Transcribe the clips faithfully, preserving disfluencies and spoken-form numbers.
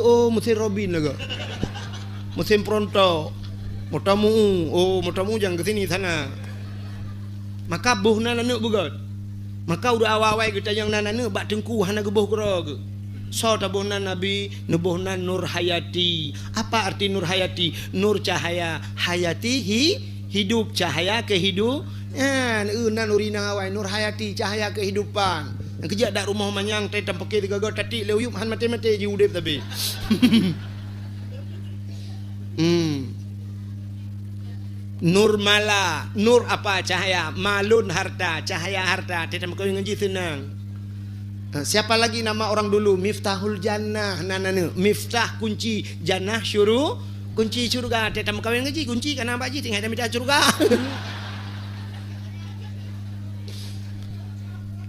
Oh, meusén robin lagak. Meusén peurontok. Moto meu, oh, moto meu jangan ke sini sana. Maka boh nan aneuk beugét. Maka ureuëng awai-awai geutanyong nan aneuk bak teungku hana geuboh keudroe geuh. Soe taboh nan Nabi, neuboh nan Nur Hayati. Apa arti Nur Hayati? Nur cahaya, hayati hi-, hidup, cahaya kehidu-, nyan, eu, nan ureuëng inong awai, Nur Hayati, cahaya kehidupan. Nyang keujak dak rumoh manyang, teuh tampeuke sigoe-goe, tatik lé u yueb, han maté-maté ji udeb sabe. Hmm. Nur mala, nur apa cahaya, malun harta, cahaya harta, teuh tameukawen ngon jih seunang. Ha, siapa lagi nama orang dulu? Miftahul Jannah, nan aneuk. Miftah kunci jannah syuru-, kunci syurga. Teuh tameukawen ngon jih, kunci ka na bak jih, tinggai tamita syurga.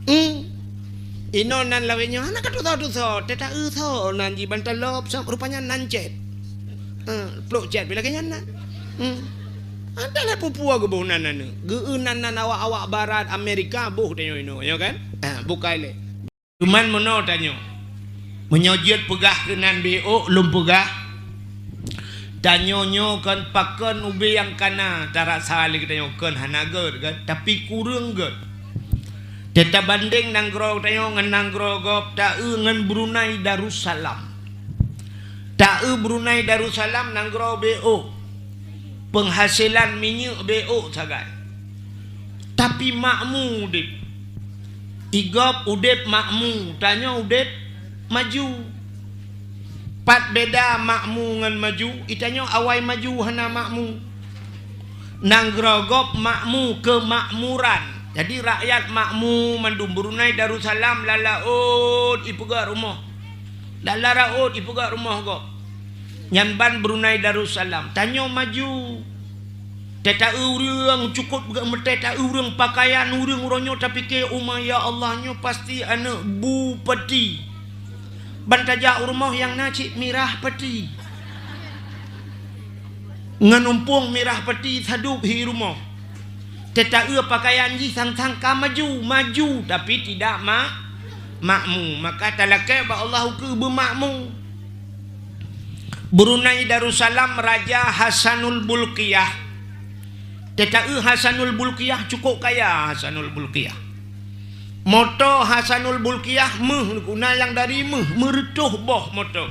Hmm. Inoe nan lawét nyoe hana ka tusoe-tusoe, teuh ta-eu soe nan jih ban talop, rupanya nan cét. Ha, plôk cét pi lagée nyan nan. Hmm. Ada lah pupua geuboh nan aneuk. Geu-eu nan, nan awak-awak barat Amerika boh tanyoe inoe, ya kan? Ha, bukai lé. Cuman meunoe tanyoe. Meunyoe jeuet peugah keunan B O, lôn peugah. Tanyoe nyoe kon pakon ubé nyang kana tarasa lé geutanyoe, kon hana gét kan, tapi kureueng gét. Teutabandeng nanggroe tanyoe ngon nanggroe gob, ta-eu ngon Brunei Darussalam. Ta-eu Brunei Darussalam nanggroe B O. Peunghasilan minyeuk B O sagai. Tapi makmu udeb. Igob udeb makmu, tanyoe udeb maju. Pat beda makmu ngon maju, itanyoe awai maju hana makmu. Nanggroe gob makmu keumakmuran. Jadi rakyat makmu mandum. Brunei Darussalam lala ôt ipeugah rumoh. Lala raôt ipeugah rumoh gob. Nyan ban Brunei Darussalam. Tanyoe maju. Teuta-eu ureuëng cukôp geumeuteuta-eu ureuëng pakaian ureuëng uroe nyoe tapike uma, ya Allah, nyoe pasti aneuk bupati. Ban tajak u rumoh nyang na cit mirah pati. Ngon umpung mirah pati sadub hi rumoh. Teuta-eu pakaian jih sang-sang ka maju, maju tapi tidak ma-, makmu. Maka talakée bak Allah ukeue beumakmu. Brunei Darussalam Raja Hasanul Bulkiah. Teuta-eu Hasanul Bulkiah cukôp kaya Hasanul Bulkiah. Moto Hasanul Bulkiah méuh, guna nyang dari méuh, meureutôh boh moto.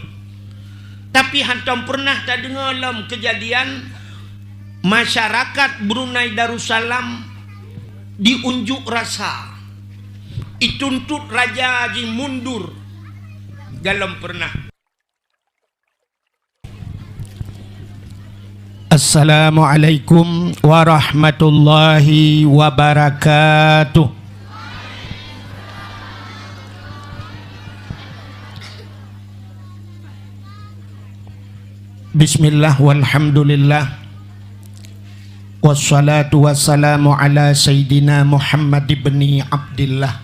Tapi hántom peureunah tadeungoe lom keujadian masyarakat Brunei Darussalam diunjuk rasa, ituntot raja jih mundur. Galom peureunah. Assalamualaikum warahmatullahi wabarakatuh. Bismillah walhamdulillah. Wassalatu wassalamu ala sayyidina Muhammad ibni Abdillah.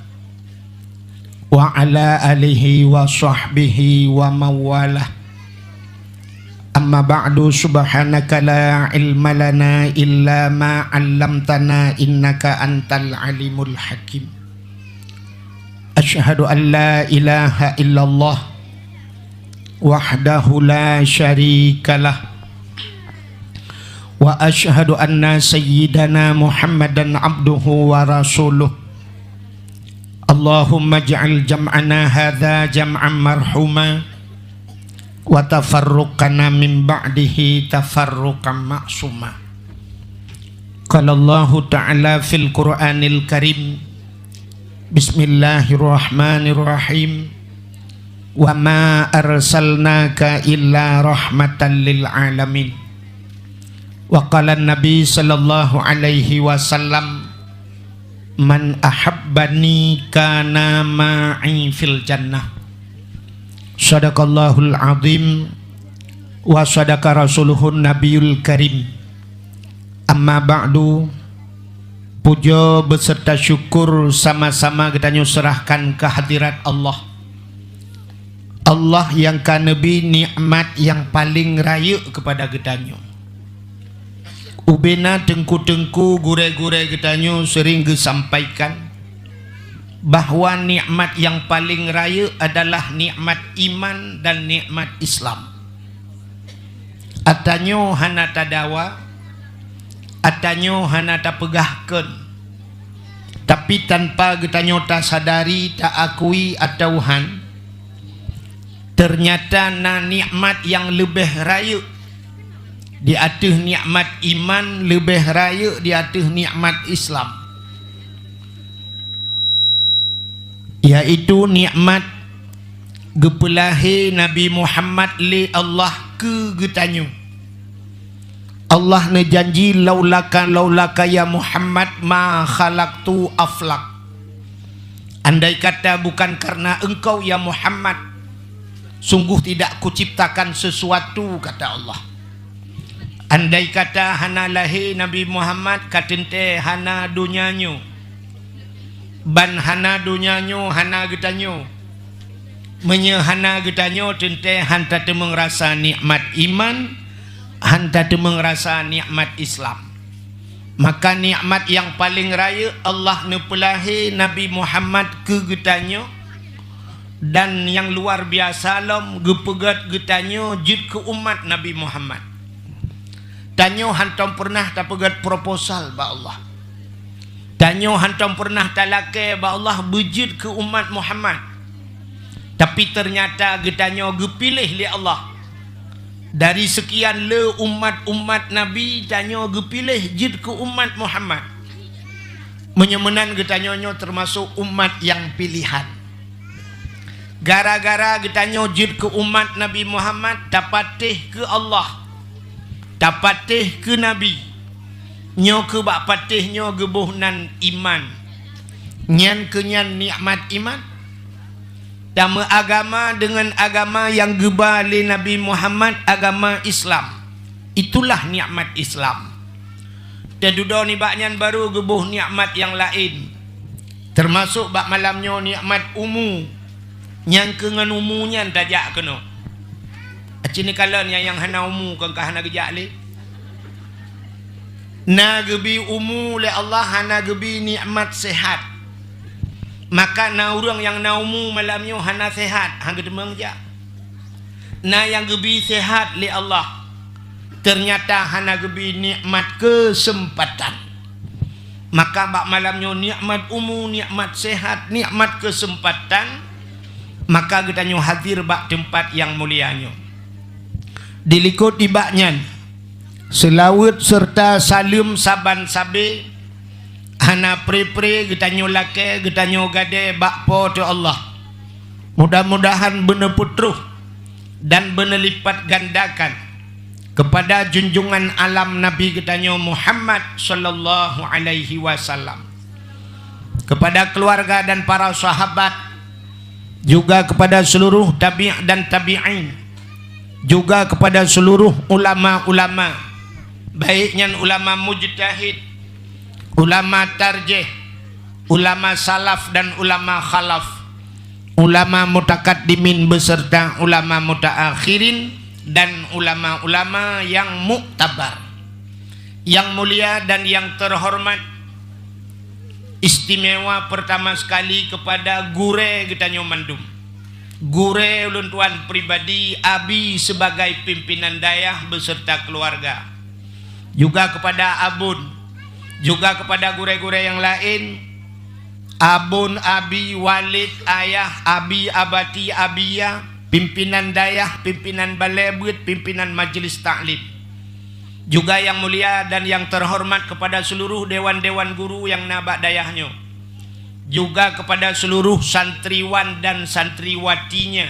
Wa ala alihi wa sahbihi wa mawalah. Amma ba'du, subhanaka la ilma lana illa ma 'allamtana innaka antal alimul hakim. Asyhadu an la ilaha illallah wahdahu la syarikalah. Wa asyhadu anna sayyidana Muhammadan abduhu wa rasuluh. Allahumma ij'al jam'ana hadza jam'an marhuma, wa tafarruqana min ba'dihi tafarruqan ma'suma. Qala Allahu ta'ala fil Qur'anil Karim, bismillahirrahmanirrahim. Wa ma arsalnaka illa rahmatan lil alamin. Wa qala Nabi sallallahu alaihi wasallam, "Man ahabbani kana ma'i fil jannah." Sadaqallahul azim wa sadaqa rasuluhun nabiyul karim. Amma ba'du, puja beserta syukur sama-sama geutanyoe serahkan keu hadirat Allah. Allah nyang ka neubri nikmat nyang paleng rayeuk keupada geutanyoe. Ubena teungku-teungku, gurée-gurée geutanyoe sering geusampaikan, bahwa nikmat nyang paleng rayeuk adalah nikmat iman dan nikmat Islam. Ata nyoe hana tadawa, ata nyoe hana tapeugah kheun. Tapi tanpa geutanyoe tasadari, taakui atawa han, teunyata na nikmat nyang leubeh rayeuk di ateueh nikmat iman, leubeh rayeuk di ateueh nikmat Islam, yaitu nikmat geupeulahé Nabi Muhammad lé Allah keu geutanyoe. Allah neujanji, "Laulaka, laulaka ya Muhammad ma khalaqtu aflak." Andai kata bukan karena engkau, ya Muhammad, sungguh tidak kuciptakan sesuatu, kata Allah. Andai kata hana lahé Nabi Muhammad, ka teuntée hana donya nyoe, ban hana donya nyoe hana geutanyoe. Meunyoe hana geutanyoe, teuntée han tateumeung rasa nikmat iman, han tateumeung rasa nikmat Islam. Maka nikmat nyang paleng rayeuk Allah neupeulahé Nabi Muhammad keu geutanyoe, dan nyang luar biasa lom geupeugét geutanyoe jeuet keu umat Nabi Muhammad. Tanyoe hántom peureunah tapeugét proposal bak Allah. Tanyoe hántom peureunah talakée bak Allah beujeuet keu umat Muhammad. Tapi teunyata geutanyoe geupiléh lé Allah. Dari seukian le umat-umat Nabi, tanyoe geupiléh jeuet keu umat Muhammad. Meunyoe meunan, geutanyoe nyoe teumasok umat nyang piléhan. Gara-gara geutanyoe jeuet keu umat Nabi Muhammad, tapatéh keu Allah, tapatéh keu Nabi. Nyoe keuh bak patéh nyoe geuboh nan iman. Nyan keuh nyan nikmat iman. Tameuagama deungon agama nyang geuba lé Nabi Muhammad, agama Islam. Itulah nikmat Islam. Teududoe nibak nyan barô geuboh nikmat nyang laén, teumasok bak malam nyoe nikmat umu. Nyang keuh ngon umu nyan tajak keunoe. Aci neukalon nyang, nyang hana umu kon ka hana geujak lé. Na geubi umu lé Allah, hana geubi nikmat sehat. Maka na ureuëng nyang na umu malam nyoe hana sehat, han geuteumeung jak. Na nyang geubi sehat lé Allah, teunyata hana geubi nikmat keuseumpatan. Maka bak malam nyoe nikmat umu, nikmat sehat, nikmat keuseumpatan, maka geutanyoe hadir bak teumpat nyang mulia nyoe. Dilikot nibak nyan, seulaweuet seureuta saleuem saban sabe hana pre-pre geutanyoe lakée, geutanyoe gadée bak Po teu Allah. Mudah-mudahan beuneupeutroh dan beuneulipat gandakan keupada junjungan alam Nabi geutanyoe Muhammad sallallahu alaihi wasallam, keupada keuluwarga dan para sahabat, juga keupada seuluruh tabi' dan tabi'in, juga keupada seuluruh ulama-ulama, baik nyan ulama mujtahid, ulama tarjih, ulama salaf dan ulama khalaf, ulama mutakaddimin beserta ulama mutaakhirin, dan ulama-ulama nyang muktabar. Nyang mulia dan nyang teuhoreumat, istimewa peurtama seukali keupada gurée geutanyoe mandum. Gurée ulôn tuan pribadi, abi sibagai pimpinan dayah beserta keuluwarga. Juga keupada abon, juga keupada gurée-gurée nyang laén, abon, abi, waled, ayah, abi, abati, abiya, pimpinan dayah, pimpinan balée beuet, pimpinan majelis taklim. Juga nyang mulia dan nyang teuhoreumat keupada seuluruh dewan-dewan guru nyang na bak dayah nyoe, juga keupada seuluruh santriwan dan santriwatinya.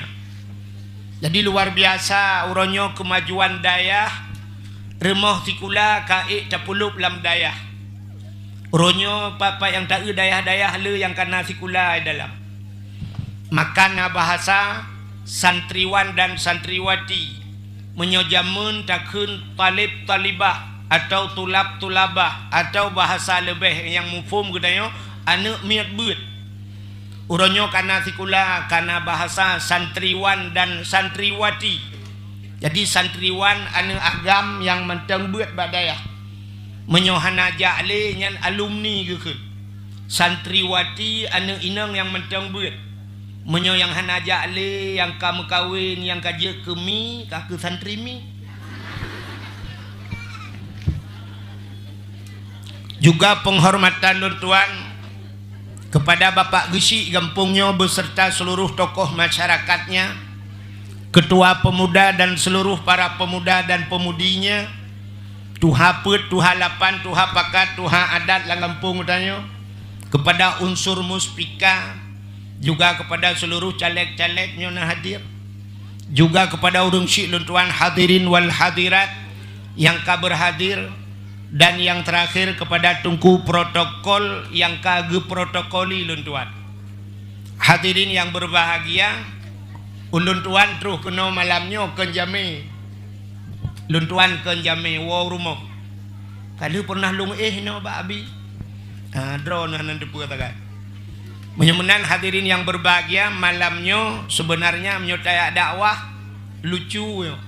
Jadi, luar biasa uroe nyoe keumajuan dayah, rumoh sikula ka ék tapeulob lam dayah. Uroe nyoe pat-pat nyang taeu dayah-dayah le nyang kana sikula di dalam. Maka na bahasa santriwan dan santriwati. Meunyoe jameun takheun taleb-talibah atau tulab-tulabah atau bahasa leubeh nyang muphom geutanyoe, aneuëk miet beuet. Uroe nyoe kana sikula, kana bahasa santriwan dan santriwati. Jadi, santriwan aneuëk agam nyang mantong beuet bak dayah. Meunyoe hana jak lé, nyan alumni geukheun. Santriwati, aneuëk inong nyang mantong beuet. Meunyoe nyang hana jak lé, nyang ka meukawen, nyang ka jeuet keu mi, ka keu santri mi. Juga penghormatan lôn tuan kepada Bapak Geuchik gampông nyoe beserta seluruh tokoh masyarakatnya, ketua pemuda dan seluruh para pemuda dan pemudinya, tuha peuet, tuha lapan, tuha pakat, tuha adat lam gampông geutanyoe, kepada unsur muspika, juga kepada seluruh caleg-caleg nyoe na hadir, juga kepada ureuëng syik lôn tuan hadirin wal hadirat nyang ka berhadir, dan yang terakhir kepada teungku protokol nyang ka geuprotokoli lôn tuan. Hadirin yang berbahagia, ulôn tuan troh keunoe malam nyoe kheun jamé. Lôn tuan kheun jamé woe rumoh. Ka lheueh pernah lôn éh inoe bak Abi. Ah, droeneuh hana teupeue sagai. Meunyoe meunan hadirin yang berbahagia, malam nyoe sebenarnya meunyoe tajak dakwah lucu nyoe.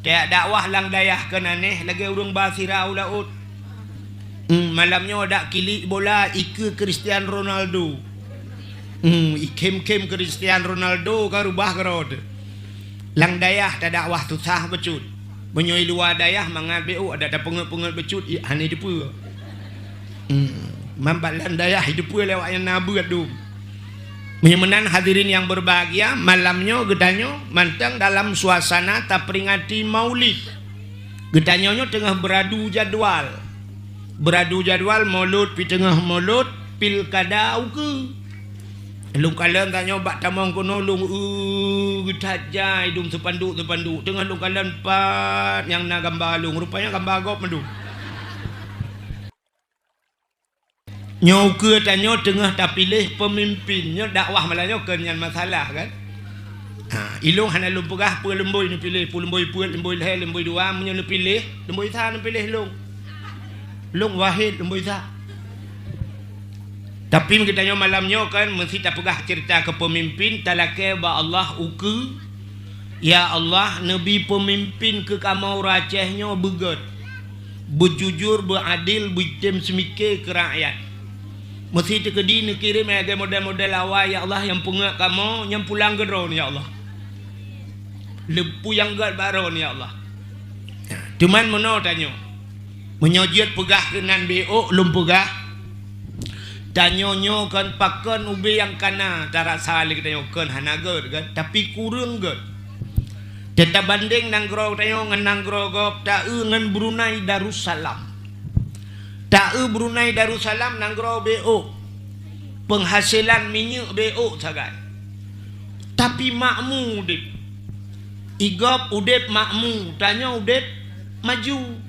Tajak dakwah lam dayah kheun aneh lagée ureuëng ba sira u laôt. Hmm, malam nyoe dak kilik bola ikeue Cristiano Ronaldo. Hmm, ikhém-khém Cristiano Ronaldo ka rubah keudroe teuh. Lam dayah tadakwah susah bacut. Meunyoe i luwa dayah mangat bék adak tapeungét-peungét bacut, i, hana teupeue. Hmm, man bak lam dayah teupeue lewat nyang na beuet dum. Meunyoe meunan hadirin yang berbahagia, malam nyoe geutanyoe mantong dalam suasana taperingati Maulid. Geutanyoe nyoe teungoh beuradu jadwal. Beuradu jadwal Maulud, pi teungoh Maulud, pilkada ukeue. Lôn kalon tanyoe bak tamong keunoe lôn, eu, geutat jai dum seupanduk-seupanduk. Teungoh lôn kalon pat nyang na gamba lôn, rupanya gamba gob mandum. Nyoe ukeue tanyoe teungoh tapiléh peumimpin. Nyoe dakwah malam nyoe kon nyan masalah kan. Ha, ilôn hana lôn peugah peue leumbôi neupiléh, peue leumbôi peuet, leumbôi lhée, leumbôi dua, meunyoe neupiléh, leumbôi sa neupiléh lôn. Lôn Wahid leumbôi sa. Tapi geutanyoe malam nyoe kan meusti tapeugah ceurita keu peumimpin, talakée bak Allah ukeue, "Ya Allah, neubi peumimpin keu kamoe ureuëng Aceh nyoe beugét, beujujur, beuadil, beutem seumike keu rakyat." Meusti teukeudi neukirém lagée model-model awai, ya Allah, nyang peungét kamoe, nyang pulang keu droeneuh, ya Allah. Leupuyang gét bak droeneuh, ya Allah. Teuma meunoe tanyoe. Meunyoe jeuet peugah keunan bék, lôn peugah, tanyoe nyoe kon pakon ubé nyang kana tarasa lé geutanyoe, kon hana gét kan, tapi kureueng gét. Teutabandeng nanggroe tanyoe ngon nanggroe gob, taeu ngon Brunei Darussalam. Taeu Brunei Darussalam nanggroe bék, peunghasilan minyeuk bék sagai. Tapi makmu udeb. Igob udeb makmu, tanyoe udeb maju.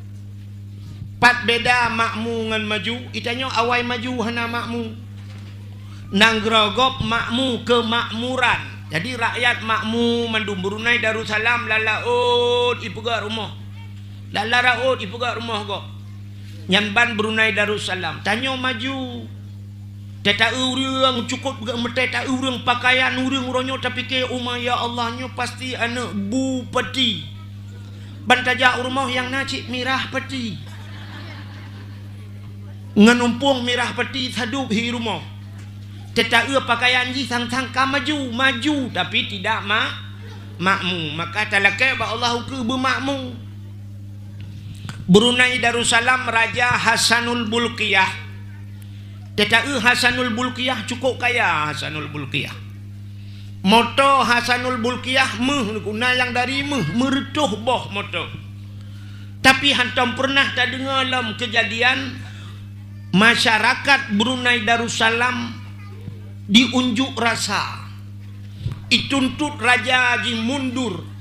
Pat beda makmu ngon maju, itanyoe awai maju hana makmu. Nanggroe gob makmu keumakmuran. Jadi rakyat makmu mandum. Brunei Darussalam lam laôt ipeugét rumoh. Lam laôt ipeugét rumoh gob. Nyan ban Brunei Darussalam. Tanyoe maju. Teuta ureuëng cukôp geumeutée ta ureuëng pakaian ureuëng uroe nyoe tapike uma, ya Allah, nyoe pasti aneuëk bupati. Ban tajak u rumoh nyang na cit mirah pati. Ngon umpung mirah pati sadub hi rumoh. Teuta pakaian jih sang-sang ka maju, maju tapi tidak ma-, makmu. Maka talakée bak Allah ukeue beumakmu. Brunei Darussalam Raja Hasanul Bulkiah. Teuta Hasanul Bulkiah cukôp kaya Hasanul Bulkiah. Moto Hasanul Bulkiah méuh, na nyang dari méuh, meureutôh boh moto. Tapi hántom peureunah tadeungoe lom keujadian masyarakat Brunei Darussalam diunjuk rasa, ituntot raja jih mundur.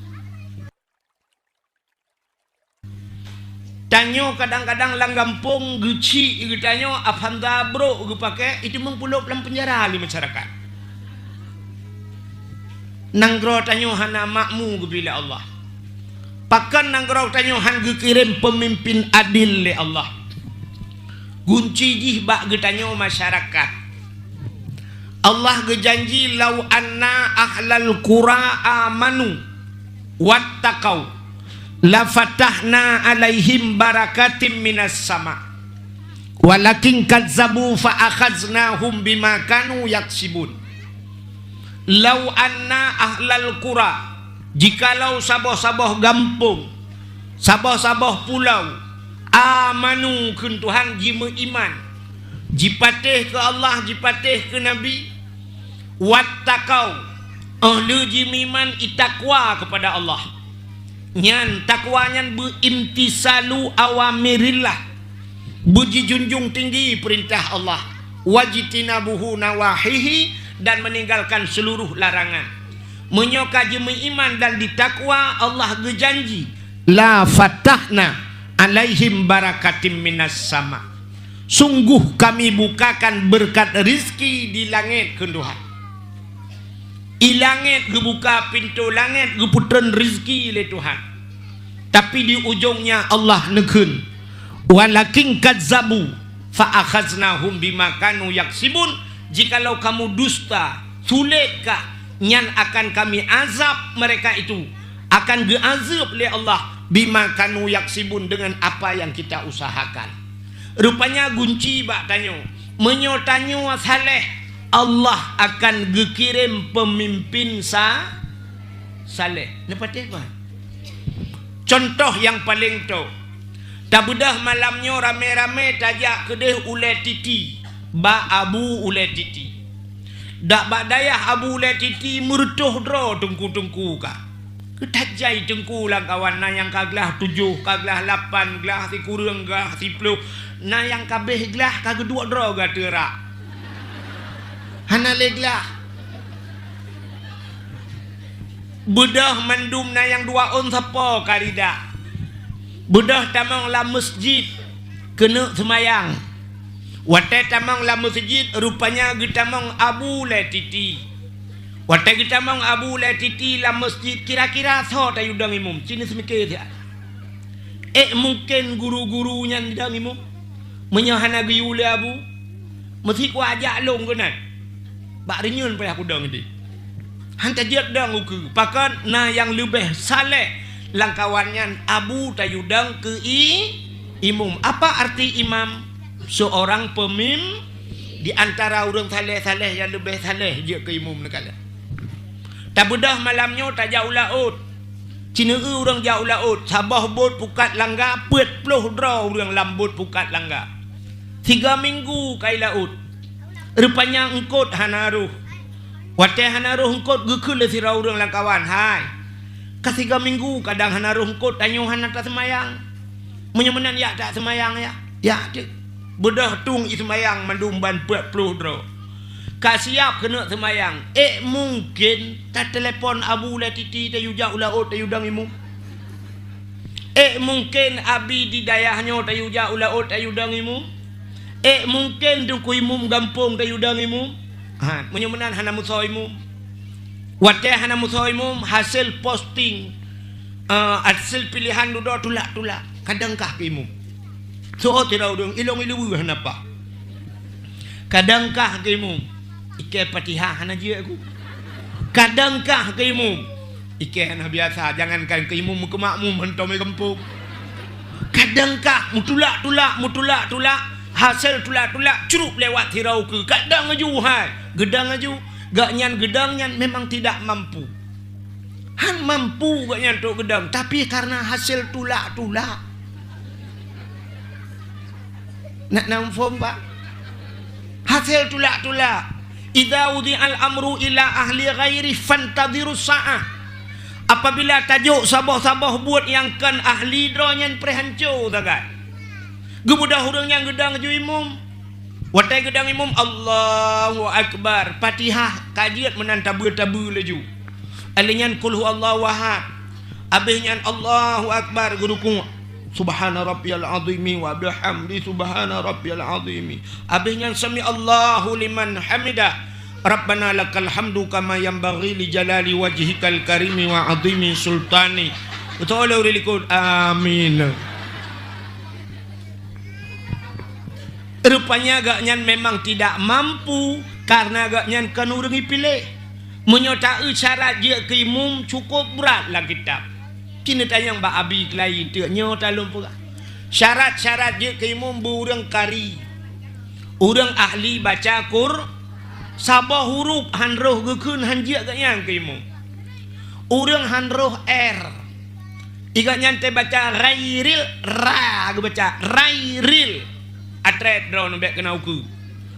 Tanyoe kadang-kadang lam gampông geuchik geutanyoe Avanza brôk geupakée, itu meupulop lam peunjara lé masyarakat. Nanggroe tanyoe hana makmu geubri lé Allah. Pakon nanggroe tanyoe hán geukirém peumimpin adil lé Allah? Gunci jih bak geutanyoe masyarakat. Allah geujanji, "Lau anna ahlal qura amanu wattaqau, lafatahna alaihim barakatim minas sama." Walakin kazzabu fa akhaznahum bima kanu yaksibun. Lau anna ahlal qura, jikalau saboh-saboh gampông, saboh-saboh pulau, amanu kheun Tuhan, jimeuiman, jipatéh keu Allah, jipatéh keu Nabi, wattaqau, óh lheueh jimeuiman itakwa keupada Allah. Nyan takwa nyan beuimtisalu awamirillah, beujijunjung tinggi peurintah Allah, wajtinabuhu nawahihi, dan meninggalkan seluruh larangan. Meunyoe ka jimeuiman dan jitakwa, Allah geujanji, la fatahna alaihim barakatim minas sama. Sungguh Kami bukakan beureukat rizki di langét kheun Tuhan. I langét geubuka, pintoe langét geupeutreun rizki lé Tuhan. Tapi di ujongnya Allah neukheun, "Walakin kazzabu fa akhaznahum bima kanu yaksibun." Jikalau kamu dusta, sulet kah, nyan akan Kami azab mereka itu, akan geuazab lé Allah, bima kanu yaksibun, dengan apa yang kita usahakan. Rupanya gunci bak tanyoe. Meunyoe tanyoe saleh, Allah akan geukirém peumimpén sa-, saleh. Neupatéh bah. Contoh nyang paleng tok. Tabeudôh malam nyoe ramé-ramé tajak keudeh Ulée Titi, bak Abu Ulée Titi. Dak bak dayah Abu Ulée Titi meureutoh droe teungku-teungku ka. Keu that jai teungku lam kawan, na nyang ka glah tujoh, ka glah lapan, glah sikureueng, glah siploh, na nyang ka abéh glah ka geuduek droe gata rak. Hana lé glah. Beudôh mandum na nyang dua ôn sapo ka rida. Beudôh tamong lam meusjid keuneuk seumayang. Watée tamong lam meusjid, rupanya geutamong Abu Ulée Titi. Watée geutamong Abu Ulée Titi lam meusjid, kira-kira soe tayue dong imum? Ci neuseumiké siat. Ék mungken guru-guru nyan dong imum? Meunyoe hana geuyue lé Abu, meusi kuajak lôn keunan. Bak reunyeun payah kudong idéh. Han tajeuet dong ukeue, pakon na nyang leubeh saleh lam kawan nyan Abu tayue dong keu i-, imum. Apa arti imam? Seorang pemim-, di antara ureuëng saleh-saleh nyang leubeh saleh jeuet keu imum neukalon. Tabeudôh malam nyoe tajak u laôt. Ci neueu ureuëng jak u laôt, saboh bot pukat langga, peuet ploh droe ureuëng lam bot pukat langga. Siga minggu ka i laôt. Rupanya eungkot hana roh. Watée hana roh eungkot, geukheun lé sidroe ureuëng lam kawan, "Hai, ka siga minggu kadang hana roh eungkot, tanyoe hana taseumayang. Meunyoe meunan jak taseumayang, ya." "Ya, teuk." Beudôh tueng i seumayang mandum ban peuet ploh droe. Ka siab keuneuk seumayang, ék mungken tatelepon Abu Ulée Titi tayue jak u laôt tayue dong imum? Ék mungken abi di dayah nyoe tayue jak u laôt tayue dong imum? Ék mungken teungku imum gampông tayue dong imum? Ha, meunyoe meunan hana meusoe imum. Watée hana meusoe imum, hasé posting, eh, hasé pilihan dudoe tulak-tulak. Kadang kah keu imum. Soe tira ureuëng ilong ileue hana paih. Kadang kah keu imum, ikée Fatihah hana jeuet ku. Kadang kah keu imum, ikée hana biasa, jangankan keu imum, keu makmum hantom i gampông. Kadang kah meutulak-tulak, meutulak-tulak, hasé tulak-tulak, crup lewat sidroe ukeue. Kadang laju hai, geudong laju. Gobnyan geudong nyan memang tidak mampu. Han mampu gobnyan trok geudong, tapi karena hasé tulak-tulak. Nak na muphom, Pak? Hasé tulak-tulak. "Idza wudi'al amru ila ahli ghairi fantadhirus sa'ah." Apabila tajok saboh-saboh buet nyang kon ahli droe nyan, preh hanco sagai. Geubeudôh ureuëng nyan geudong laju imum. Watée geudong imum, Allahu Akbar, Fatihah ka jeuet meunan tabeue-tabeue laju. Alheuh nyan Qul huwallahu ahad. Abéh nyan Allahu Akbar, geuruku'. Subhana rabbiyal azimi wa bihamdi, subhana rabbiyal azimi. Abéh nyan sami Allahu liman hamidah. Rabbana lakal hamdu kama yanbaghi li jalali wajhikal karimi wa azimi sultani. Beutôi lé ureuëng likot. Amin. Rupanya gobnyan memang tidak mampu, karena gobnyan kon ureuëng ipiléh. Meunyoe taeu syarat jeuet keu imum cukôp brat lam kitab. Ci neutanyong bak abi keulayi teuk nyoe talôn peugah. Syarat-syarat jeuet keu imum beu ureuëng kari. Ureuëng ahli baca Qur, saboh huruf han roh geukheun han jeuet geuhnyan keu imum. Ureuëng han roh R. Igeuhnyan teubaca rairil, ra geubaca rairil. Atrét droeneuh bék keunoe ukeue.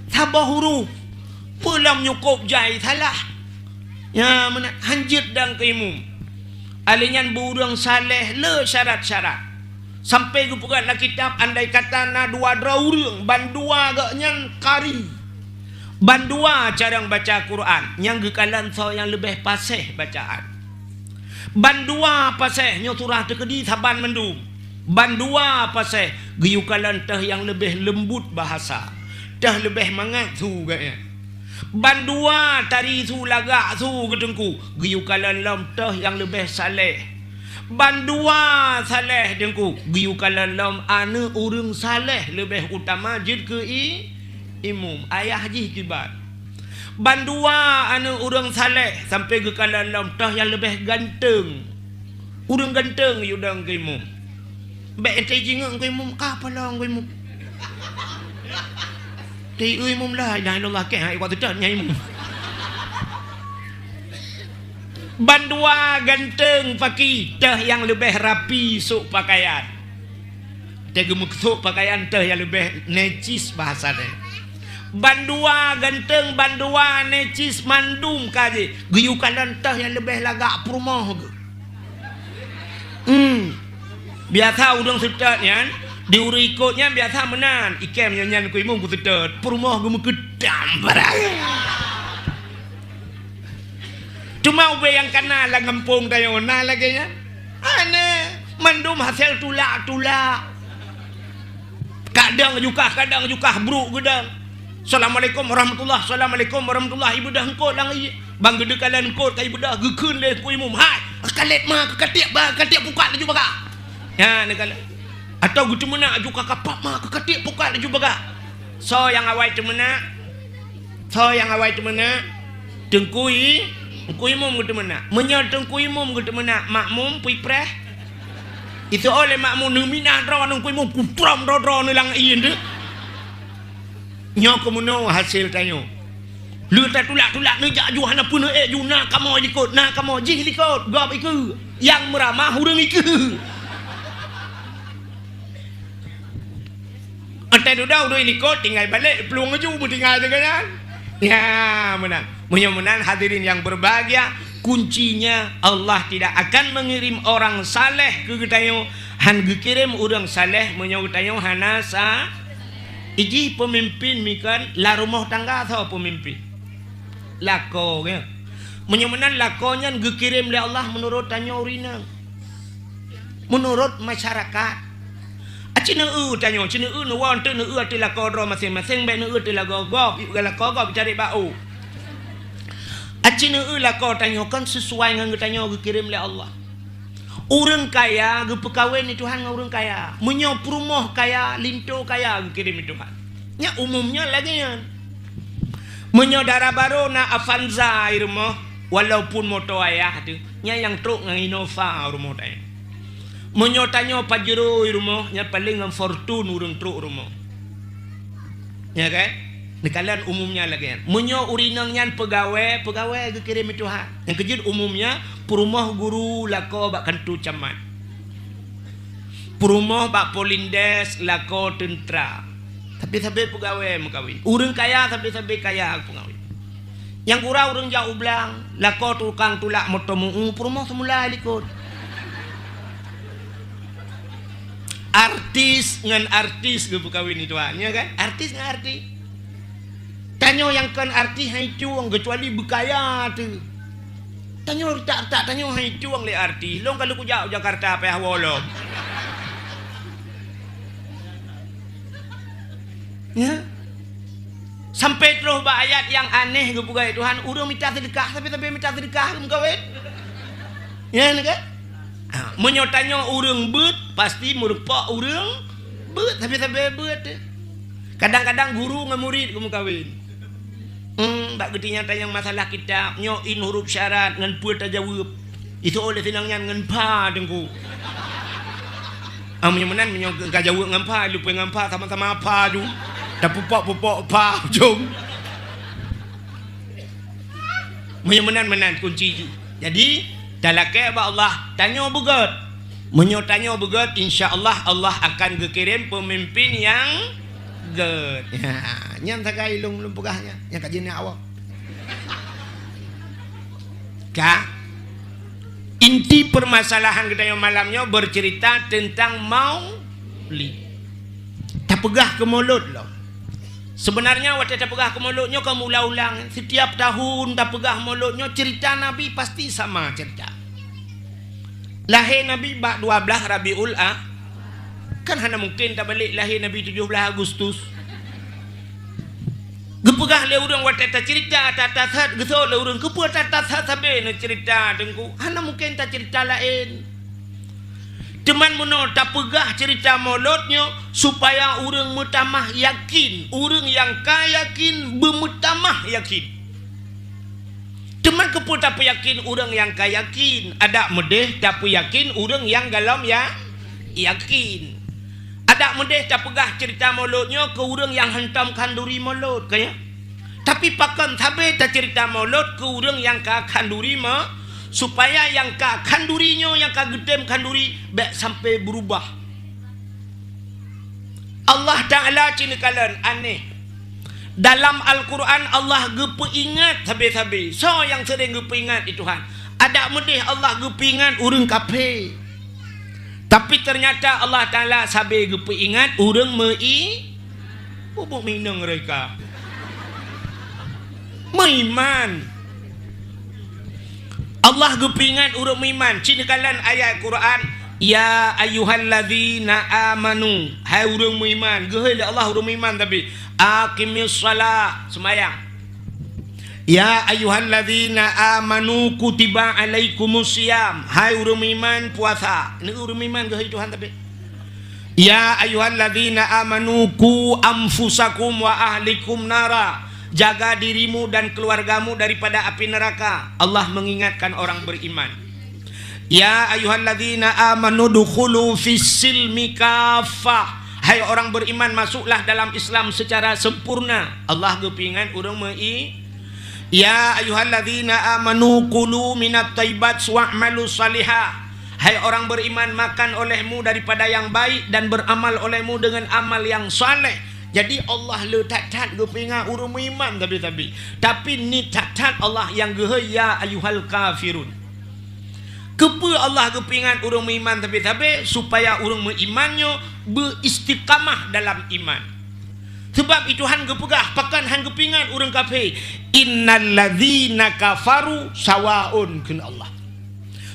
Saboh huruf. Peue lom nyukôb jai salah. Nyan meunan han jeuet dang keu imum. Ahli nyan beu ureuëng saleh le syarat-syarat. Sampai geupeugah lam kitab, andai kata na dua droe ureuëng, bandua geuhnyan kari. Bandua carông baca Quran, nyang geukalon soe nyang leubeh paséh bacaan. Bandua paséh nyoe surah teukeudi saban mandum. Bandua paséh geuyue kalon teuh nyang leubeh leumbut bahasa, teuh leubeh mangat su geuhnyan. Bandua tari su lagak su geuteungku geuyue kalon lom teuh nyang leubeh saleh. Bandua saleh teungku geuyue kalon lom aneuëk ureuëng saleh leubeh utama jeuet keu i, imum, ayah jih kiban. Bandua aneuëk ureuëng saleh sampai geukalon lom teuh nyang leubeh ganteueng. Ureuëng ganteueng yue dong keu imum. Bék ente jingeuk keu imum, ka palong keu imum. Ti eu imum la ilaha illallah keh hai kuat teutot nyan imum. Bandua ganteueng paki teuh nyang leubeh rapi sôk pakaian. Teuh geumeusôk pakaian teuh nyang leubeh necis bahasa teuh. Bandua ganteueng bandua necis mandum ka jih geuyue kalon teuh nyang leubeh lagak peurumoh geuh. Hmm. Biasa ureuëng seutôt nyan, di ureuëng ikot nyan biasa meunan. Ikem nyan nyan keu imum geuseutôt, peurumoh geumeukeudam barang. Cuma ubé nyang kana lam gampông tanyoe na lagée nyan. Hana, mandum hasé tulak-tulak. Kadang jukah, kadang jukah brok geudang. Assalamualaikum warahmatullah, assalamualaikum warahmatullah, ibeudah eungkôt lam ié. Ban geudeukalan eungkôt ka ibeudah geukheun lé Teungku Imum, "Hai, kalét ma keu katiek ba, katiek pukat laju baga." Nyan neukalon. Atawa geuteumeunak aju ka kapap ma keu katiek pukat laju baga. Soe nyang awai teumeunak? Soe nyang awai teumeunak? Teungku I, Teungku Imum geuteumeunak. Meunyoe Teungku Imum geuteumeunak, makmum pui preh. Itu oleh makmum neuminah droe Teungku Imum kutrom droe-droe neulang ié deuh. Nyoe keumeunoe hasé tanyoe. Lheueh tatulak-tulak neujak ju hana peuneuk ék ju na kamoe likot, na kamoe jih likot, gob ikeue. Nyang meuramah ureuëng ikeue. Entai dudoe ureuëng likot tinggai balek plueng ju meutinggai deungon nyan. Ya, meunan. Meunyoe meunan hadirin yang berbahagia, kuncinya Allah tidak akan mengirim orang saleh keu geutanyoe, han geukirém ureuëng saleh meunyoe geutanyoe hana sa Ijih peumimpin mikan lam rumoh tangga soe peumimpin? Lakoe, ya. Meunyoe meunan lakoe nyan geukirém lé Allah meunurot tanyoe ureuëng inong. Meunurot masyarakat. Aci neu-eu tanyoe, ci neu-eu neuwoe eunteuk neu-eu ateueh lakoe droe maséng-maséng, bék neu-eu ateueh lakoe gob, lakoe gob itarek bak ôk. Aci neu-eu lakoe tanyoe kon sisuai ngon geutanyoe geukirém lé Allah. Ureuëng kaya geupeukawen lé Tuhan ngon ureuëng kaya. Meunyoe peurumoh kaya, linto kaya geukirém lé Tuhan. Nyan umum nyan lagée nyan. Meunyoe dara barô na Avanza i rumoh, walaupun moto ayah teuh, nyan nyang trok ngon Innova rumoh tanyoe. Meunyoe tanyoe Pajero i rumoh, nyan paleng ngon Fortuner ureuëng trok rumoh. Ya kan? Neukalon umumnya lagée nyan. Meunyoe ureuëng inong nyan peugawée, peugawée geukirém lé Tuhan. Nyang keujeuet umumnya, peurumoh guru lakoe bak kantô camat. Peurumoh bak polindes lakoe teuntra. Tapi sabe peugawée meukawen. Ureuëng kaya sabe-sabe kaya peugawée. Nyang gura ureuëng jak u blang, lakoe tukang tulak moto meu-eu, peurumoh seumula likot. Artis ngon artis geupeukawen lé Tuhan, ya kan? Artis ngon artis. Tanyoe nyang kon artis hai cueng, keucuali beukaya teuh. Tanyoe retak-retak tanyoe hai cueng lé artis. Lôn ka lheueh kujak u Jakarta payah woe lom. Ya. Sampai troh bak ayat nyang aneh geupeugah lé Tuhan, ureuëng mita seudeukah, sabe-sabe mita seudeukah geumeukawen. Ya, nyan kan? Ha, meunyoe tanyoe ureuëng beuet, pasti meurumpok ureuëng beuet, sabe-sabe beuet. Kadang-kadang guru ngon murit geumeukawen. Hmm, bak geutanyoe tanyong masalah kitab, nyoe in huruf syarat ngon peue tajaweueb. Itu oleh sinang nyan ngon pha teungku. Ah, meunyoe meunan, meunyoe ka jaweueb ngon pha, lupée ngon pha, sama-sama pha ju. Tapupok-pupok pa ujong. Meunyoe meunan, meunan kunci jih. Jadi, talakée bak Allah, tanyoe beugét. Meunyoe tanyoe beugét, insya Allah, Allah akan geukirém peumimpin nyang gét. Nyan sagai lôn, lôn peugah nyan. Nyang ka jinak awak. Ka? Inti permasalahan geutanyoe malam nyoe bercerita tentang maulid. Tapeugah keu mulod lom. Sebenarnya watée tapeugah keu mulod nyoe ka meuulang-ulang. Setiap tahun tapeugah mulod nyoe cerita Nabi pasti sama cerita. Lahé Nabi bak dua blaih Rabiul A-, kan hana mungken tabalek lahé Nabi tujoh blaih Agustus. Geupeugah lé ureuëng watée tacerita that-that that geusot lé ureuëng, "Keupeue that-that that sabe neucerita, Teungku? Hana mungken tacerita laén." Teuma meunoe tapeugah cerita mulod nyoe supaya ureuëng meutamah yakin, ureuëng nyang ka yakin beumeutamah yakin. Teuma keupeue tapeuyakin ureuëng nyang ka yakin? Adak meudeh tapeuyakin ureuëng nyang galom ya-, yakin. Adak meudeh tapeugah cerita mulod nyoe keu ureuëng nyang hantom khanduri mulod, ka nyo? Tapi pakon sabe tacerita mulod keu ureuëng nyang ka khanduri me-, supaya nyang ka khanduri nyoe, nyang ka geutem khanduri, bék sampai beurubah. Allah Ta'ala cineukalon aneh. Dalam Al-Quran Allah geupeuingat sabe-sabe. Soe nyang seuring geupeuingat di Tuhan? Adak meudeh Allah geupeuingat ureuëng kafé. Tapi ternyata Allah Ta'ala sabe geupeuingat ureuëng meu-i-, bubuk minong reka. Meuiman. Allah geupeuingat ureuëng meuiman. Cineukalon ayat Quran, "Ya ayyuhallazina amanu." Hai ureuëng meuiman. Geuhôi lé Allah ureuëng meuiman tapi, "Aqimis shalah." Seumayang. "Ya ayyuhallazina amanu kutiba alaikumus siyam." Hai ureuëng meuiman puasa. Ini ureuëng meuiman geuhôi Tuhan tapi. "Ya ayyuhallazina amanu qu anfusakum wa ahlikum nara." Jaga dirimu dan keluargamu daripada api neraka. Allah mengingatkan orang beriman. "Ya ayyuhallazina amanu dukhulu fis silmi kaffah." Hai orang beriman, masuklah dalam Islam secara sempurna. Allah geupeuingat ureuëng meu-i-, "Ya ayyuhallazina amanu kulu minat thayyibat wa'malu salihah." Hai orang beriman, makan olehmu daripada yang baik dan beramal olehmu dengan amal yang saleh. Jadi Allah le that-that geupeuingat ureuëng meuiman tapi-tapi. Tapi ni that-that Allah nyang geuhôi, "Ya ayyuhal kafirun." Keupeue Allah geupeuingat ureuëng meuiman tapi-tapi? Supaya ureuëng meuiman nyoe beuistiqamah dalam iman. Sebab itu han geupeugah, pakon han geupeuingat ureuëng kafé, "Innalladzina kafaru sawaun," kheun Allah.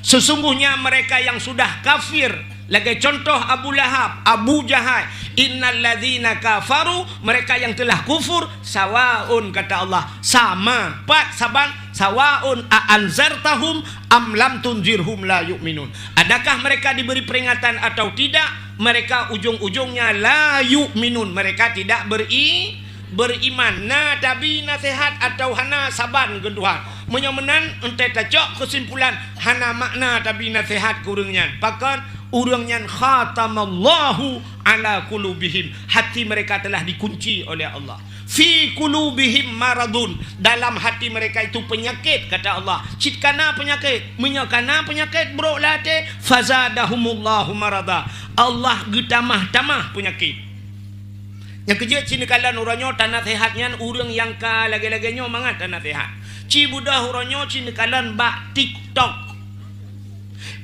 Sesungguhnya mereka yang sudah kafir, lagée contoh Abu Lahab, Abu Jahal, "Innalladzina kafaru," mereka yang telah kufur, "sawaun," kata Allah, sama, pat saban, "sawaun a anzartahum am lam tunzirhum la yu'minun." Adakah mereka diberi peringatan atau tidak? Mereka ujung-ujungnya la yu'minun, mereka tidak beri-, beriman. Na tabi naseuhat atawa hana, saban keu Tuhan. Meunyoe meunan, enteuk tacok keusimpulan, hana makna tabi naseuhat keu ureuëng nyan. Pakon? Ureuëng nyan khatamallahu ala qulubihim. Hati mereka telah dikunci oleh Allah. "Fi qulubihim maradun," dalam hati mereka itu penyakit, kata Allah. Cit kana penyakit, meunyoe kana penyakit brok lam até, "fazadahumullahu marada," Allah geutamah-tamah penyakit. Nyang keujeuet cineukalon uroe nyoe tanaseuhat nyan ureuëng nyang ka lagée-lagée nyoe mangat tanaseuhat. Ci beudôh uroe nyoe cineukalon bak TikTok.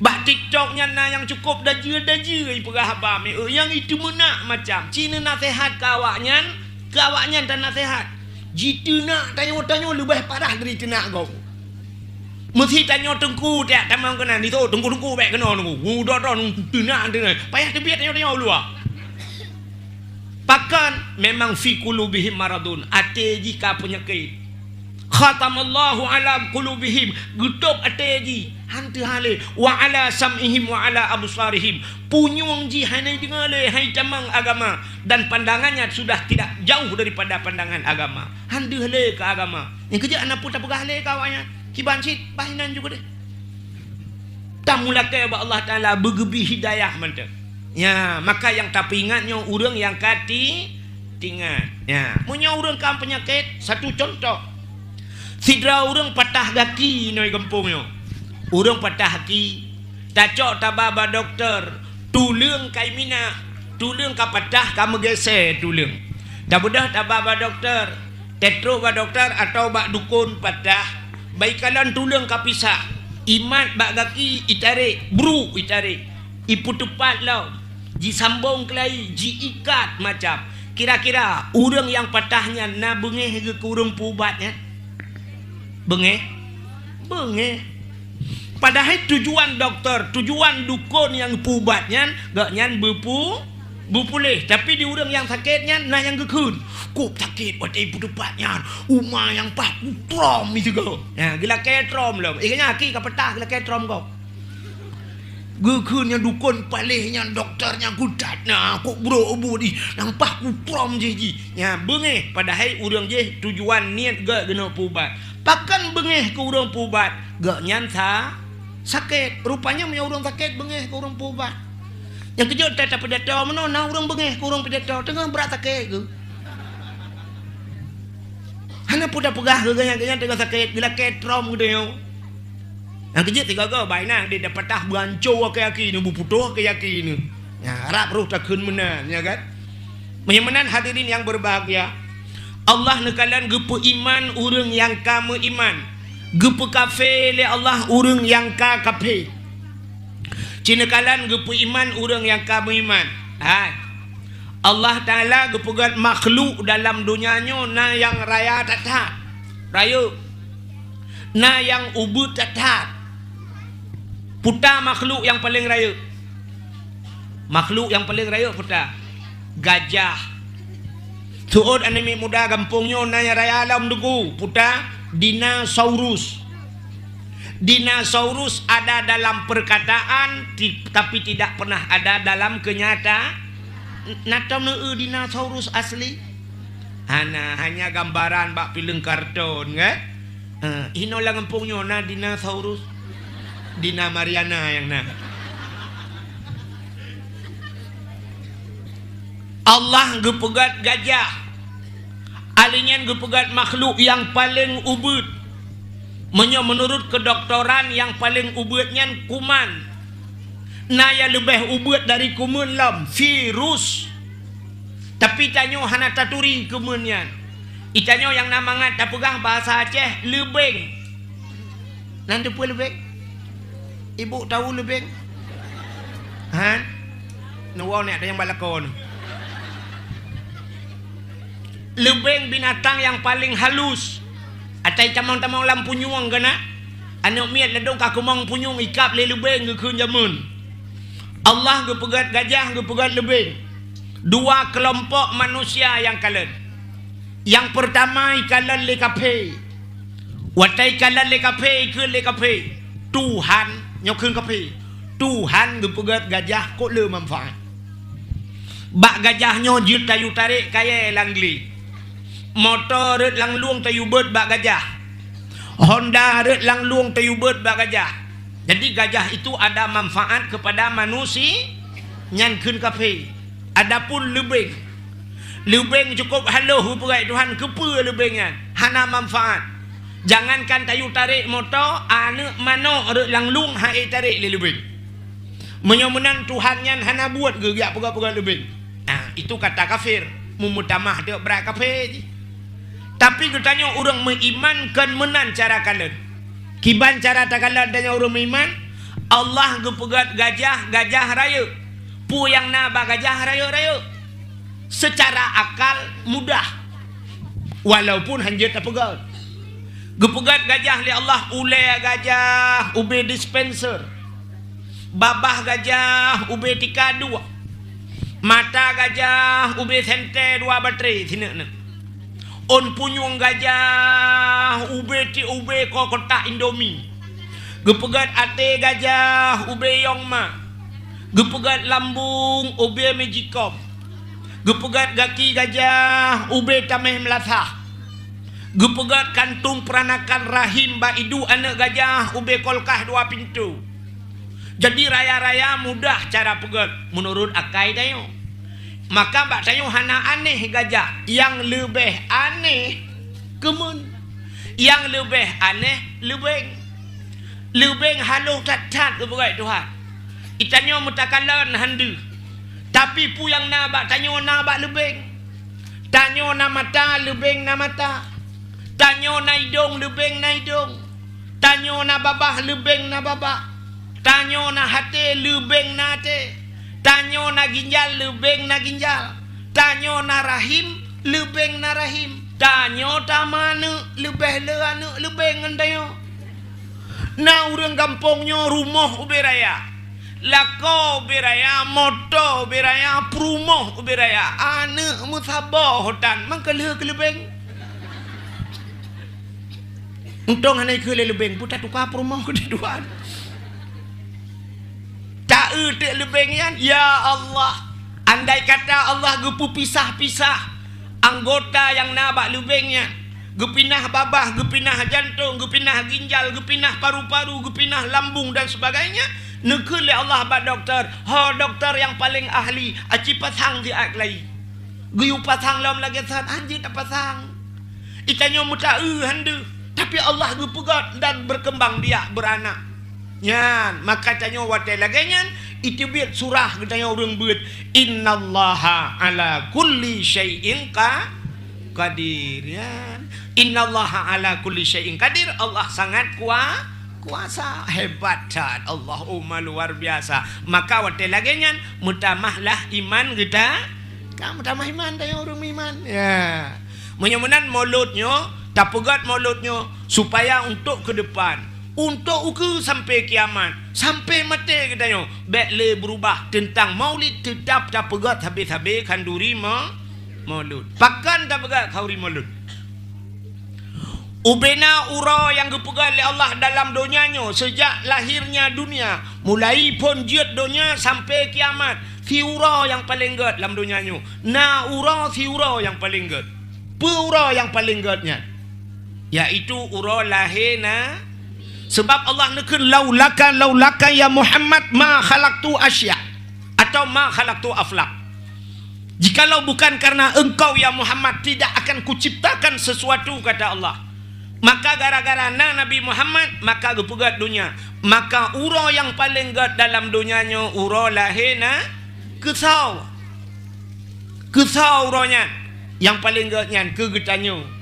Bak TikTok nyan na nyang cukôp dajeu-dajeu ipeugah haba, mi, nyang iteumeunak macam. Ci neunaseuhat keu awaknyan, keu awaknyan tanaseuhat. Jiteunak tanyoe-tanyoe leubeh parah dari teunak gob. Meusi tanyoe teungku tiak tamong keunan, ditôh teungku-teungku bék keunoe teungku. Udah-udah teunak-teunak. Payah teubiet tanyoe-tanyoe u luwa. Pakon? Memang fi qulubihim maradun, até jih ka peunyakét. Khatamallahu ala qulubihim, geutôb até jih, han teuhah lé. Wa ala sam'ihim wa ala absarihim, punyueng jih hana jideungoe lé, hana jitamong agama, dan pandangannya sudah tidak jauh daripada pandangan agama. Han deuh lé keu agama. Nyang keujeuet hana peue tapeugah lé keu awaknyan. Kiban cit, bah inan juga deh. Tamulakée bak Allah Taala beugeubri hidayah mantong. Ya, maka nyang tapeuingat nyoe ureuëng nyang ka ti-, Ingat, ya, meunyoe ureuëng ka peunyakét, satu contoh. Sidroe ureuëng patah gaki inoe gampông nyoe. Ureuëng patah gaki, tacok taba bak dokto, tuleueng ka imina, tuleueng ka patah, ka meugeusé tuleueng. Tabeudôh taba bak dokto, tatrok bak dokto atawa bak dukon patah, bak ikalon tuleueng ka pisah, imat bak gaki itarek, bruk itarek, ipeuteupat lom, jisambong keulai, jiikat macam. Kira-kira ureuëng nyang patah nyan na beungéh geuh keu ureuëng peuubat nyan? Beungéh? Beungéh. Padahai tujuan dokto, tujuan dukon nyang peuubat nyan, gobnyan beupu-, beupuléh. Tapi di ureuëng nyang sakét nyan na nyang geukheun. Kok sakét watée peuteupat nyan, uma nyang paih kutrom sigoe. Ha, geulakée trom lom. Eh, nyan aki ka patah geulakée trom gob. Geukheun nyang dukon paléh nyan, dokto nyang kutat na, kok brok ubit ih, nyang paih kutrom jih jih. Nyan beungéh, padahai ureuëng jih tujuan niet geuh keuneuk peuubat. Pakon beungéh keu ureuëng peuubat? Gobnyan sa-, sakét. Rupanya meunyoe ureuëng sakét beungéh keu ureuëng peuubat. Nyang keujeuet that tapidato meunoe na ureuëng beungéh keu ureuëng pidato, teungoh brat sakét geuh. Hana peue tapeugah keu gobnyan, gobnyan teungoh sakét, geulakée trom geutanyoe. Nyang keujeuet sigoe-goe bak inan deh, tapatah beuanco kaki-kaki neuh, beuputôh kaki-kaki neuh. Nyan, rab roh takheun meunan, ya kan? Meunyoe meunan hadirin yang berbahagia, Allah neukalon geupeuiman ureuëng nyang ka meuiman, geupeukafé lé Allah ureuëng nyang ka kafé. Ci neukalon geupeuiman ureuëng nyang ka meuiman. Hai. Allah Taala geupeugét makhluk dalam donya nyoe na nyang raya that-that, rayeuk. Na nyang ubit that-that. Peue ta makhluk nyang paleng rayeuk? Makhluk nyang paleng rayeuk peue ta? Gajah. Seuôt aneuk miet muda gampông nyoe na nyang raya lom deungoe, peue ta? Dinosaurus. Dinosaurus ada dalam perkataan, ti-, tapi tidak pernah ada dalam kenyata-, na tom neueu dinosaurus asli? Hana, hanya gambaran bak filem karton, kan? Eh, inoe lam gampông nyoe na dinosaurus. Dina Mariana nyang na. Allah geupeugét gajah. Ahli nyan geupeugét makhluk nyang paleng ubit. Meunyoe meunurut keudoktoran, nyang paleng ubit nyan kuman. Na nyang leubeh ubit dari kuman lom, virus. Tapi tanyoe hana taturi kuman nyan. Itanyoe nyang na mangat tapeugah bahasa Aceh, leubeng. Nan teupeue leubeng? Ibu tahu leubeng? Han? Neuwoe nèk tanyong bak lakoe nyoe. Leubeng binatang nyang paleng halus. Asai tamong-tamong lam punyueng keunan. Aneuk miet ladôm ka keumong punyueng ikab lé leubeng geukheun jameun. Allah geupeugét gajah, geupeugét leubeng. Dua keulompok manusia nyang kalon. Nyang peurtama ikalon lé kafé. Watée ikalon lé kafé, ikheun lé kafé, "Tuhan," nyoe kheun kafé, "Tuhan geupeugét gajah kok le manfaat. Bak gajah nyoe jeuet tayue tarek kayée lam glé. Moto rhot lam lueng tayue beuet bak gajah. Honda rhot lam lueng tayue beuet bak gajah." Jadi gajah itu ada manfaat kepada manusia, nyan kheun kafé. Adapun leubeng, leubeng cukup halôh geupeugét Tuhan, keupeue leubeng nyan? Hana manfaat. Jangankan tayue tarek moto, aneuk manok rhot lam lueng han ék tarek lé leubeng. Meunyoe meunan Tuhan nyan hana buet geujak peugét-peugét leubeng. Ah, itu kata kafir, meumeutamah teuk brat kafé jih. Tapi geutanyoe ureuëng meuiman kon meunan cara kalon. Kiban cara takalon tanyoe ureuëng meuiman, Allah geupeugét gajah, gajah rayeuk. Peue nyang na bak gajah rayeuk-rayeuk? Seucara akal mudah, walaupun hanjeuet tapeugét. Geupeugét gajah lé Allah, ulée gajah ubé dispenser, babah gajah ubé tika duek, mata gajah ubé sentée dua batré sineuk-neuk. Ôn punyueng gajah ubé tiek ubé ko-, kotak Indomie. Geupeugét até gajah ubé Yongma. Geupeugét lambung ubé Magicom. Geupeugét gaki gajah ubé tameh meulasah. Geupeugét kantong peuranakan rahim bak iduek aneuk gajah ubé kulkas dua pintoe. Jadi raya-raya mudah cara peugét meunurot akai tanyoe. Maka bak tanyoe hana aneh gajah, nyang leubeh aneh keumeun. Nyang leubeh aneh leubeng. Leubeng haloh that-that geupeugah Tuhan. Di tanyoe meutakalon han deuh. Tapi peue nyang na bak tanyoe na bak leubeng. Tanyoe na mata, leubeng na mata. Tanyoe na idong, leubeng na idong. Tanyoe na babah, leubeng na babah. Tanyoe na até, leubeng na até. Tanyoe na ginjal, leubeng na ginjal. Tanyoe na rahim, leubeng na rahim. Tanyoe tameuaneuk, leubeh le aneuk leubeng ngon tanyoe. Na ureuëng gampông nyoe rumoh ubé raya, lakoe ubé raya, moto ubé raya, peurumoh ubé raya, aneuk meusaboh tan, mangka lheueh keu leubeng. Untông hana ikheun lé leubeng, peue tatuka peurumoh keu tuan. Ta-eu teuk leubeng nyan, ya Allah. Andai kata Allah geupeupisah-pisah anggota nyang na bak leubeng nyan, geupinah babah, geupinah jantong, geupinah ginjal, geupinah paru-paru, geupinah lambung dan sebagainya, neukheun lé Allah bak dokto, "Ho dokto nyang paleng ahli, aci pasang siat keulayi." Geuyue pasang lom lagée that, han jeuet tapasang. Di tanyoe meuta-eu han deuh, tapi Allah geupeugét dan berkembang biak beuranak. Nyan, maka tanyoe watée lagée nyan, iteubiet surah geutanyoe ureuëng beuet, "Innallaha ala kulli syai'in qa-, qadir." Nyan, "Innallaha ala kulli syai'in qadir," Allah sangat kua-, kuasa, hebat that Allah, oh, ma luar biasa. Maka watée lagée nyan, meutamahlah iman geuta-, ka meutamah iman tanyoe ureuëng meuiman. Ya. Meunyoe meunan Maulud nyoe tapeugét Maulud nyoe supaya untuk keu depan, untuk ukeue sampai kiamat, sampai maté geutanyoe bék lé beurubah teuntang Maulid, teutap tapeugét sabe-sabe khanduri ma-, Maulud. Pakon tapeugét khanduri Maulud? Ubena uroe nyang geupeugét lé Allah dalam donya nyoe, seujak lahirnya dunia, mulai phon jeuet donya sampai kiamat, siuroe nyang paleng gét lam donya nyoe. Na uroe siuroe nyang paleng gét. Peue uroe nyang paleng gét nyan? Yaitu uroe lahé na-, seubab Allah neukheun, "Laulaka, laulaka ya Muhammad ma khalaqtu asya," atau "Ma khalaqtu aflak." "Jikalau bukan karena engkau, ya Muhammad, tidak akan kuciptakan sesuatu," kata Allah. Maka gara-gara na Nabi Muhammad, maka geupeugét donya. Maka uroe nyang paleng gét dalam donya nyoe uroe lahé na-, keusoe. Keusoe uroe nyan nyang paleng gét nyan keu geutanyoe.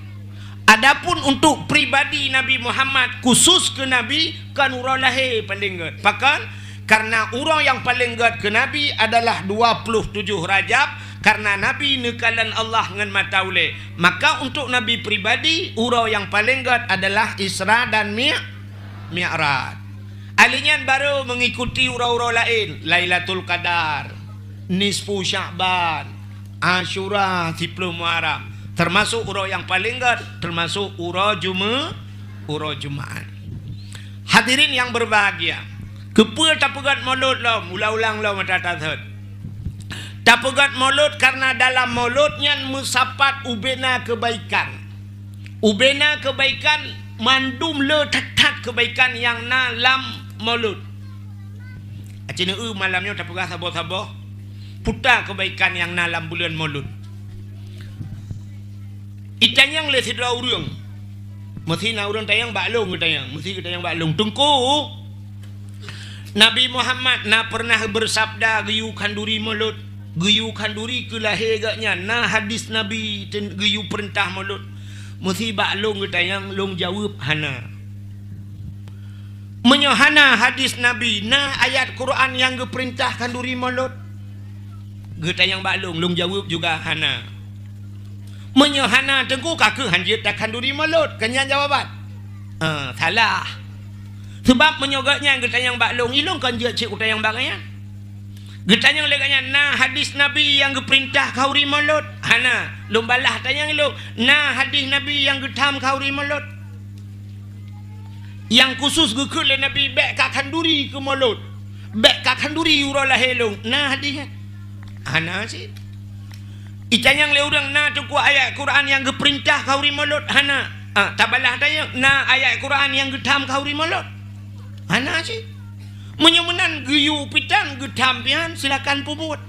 Adapun untuk pribadi Nabi Muhammad, khusus keu Nabi, kon uroe lahé paleng gét. Pakon? Karena uroe nyang paleng gét keu Nabi adalah dua puluh tujuh Rajab, karena Nabi neukalon Allah ngon mata ulée. Maka untuk Nabi pribadi, uroe nyang paleng gét adalah Isra dan Mi-, Mi'raj. Ahli nyan baru mengikuti uroe-uroe laén, Lailatul Qadar, Nisfu Sya'ban, Asyura, siploh Muharram, termasuk uroe nyang paleng gét, termasuk uroe Jume-, uroe Jumaat. Hadirin yang berbahagia, keupeue tapeugét Maulud lom, ulang-ulang lom ata tasot. Tapeugét Maulud karena dalam Maulud nyan meusapat ubena kebaikan. Ubena kebaikan, mandum le that-that kebaikan nyang na lam Maulud. Aci neu malam nyoe tapeugah saboh-saboh puta kebaikan nyang na lam buleuen Maulud. Itanyong lé sidroe ureuëng. Meusi na ureuëng tanyong bak lôn geutanyong. Meusi geutanyong bak lôn, "Teungku, Nabi Muhammad na pernah bersabda geuyue khanduri Maulud, geuyue khanduri keu lahé geuhnyan, na hadis Nabi ten-, geuyue peurintah Maulud?" Meusi bak lôn geutanyong, lôn jaweueb, "Hana." "Meunyoe hana hadis Nabi, na ayat Quran nyang geupeurintah khanduri Maulud?" Geutanyong bak lôn, lôn jaweueb juga, "Hana." "Meunyoe hana, Teungku, ka kheueh han jeuet takhanduri Maulud." Kan nyan jawaban? Eh, salah. Seubab meunyoe geuhnyan geutanyong bak lôn, ilôn kon jeuet cit kutanyong bak geuhnyan. Geutanyong lé geuhnyan, "Na hadis Nabi nyang geupeurintah khanduri Maulud?" "Hana." Lôn balaih tanyong ilôn, "Na hadis Nabi nyang geutham khanduri Maulud?" Nyang khusus geukheun lé Nabi bék ka khanduri keu Maulud, bék ka khanduri uroe lahé lôn, na hadih nyan? Hana cit. Itanyong lé ureuëng, "Na Teungku ayat Quran nyang geupeurintah khanduri Maulud?" "Hana." Ah, tabalaih tanyong, "Na ayat Quran nyang geutham khanduri Maulud?" Hana cit. Meunyoe meunan geuyue pitan geutham pian, silakan peubuet.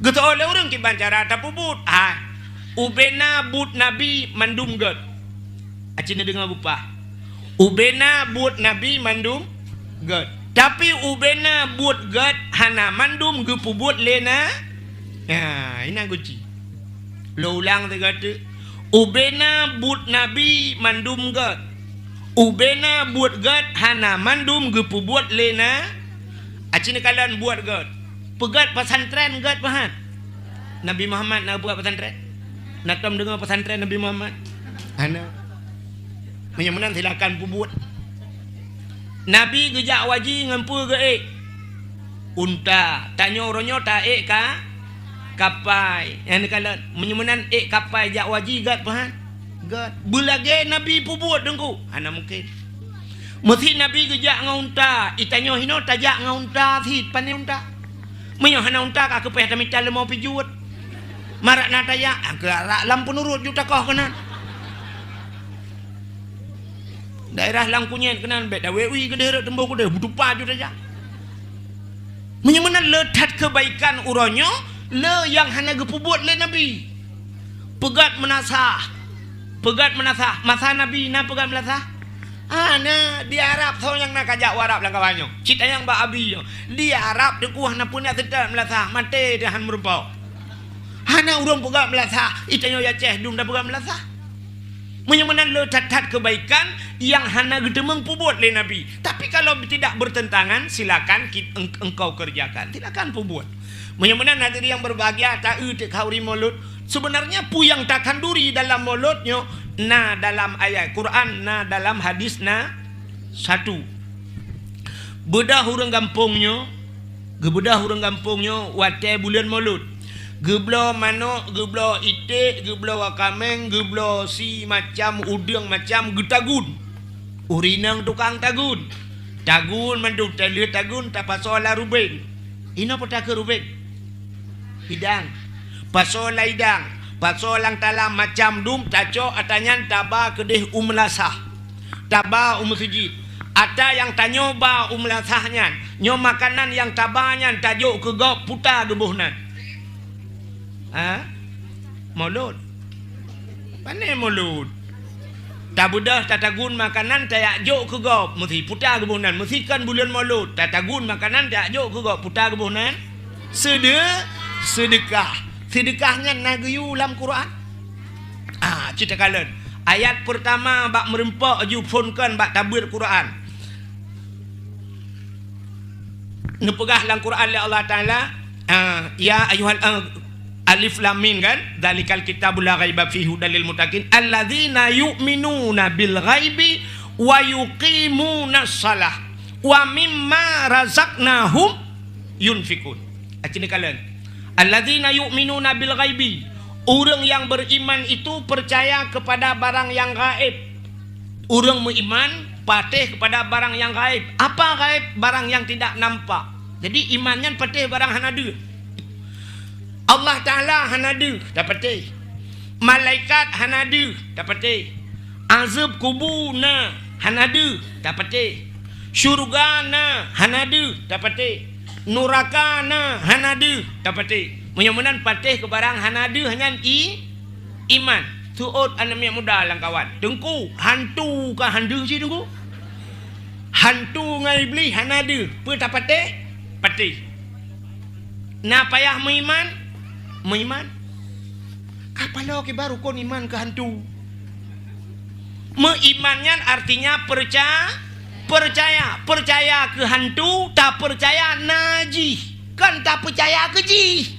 Geuteu'oh lé ureuëng kiban cara tapeubuet. Ha, ubena buet Nabi mandum gét. Aci neudeungoe beupah. Ubena buet Nabi mandum gét. Tapi ubena buet gét hana mandum geupeubuet lé na. Ha, inan kunci. Lôn ulang sigoe teuk. Ubena buet Nabi mandum gét. Ubena buet gét hana mandum geupeubuet lé na. Aci neukalon buet gét. Peugét pesantren gét pahat. Nabi Muhammad na peugét pesantren? Na tom deungoe pesantren Nabi Muhammad? Hana. Meunyoe meunan silakan peubuet. Nabi geujak u haji ngon peue geuék? Unta. Tanyoe uroe nyoe taék ka kapai. Nyang neukalon, meunyoe meunan ék kapai jak u haji gét pahat? Gét. Beulagée Nabi peubuet Teungku? Hana mungken. Meusi Nabi geujak ngon unta, i tanyoe hinoe tajak ngon unta sit, pane unta. Meunyoe hana unta ka keupéh tamita leumô pijuet. Marak na tajak, angkeu arak lam peunurot ju takoh keunan. Daerah lam kunyét keunan bék dawé ui keudeh rot teumbôh keudeh, beutupa ju tajak. Meunyoe meunan le that keubaikan uroe nyoe, le nyang hana geupeubuet lé Nabi. Peugét meunasah. Peugét meunasah. Masa Nabi na peugét meunasah? Hana, di Arab soe nyang na kajak u Arab lam kawan nyoe. Cit nyang bak Abi nyoe. Di Arab teukuah na peue na seutôt meunasah, maté teuh han meurumpok. Hana ureuëng peugét meunasah, i tanyoe Aceh dum tapeugét meunasah. Meunyoe meunan le that-that keubaikan nyang hana geuteumeung peubuet lé Nabi. Tapi kalau tidak bertentangan, silakan ki-, eng-, engkau kerjakan. Silakan peubuet. Meunyoe meunan hadirin yang berbahagia, ta-eu teuk khauri Maulud. Sebenarnya peue nyang takhanduri dalam Maulud nyoe na dalam ayat Quran, na dalam hadis na satu. Beudôh ureuëng gampông nyoe, geubeudoh ureuëng gampông nyoe watée buleuen Maulud. Geubloe manok, geubloe iték, geubloe wakaméng, geubloe si macam udeueng macam geutagun. Ureuëng inong tukang tagun. Tagun mandum, taleueh tagun tapasoe lam rubeng. Inoe peue takheun rubeng? Idang. Pasoe lam idang. Pasoe lam talam macam dum, tacok ata nyan taba keudeh u meulasah. Taba u meuseujid. Ata nyang tanyoe ba u meulasah nyan, nyoe makanan nyang taba nyan tajok keu gob, peue ta geuboh nan? Ha? Maulud. Pane Maulud? Tabeudôh tatagun makanan tajak jok keu gob, meusi peue ta geuboh nan? Meusi kon buleuen Maulud, tatagun makanan tajak jok keu gob, peue ta geuboh nan? Seude-, seudeukah. Seudeukah nyan na geuyue lam Quran? Ah, cit takalon. Ayat peurtama bak meurumpok ju phon kon bak tabeuet Quran. Neupeugah lam Quran lé Allah Taala, ah, ya ayyuhal, ah, alif lam mim kan, dzalikal kitabu la raiba fihi hudal lil muttaqin, alladzina yu'minuna bil ghaibi wa yuqimunas shalah wa mimma razaqnahum yunfikun. Aci neukalon. Alladzina yu'minuna bil ghaibi. Ureuëng nyang beriman itu percaya kepada barang yang gaib. Ureuëng meuiman patéh kepada barang yang gaib. Apa gaib? Barang yang tidak nampak. Jadi iman nyan patéh barang hana deuh. Allah Taala hana deuh, tapatéh. Malaikat hana deuh, tapatéh. Azeueb kubu na, hana deuh, tapatéh. Syeuruga na, hana deuh, tapatéh. Nuraka na, hana deuh, tapatéh. Meunyoe meunan patéh keu barang hana deuh nyan i-, iman. Seuôt aneuëk miet muda lam kawan. Teungku, hantu ka han deuh cit Teungku? Hantu ngon Iblih hana deuh. Peue tapatéh? Patéh. Na payah meuiman? Meuiman. Ka paloe kiban rukon iman keu hantu. Meuiman nyan artinya perca-, percaya. Percaya keu hantu, tapercaya na jih. Kon tapercaya keu jih.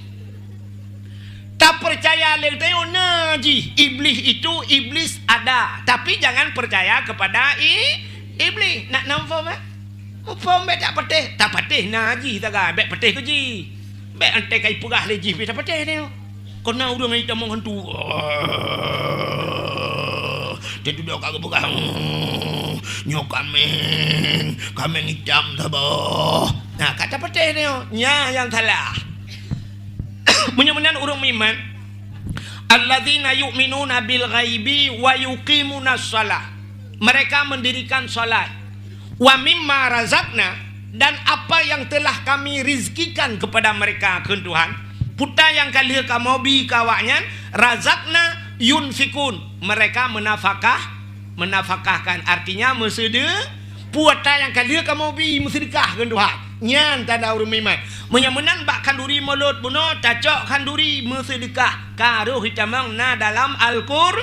Tapercaya lé geutanyoe na jih. Iblih itu, iblis ada. Tapi jangan percaya kepada i-, iblih. Nak na muphom, eh? Muphom bék tapatéh. Tapatéh na jih sagai, bék patéh keu jih. Bék anté ka ipeugah lé jih pih tapatéh nyoe. Kon na ureuëng itamong hantu. Teududoe ka geupeugah, "Nyoe kaméng, kaméng itam saboh." Nah, ka tapatéh nyoe. Nyan nyang salah. Meunyoe meunan ureuëng meuiman, alladzina yu'minuna bil ghaibi wa yuqimunas shalah. Mereka mendirikan salat. Wa mimma razaqna, dan apa yang telah Kami rizkikan kepada mereka, kheun Tuhan, Puta nyang ka lheueh kamoe bi keu awaknyan, razaqna yunfikun, mereka menafakah, menafakahkan, artinya meuseude-, puta nyang ka lheueh kamoe bi meuseudeukah keu Tuhan. Nyan tanda ureuëng meuiman. Meunyoe meunan bak khanduri mulod bunoe, tacok khanduri meuseudeukah, ka rhoh itamong na dalam Al-Qur-,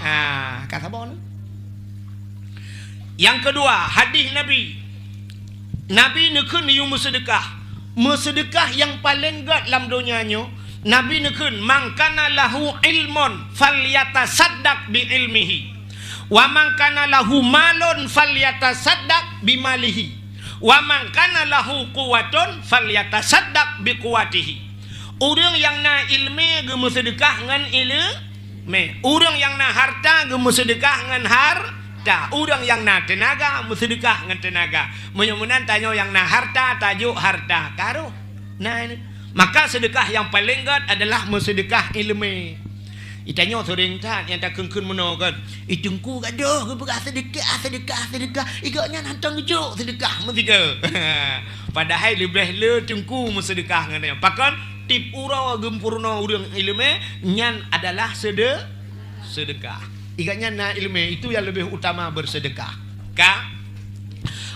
ha, ka saboh na. Nyang keudua, hadis Nabi. Nabi neukheun yue meuseudeukah. Meuseudeukah nyang paleng gét lam donya nyoe, Nabi neukheun, "Man kana lahu ilmun falyatasaddaq bi ilmihi, wa man kana lahu malun falyatasaddaq bi malihi, wa man kana lahu quwwatun falyatasaddaq bi quwwatihi." Ureuëng nyang na iéleumé geumeuseudeukah ngon iéleumé. Ureuëng nyang na hareuta geumeuseudeukah ngon hareuta. Ureuëng nyang na teunaga meuseudeukah ngon teunaga. Meunyoe meunan tanyoe nyang na hareuta tajok hareuta, ka rhoh. Nah, ini. Maka seudeukah nyang paleng gét adalah meuseudeukah iéleumé. Itanyoe seuring that nyang takheun-kheun meunoe kan, "Ih, Teungku gadôh geupeugah seudeukah, seudeukah, seudeukah." Igok nyan hantom geujok seudeukah meusigoe. Padahai leubeh le Teungku meuseudeukah ngon nyan. Pakon? Tiep uroe geumpeurunoe ureuëng iéleumé nyan adalah seude-, seudeukah. Igok nyan na iéleumé, itu yang lebih utama bersedekah. Ka?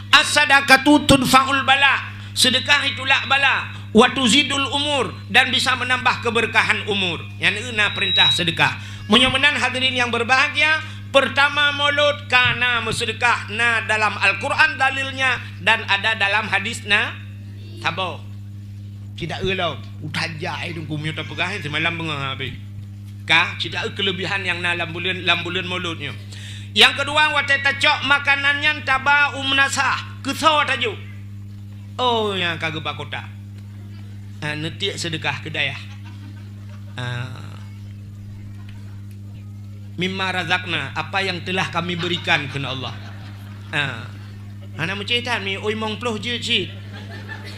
As-sadaqatu tudfa'ul bala. Seudeukah itulak bala. Wa tuzidul umur. Dan bisa menambah keberkahan umur. Nyan na peurintah seudeukah. Meunyoe meunan hadirin yang berbahagia, pertama mulod ka na meuseudeukah, na dalam Al-Quran dalilnya dan ada dalam hadis na saboh. Cit taeu lom, utajak ai Teungku meunyoe tapeugah, eh, seumalam beungoh habéh. Ka, cit taeu keuleubihan nyang na lam buleuen, lam buleuen mulod nyoe. Nyang keudua, watée tacok makanan nyan taba u meunasah, keusoe tajok. Oh, nyang ka geuba kota. Ah, neutiek seudeukah keu dayah. Ah. Mimma razaqna, apa yang telah Kami berikan, kheun Allah. Ha. Hana meucéh that, mi oi mong ploh jeuet cit.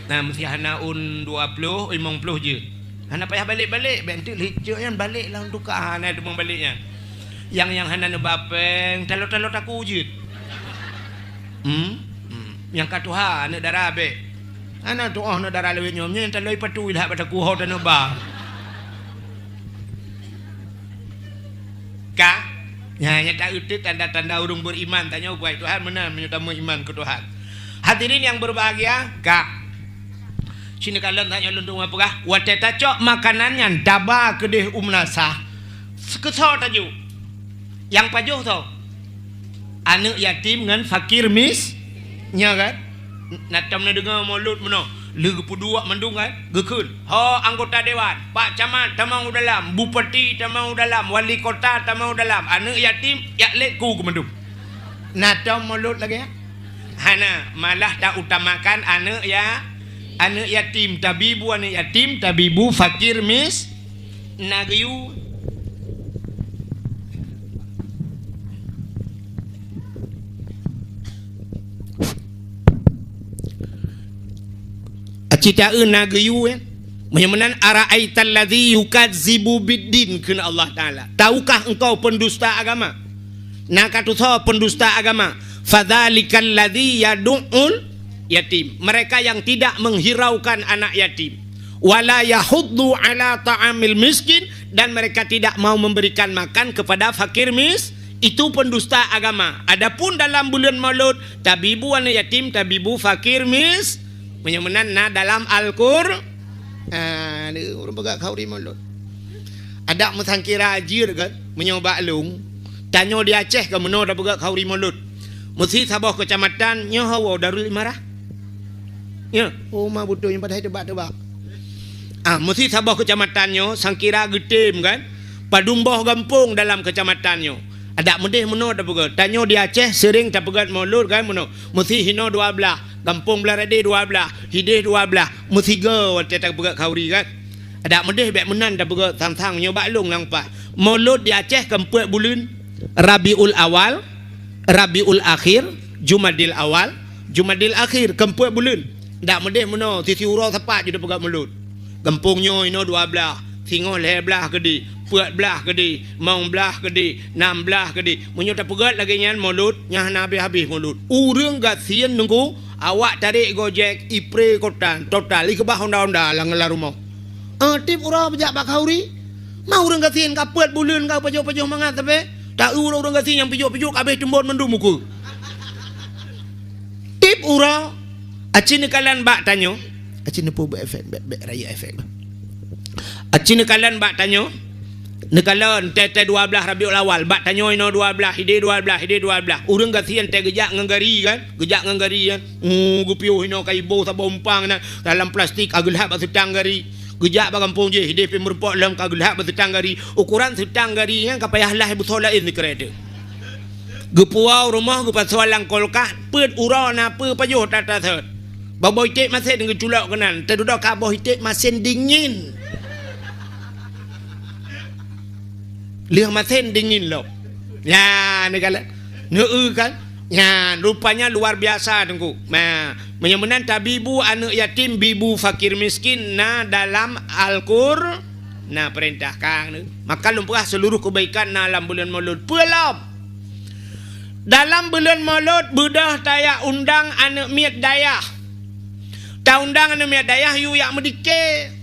Nah, meusti hana un dua ploh, oi mong ploh jeuet. Hana payah balek-balek, bék enteuk lheueh cok nyan balek lam tuka, hana teumong balek nyan. Nyang, nyang hana neuba péng, talo-talo taku jeuet. Hmm? Hmm. Nyang ka tuha aneuk dara bék. Hana tuoh aneuk dara lawét nyoe, nyan taloi patu ilak bak taku ho taneuba. Ka? Nyan, nyan ta-, itu tanda-tanda ureuëng beriman. Tanyoe buai Tuhan meunan meunyoe tameuiman keu Tuhan. Hadirin yang berbahagia, ka. Sini kalon tanyoe lôn tuan peugah, watée tacok makanan nyan taba keudeh u meunasah. Seukeusoe tajok. Nyang pajoh soe? Aneuk yatim ngon fakir mis-, nya kan? Na tom neudeungoe mulod meunoe, lheueh geupeuduek mandum kan? Geukheun, "Ho anggota dewan, pak camat tamong u dalam, bupati tamong u dalam, wali kota tamong u dalam, aneuk yatim jak lét ku keu mandum." Na tom mulod lagée nyan? Hana, malah tautamakan aneuk ya-, aneuk yatim, tabibu aneuk yatim, tabibu fakir mis-, na geuyue. Aci taeu na geuyue, eh? Meunyoe meunan, "Ara'aital ladzi yukazzibu biddin," kheun Allah Taala. "Tahukah engkau pendusta agama?" Na ka tusoe pendusta agama. "Fadzalikal ladzi yadu'ul yatim." Mereka yang tidak menghiraukan anak yatim. "Wala yahuddu ala ta'amil miskin," dan mereka tidak mau memberikan makan kepada fakir mis-, itu pendusta agama. Adapun dalam buleuen mulod, tabibu aneuk yatim, tabibu fakir mis-, meunyoe meunan na dalam Al-Qur-, ah, ureuëng peugah khanduri mulod. Adak meusangkira jeuet kan, meunyoe bak lôn, tanyoe di Aceh kan meunoe tapeugah khanduri mulod. Meusti saboh keucamatan nyoe hawa Darul Imarah. Ya, oh, ma beutôi nyan padahai teubak-teubak. Ah, meusti saboh keucamatan nyoe sangkira geutem kan, padum boh gampông dalam keucamatan nyoe. Adak meudeh meunoe tapeugah. Tanyoe di Aceh seuring tapeugah mulod kan meunoe. Meusti hinoe dua blaih, gampông Blaih Radé dua blaih, hideh dua blaih, meusigoe watée tapeugah khanduri kan. Adak meudeh bék meunan tapeugah sang-sang nyoe bak lôn lam pat. Mulod di Aceh kan peuet buleuen, Rabiul Awal, Rabiul Akhir, Jumadil Awal, Jumadil Akhir, kan peuet buleuen. Dak meudeh meunoe, sisi uroe sapat jeuet tapeugah mulod. Gampông nyoe inoe dua blaih, singoh lhée blaih keudeh, peuet blaih keudeh, limong blaih keudeh, nam blaih keudeh. Meunyoe tapeugét lagée nyan mulod, nyan hana habéh-habéh mulod. Ureuëng gasien nunggu, awak tarek Gojek, ipré kota, total, ikeubah honda-honda lam, lam rumoh. Ah, tiep uroe beujak bak khauri. Ma ureuëng gasien ka peuet buleuen ka pajoh-pajoh mangat sabe. Ta ureuëng gasien nyang pijok-pijok ka abéh teumbon mandum ukeue. Tiep uroe, aci neukalon bak tanyoe. Aci neupeu beu efek, bek, bek rayeuk efek. Aci neukalon bak tanyoe. Neukalon teuh-teuh dua blaih Rabiul Awal, bak tanyoe inoe dua blaih, idéh dua blaih, idéh dua blaih. Ureuëng gasien teuh geujak ngon gari kan? Geujak ngon gari kan? Uh, geupiôh inoe ka iboh saboh umpang na dalam plastik, ka geulhak bak seutang gari. Geujak bak gampông jih, idéh pih meurumpok lom ka geulhak bak seutang gari. Ukuran seutang gari nyan ka payah lah beusoe laén dikeureuh teuh. Geupuwoe u rumoh geupasoe lam kulkas, peuet uroe na peue pajoh that-that sot. Bak boh iték masen geuculok keunan, teududoe ka boh iték masen dingin. Lheueh masen dingin lom. Nyan, neukalon. Neu-eu kan? Nyan, rupanya luar biasa, Teungku. Nah, meunyoe meunan tabibu aneuëk yatim, bibu fakir miskin na dalam Al-Qur-, na peurintah kang ni. Maka lôn peugah seuluruh keubaikan na lam buleuen Maulud. Peue lom? Dalam buleuen Maulud, beudôh tayak undang aneuëk miet dayah. Taundang aneuëk miet dayah yue jak meudike.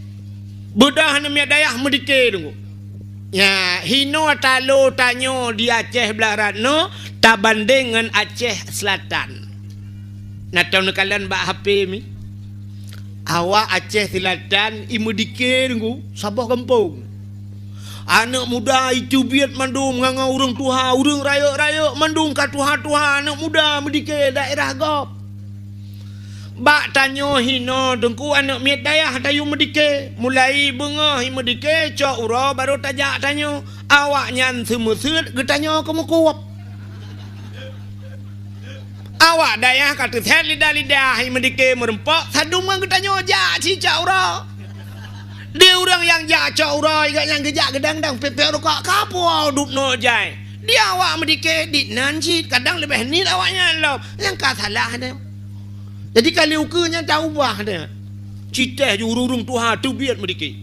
Beudôh aneuëk miet dayah meudike, Teungku. Nyan, hinoe talo tanyoe di Aceh Blah Ratno tabandeng ngon Aceh Selatan. Na tau neukalon bak H P mi. Awak Aceh Selatan i meudike, Teungku, saboh gampông. Aneuëk muda iteubiet mandum ngon ureuëng tuha, ureuëng rayeuk-rayeuk mandum ka tuha-tuha, aneuëk muda meudike daerah gob. Bak tanyoe hinoe, Teungku, aneuëk miet dayah tayue meudike. Mulai beungoh i meudike, cok uroe barô tajak tanyoe. Awaknyan seumeuseut geutanyoe keumeukueb. Awak dayah ka teusét lidah-lidah i meudike meurumpok, sadum ngon geutanyoe jak sicok uroe. Di ureuëng nyang jak cok uroe, gobnyan geujak geudang-dang peuet-peuet rukok, ka puwoe dubnoe jai. Di awak meudike dit nan cit, kadang leubeh niet awaknyan lom. Nyang ka salah nyan. Jadi, ka lheueh ukeue nyan taubah nyan. Cit teuh ju ureuëng tuha teubiet meudike.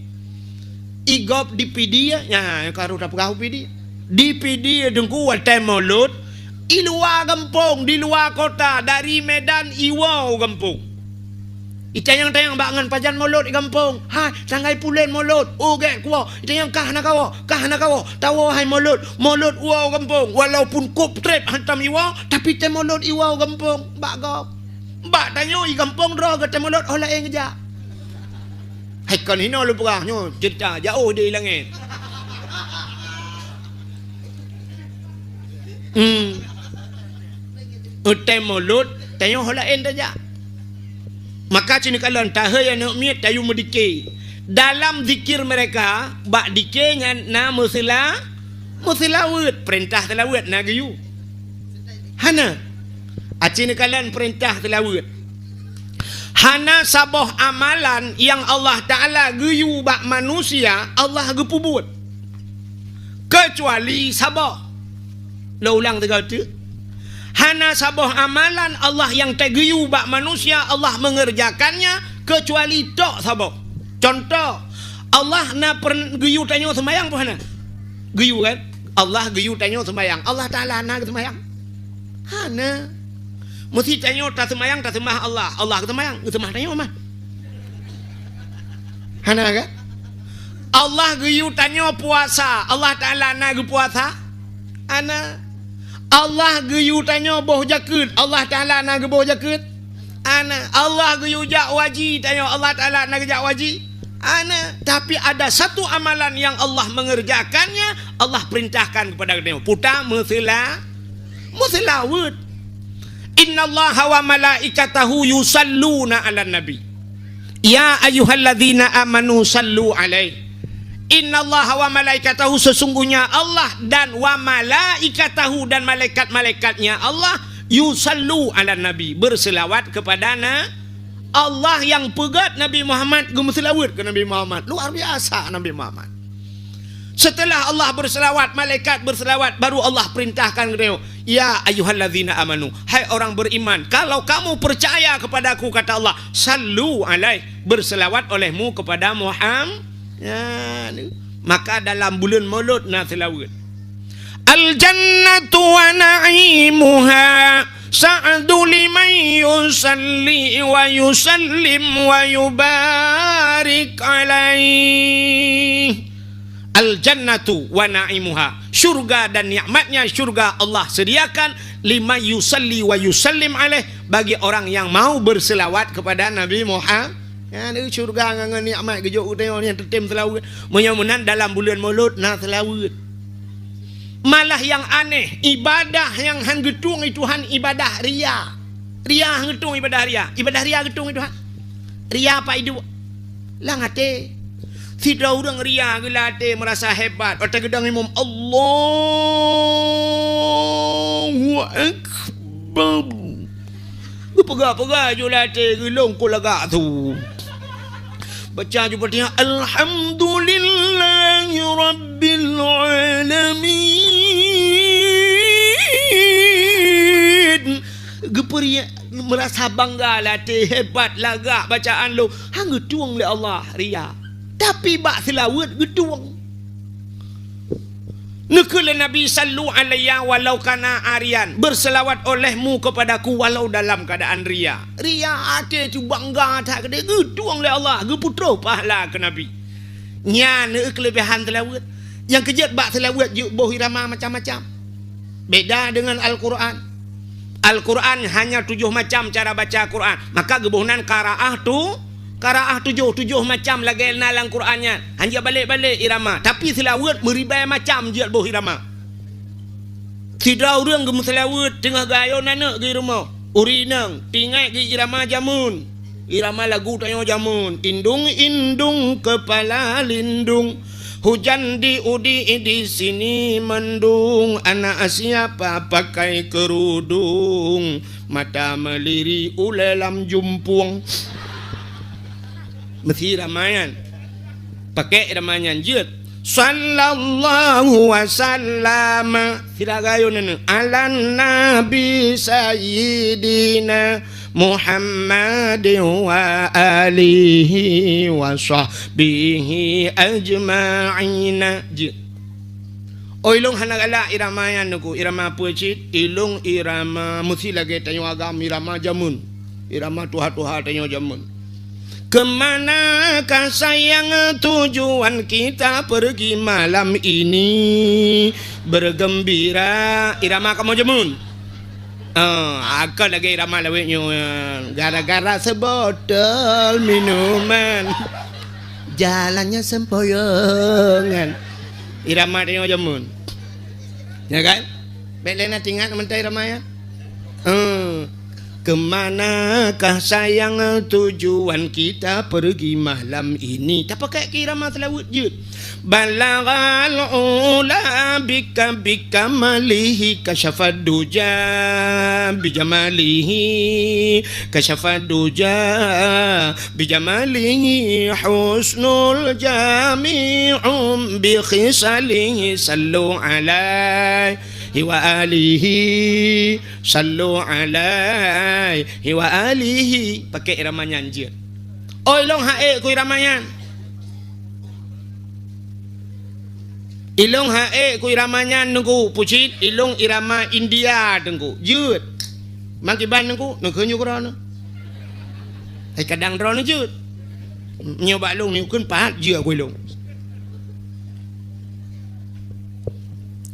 I gob di Pidie, nyan ka rôh tapeugah u Pidie. Di Pidie, Teungku, watée Maulud, i luwa gampông, di luwa kota, dari Medan iwoe u gampông. Itanyong-tanyong bak ngon pajan Maulud i gampông. Hai, tanggai pulen Maulud. Oh, gét kuwoe. Itanyong kah na kawoe, kah na kawoe. Tawoe hai Maulud. Maulud woe u gampông. Walaupun kôb treb hantom iwoe, tapi tée Maulud iwoe u gampông. Bak gob. Bak tanyoe i gampông droe geutem Maulud, oh laén geujak. Hai kon hinoe lôn peugah nyoe, cerita jauh di langét. Hmm. Utem Maulud, tanyoe ho laén tajak. Maka cit neukalon tahei aneuëk miet tayue meudike. Dalam zikir mereka, bak dike nyan na meuseula-, meuseulaweuet, peurintah seulaweuet na geuyue. Hana. Aci neukalon peurintah seulaweuet. Hana saboh amalan nyang Allah Taala geuyue bak manusia, Allah geupeubuet. Keucuali saboh. Lôn ulang tiga teuk. Hana saboh amalan Allah nyang tageuyue bak manusia, Allah mengerjakannya, keucuali tok saboh. Contoh, Allah na pern-, geuyue tanyoe seumayang peue hana? Geuyue kan? Allah geuyue tanyoe seumayang. Allah Taala na geuseumayang? Hana. Meusti tanyoe taseumayang, taseumah Allah. Allah geuseumah, geuseumah tanyoe mah. Hana kan? Allah geuyue tanyoe puasa. Allah Taala na geupuasa? Hana. Allah geuyue tanyoe boh jakeuet. Allah Taala na geuboh jakeuet? Hana. Allah geuyue jak haji tanyoe. Allah Taala na geujak haji? Hana. Tapi ada satu amalan yang Allah mengerjakannya, Allah perintahkan kepada geutanyoe. Puta meuseula-, meuseulaweuet. Innallaha wa malaikatahu yusalluna 'alan nabi. Ya ayyuhalladzina amanu sallu 'alaihi. Innallaha wa malaikatahu, sesungguhnya Allah dan wa malaikatahu, dan malaikat-malaikatnya Allah, yusallu 'alan nabi, berselawat kepada na-, Allah nyang peugét Nabi Muhammad, geumeuseulaweuet keu Nabi Muhammad. Luar biasa Nabi Muhammad. Setelah Allah berselawat, malaikat berselawat, baru Allah perintahkan geutanyoe, "Ya ayyuhalladzina amanu, hai orang beriman, kalau kamu percaya kepadaku," kata Allah, "sallu alaihi, berselawat olehmu kepada Muhammad." Ya, ni. Maka dalam buleuen Maulud na seulaweuet. "Al jannatu wa na'imuha." Sa'du liman yusalli wa yusallim wa yubarik alaih. Al-jannatu wa na'imuha. Syurga dan nikmatnya syurga Allah sediakan liman yusalli wa yusallim alaih, bagi orang yang mau berselawat kepada Nabi Muhammad. Nyan syurga ngon, ngon nikmat geujok u tanyoe nyang teutem seulaweuet. Meunyoe meunan dalam buleuen Maulud na seulaweuet. Malah nyang aneh, ibadah nyang han geutueng lé Tuhan ibadah ria. Ria han geutueng ibadah ria. Ibadah ria geutueng lé Tuhan. Ria apa iduek? Lam até. Sidroe ureuëng ria geuh lam até meurasa hebat. Watée geudong imum, "Allahu Akbar." Geupeugah-peugah ju lam até geulong kon lagak su. Baca ju Fatihah, "Alhamdulillahi Rabbil Alamin." Geupeuriak, meurasa bangga lam até, hebat lagak bacaan lôn. Han geutueng lé Allah, ria. Tapi bak seulaweuet geutueng. Neukheun lé Nabi, "Sallu alayya walau kana ariyan." Berselawat olehmu kepadaku walau dalam keadaan ria. Ria até teuh bangga that keudéh, geutueng lé Allah, geupeutroh pahala keu Nabi. Nyan keuh keuleubehan seulaweuet. Nyang keujeuet bak seulaweuet jeuet boh irama macam-macam. Beda deungon Al-Qur'an. Al-Qur'an hanya tujoh macam cara baca Qur'an. Maka geuboh nan qaraah tu, qaraah tujoh, tujoh macam lagée na lam Qur'an nyan. Hanya balek-balek irama, tapi seulaweuet meuribée macam jeuet boh irama. Sidroe ureuëng geumeuseulaweuet teungoh geuayon aneuëk geuh rumoh. Ureuëng inong, tingat geuh irama jameun. Irama lagu tanyoe jameun, indung-indung kepala lindung, hujan di udi di sini mendung, anak siapa pakai kerudung, mata melirik ulée lam jumpung. Meusi irama nyan. Pakai irama nyan jeuet. Sallallahu wasallam. Sira gayun neuneu. Ala Nabi Sayyidina Muhammad wa alihi wa sahbihi ajma'ina. Jeuet. Oh, ilong hana galak irama nyan nuku, irama peue cit? Ilong irama meusi lagée tanyoe agam, irama jameun. Irama tuha-tuha tanyoe jameun. Kemanakah sayang tujuan kita pergi malam ini? Bergembira. Irama kamoe jameun. Ah, akan lagée irama lawét nyoe, gara-gara sebotol minuman, jalannya sempoyongan. Irama tanyoe jameun. Ya kan? Bék lé na tingat mantong irama nyan. Eh, kemanakah sayang tujuan kita pergi malam ini? Tapakai keu irama seulaweuet jeuet. Balaghal ula bika, bikamalihi kasyafad duja, bijamalihi kasyafad duja, bijamalihi husnul jami'un, bikhisalihi sallu alaihi wa alihi, sallu alaihi wa alihi. Pakai irama nyan jeuet. Oh, ilong haék ku irama nyan. Ilong haék ku irama nyan teungku, pucit ilong irama India teungku. Jeuet. Makiban teungku, neukheun nyoe keudroe. Hai kadang droeneuh jeuet. Nyoe bak lôn neukheun pahat jeuet ku ilong.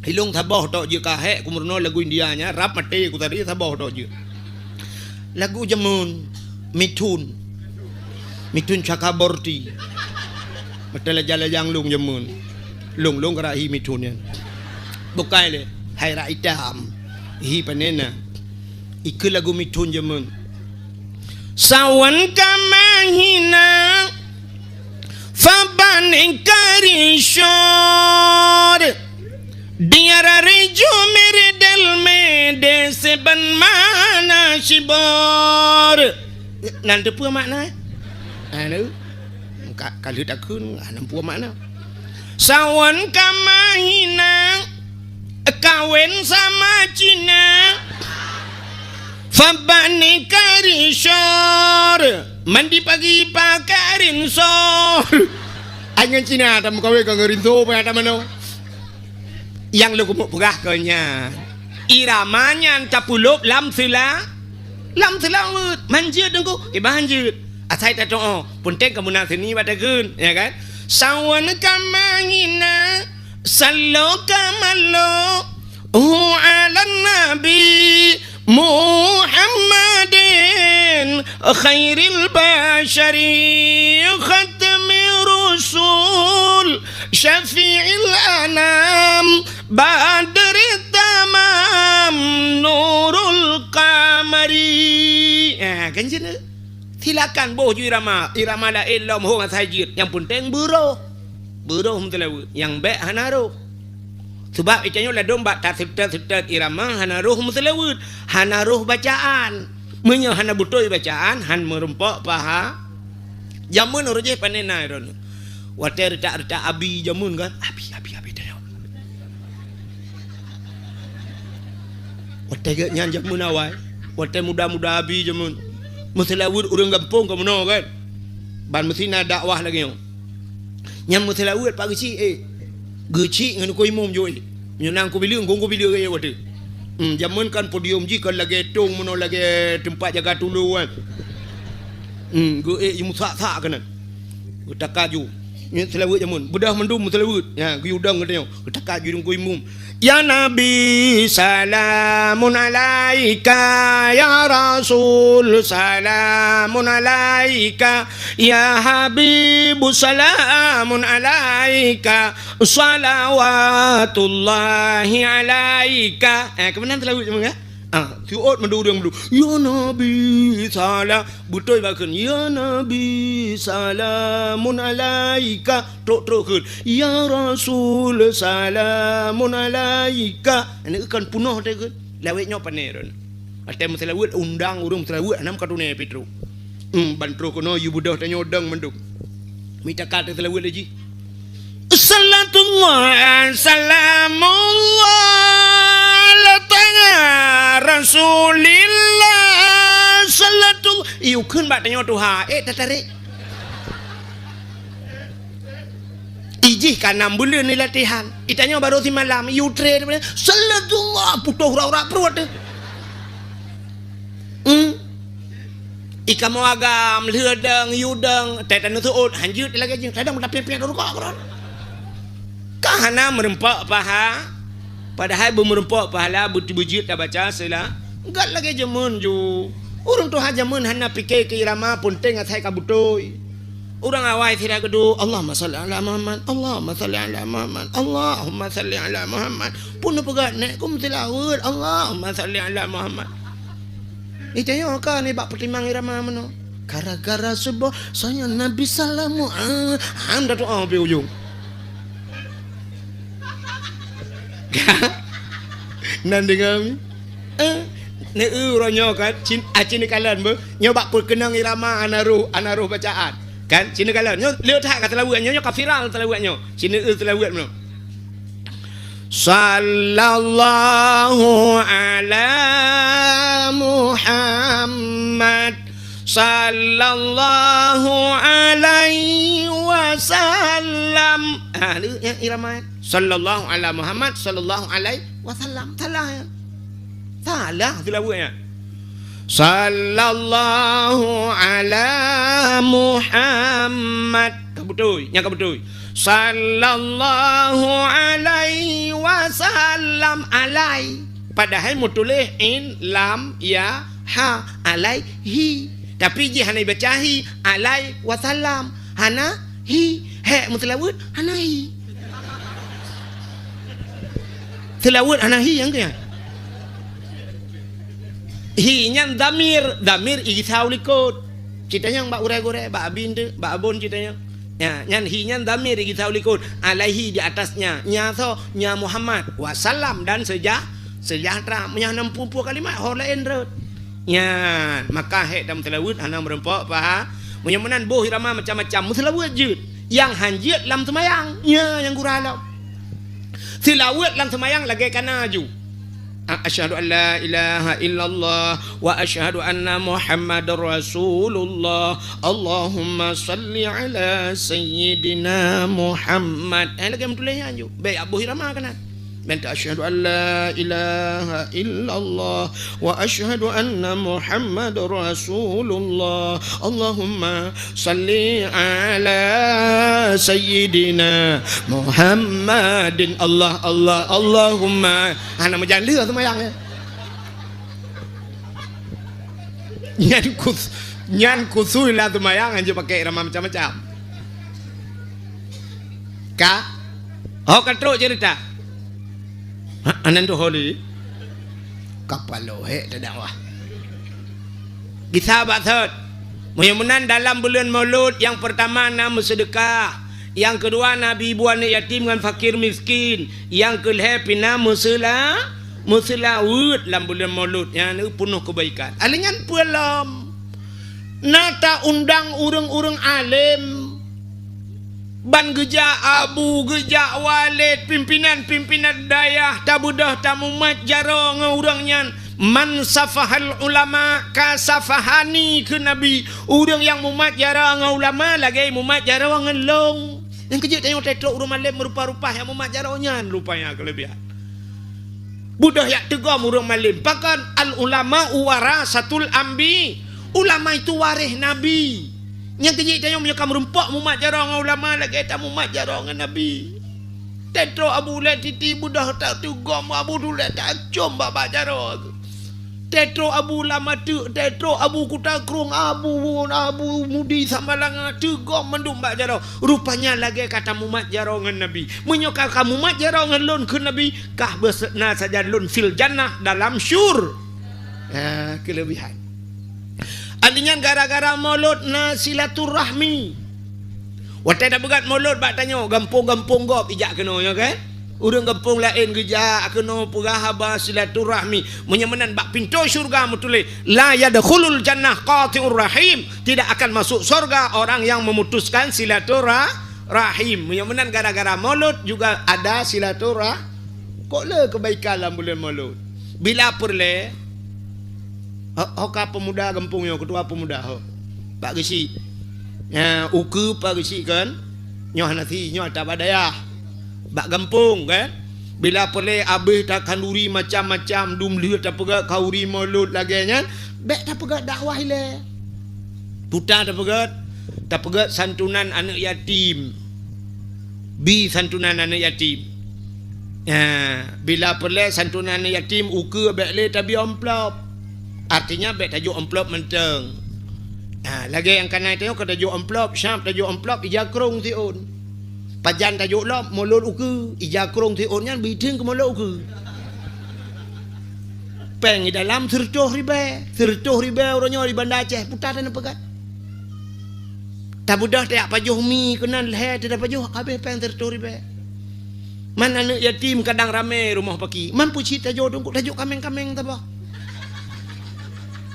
Ilong saboh tok jeuet ka hék ku meurunoe lagu India nyan, rab maté ku tadi saboh tok jeuet. Lagu jameun, Mithun. Mithun Chakraborty. Mata lajang-lajang lôn jameun. Lôn, lôn geura hi Mithun nyan. Bukai lé, hai rak itam. Hi panena. Ikeu lagu Mithun jameun. Sawan kama hina, faban karisor. Diara reju meredel mede seban mana sibor. Nan teupeue makna? Anu, ka, ka lheueh takheun, hana peue makna. Sawan kama hina, kawen sama Cina. Fabani karisor, mandi pagi pakai rinso. Ai ngon Cina tameukawen ka ngon rinso, peue tamanoe. Nyang lôn keumeuk peugah keu nyan. Irama nyan tapeulôb lam seula-, lam seulaweuet. Manjeuet Teungku, kiban jeuet. Asai tatoe, peunteng ka meunan seuni bak takheun, ya kan? Sawan ka mangina, salo ka malo, hu alan nabi Muhammadin khairil basyari khatmi rusul syafi'il anam badri tamam nurul qamari. Ah, kan jeuet. Silakan boh ju irama, irama laén lom hong asai jeuet. Nyang peunteng beuroh. Beuroh meuseulaweuet. Nyang bék hana roh. Sabab itanyoe ladôm bak taseutôt-seutôt irama hana roh meuseulaweuet, hana roh bacaan. Meunyoe hana beutôi bacaan, han meurumpok paha. Jameun roh jih pane na droeneuh. Watée reutak-reutak abi jameun kan, abi, abi, abi tanyoe. Watée gét nyan jameun awai, watée muda-muda abi jameun. Meuseulaweuet ureuëng gampông ka meunoe kan. Ban meusti na dakwah lagée nyoe. Nyang meuseulaweuet Pak Geuchik, eh. Geuchik ngon Teungku Imum jok, eh. Meunyoe na Teungku Bileu, ngon Teungku Bileu, eh, watée. Hmm, jameun kan podium jih kan lagée tong meunoe, lagée teumpat jaga tulu kan. Hmm, geu-, eh, musak-sak keunan. Geutaka ju. Nyan seulaweuet jameun. Beudoh mandum meuseulaweuet. Ya, geuyue dong geutanyoe. Geutaka ju Teungku Imum. Ya Nabi, salamun alaika. Ya Rasul, salamun alaika. Ya Habib, salamun alaika. Salawatullahi alaika. Eh, keumanaan seulaweuet jameun, ya? Ah, siôt mandum ureuëng mandum. Ya Nabi, salam. Beutôi bak kheun, "Ya Nabi, salamun alaika." Trok-trok kheun, "Ya Rasul, salamun alaika." Aneuk kan punoh teuh kheun. Lawét nyoe pane ron. Watée meuseulaweuet, undang ureuëng meuseulaweuet, hana meukatunée pih trok. Hmm, ban trok keunoe yue beudoh tanyoe dong mandum. Mita ka teuseulaweuet lé jih. Salatullah, salamullah, ala taha Rasulillah, salatullah. Ih, ukheun bak tanyoe tuha, eh, tatarék. Ijih ka nam buleuen ni latihan. Itanyoe barô simalam, ih, utre, salatullah, putôh urat-urat pruet teuh. Hmm. Ih, kamoe agam, lheueh dong, yue dong, tée taneusuôt, hanjeuet lagée jih, kadang meudapiet-piet rukok keudroe. Ka hana meurumpok paha, padahai beumeurumpok pahala, beuti beujeuet tabaca seula-, gat lagée jameun ju. Ureuëng tuha jameun hana pike keu irama, peunteng asai ka beutôi. Ureuëng awai sira geuduek, "Allahumma salli ala Muhammad, Allahumma salli ala Muhammad, Allahumma salli ala Muhammad." Pun neupeugah, "Nék, kum seulaweuet, Allahumma salli ala Muhammad." Itanyoe ka nibak peutimang irama meunoe. Gara-gara seuboh, saya Nabi salamu, ah, ham dah tu'ah pi ujong. Nan deungoe mi? Eh, neu-eu uroe nyoe kan, cin, ah, cin kalon beuh. Nyoe bak peukeunong irama ana roh, ana roh bacaan. Kan, cin kalon. Nyoe le that ka seulaweuet nyoe, nyoe ka viral seulaweuet nyoe. Cin neu-eu seulaweuet meunoe. Sallallahu ala Muhammad, sallallahu alaihi wasallam. Ah, ni, ya, irama. Sallallahu ala Muhammad, sallallahu alaihi wasallam. Salah, ya. Salah seulaweuet nyan. Sallallahu ala Muhammad. Ka beutôi, nyang ka beutôi. Sallallahu alaihi wasallam alai. Padahai meutuléh in, lam, ya, ha, alaihi. Tapi jih hana ibaca hi, alai wasallam. Hana hi. Hék meuseulaweuet, hana hi. Seulaweuet hana hi nyang keu nyan. Hi nyan dhamir, dhamir igisa u likot. Cit tanyong bak gurée-gurée, bak abin teuh, bak abon cit tanyong. Ya, nyan hi nyan dhamir igisa u likot. Alaihi di atasnya. Nya soe? Nya Muhammad. Wasallam dan seja-, sejahtera. Meunyo hana meuphom-phom kalimat, ho laén rhot. Nyan, maka hék tameuseulaweuet hana meurumpok paha. Meunyo meunan boh irama macam-macam, meuseulaweuet jeuet. Nyang han jeuet lam seumayang, nya nyang gura lom. Seulaweuet lam seumayang lagée kana ju. A-, asyhadu an la ilaha illallah wa asyhadu anna Muhammadar Rasulullah. Allahumma salli ala sayyidina Muhammad. Eh, lagée meutuléh nyan ju. Bék boh irama kana. Minta, "Asyhadu an la ilaha illallah wa asyhadu anna Muhammadar Rasulullah. Allahumma salli ala sayyidina Muhammadin." Allah, Allah, Allahumma. Hana meujan lé seumayang, eh. Nyan kus-, nyan kusui lah seumayang, hana pakai irama macam-macam. Ka? Oh, ka trok cerita. Ha, anan tu holi. Kapalo hek tadakwah. Gisa bak thot. Meunyoe meunan dalam buleuen Maulud, nyang peurtama na meuseudeukah, nyang keudua na bi ibu aneuk yatim ngon fakir miskin, nyang keulhée pih na meuseula-, meuseulaweuet lam buleuen Maulud, nyan peunoh keubaikan. Alèh nyan peue lom? Na ta-undang ureuëng-ureuëng além, ban geujak abu, geujak walét, pimpinan-pimpinan dayah, tabeudôh tamumat jaroe ngon ureuëng nyan. "Man safahal ulama kasafahani," kheun Nabi. Ureuëng nyang mumat jaroe ngon ulama lagée mumat jaroe ngon lôn. Nyang keujeuet tanyoe teutrok ureuëng malém meurupa-rupa nyang mumat jaroe nyan rupanya keuleubihan. Beudôh jak teugom ureuëng malém. Pakon? "Al ulama warasatul ambi." Ulama itu waréh nabi. Nyang keujeuet tanyoe meunyoe ka meurumpok mumat jaroe ngon ulama lagée tamumat jaroe ngon nabi. Teutrok abu lé titi beudôh tateugom abu tulée tacom bak-bak jaroe. Teutrok abu lam ateuk, teutrok abu kuta krueng, abu, abu mudi samalanga, teugom mandum bak jaroe. Rupanya lagée ka tamumat jaroe ngon nabi. Meunyoe ka, ka mumat jaroe ngon lôn kheun nabi, kah beuseuet na sajan lôn fil jannah dalam syur-, ha, keuleubihan. Alèh nyan gara-gara Maulud na silaturahmi. Watée tapeugét Maulud bak tanyoe, gampông-gampông gob ijak keunoe, nyoe kan? Ureuëng gampông laén geujak keunoe peugah haba silaturahmi. Meunyoe meunan bak pintoe syeuruga meutuléh, "La yadkhulul jannah qati'ur rahim." Tidak akan masuk surga orang yang memutuskan silaturah-, rahim. Meunyoe meunan gara-gara Maulud juga ada silaturah-, kok le keubaikan lam buleuen Maulud. Bila peureulée, ho, ho ka peumuda gampông nyoe, keutua peumuda ho. Pak Geuchik. Nya, ukeue Pak Geuchik kan? Nyoe hana si, nyoe ata bak dayah. Bak gampông kan? Bila peureulée abéh takhanduri macam-macam, dum lheueh tapeugét khanduri Maulud lagée nyan, bék tapeugét dakwah ilée. Puta tapeugét, tapeugét santunan aneuk yatim. Bi santunan aneuk yatim. Ha, bila peureulée santunan aneuk yatim, ukeue bék lé tabi amplop. Artinya bék tajok amplop mantong. Ha, lagée nyang kana tanyoe ka tajok amplop, siab tajok amplop, ija krong siôn. Pajan tajok lom, Maulud ukeue, ija krong siôn nyan beuitheun keu Maulud ukeue. Péng di dalam sireutôh ribée, sireutôh ribée uroe nyoe di Banda Aceh, puta taneuk peugét. Tabeudôh tajak pajoh mi keunan lhée teudah pajoh, habéh péng sireutôh ribée. Man aneuk yatim kadang ramé rumoh paki. Man peucit tajok teungku, tajok kaméng-kaméng saboh.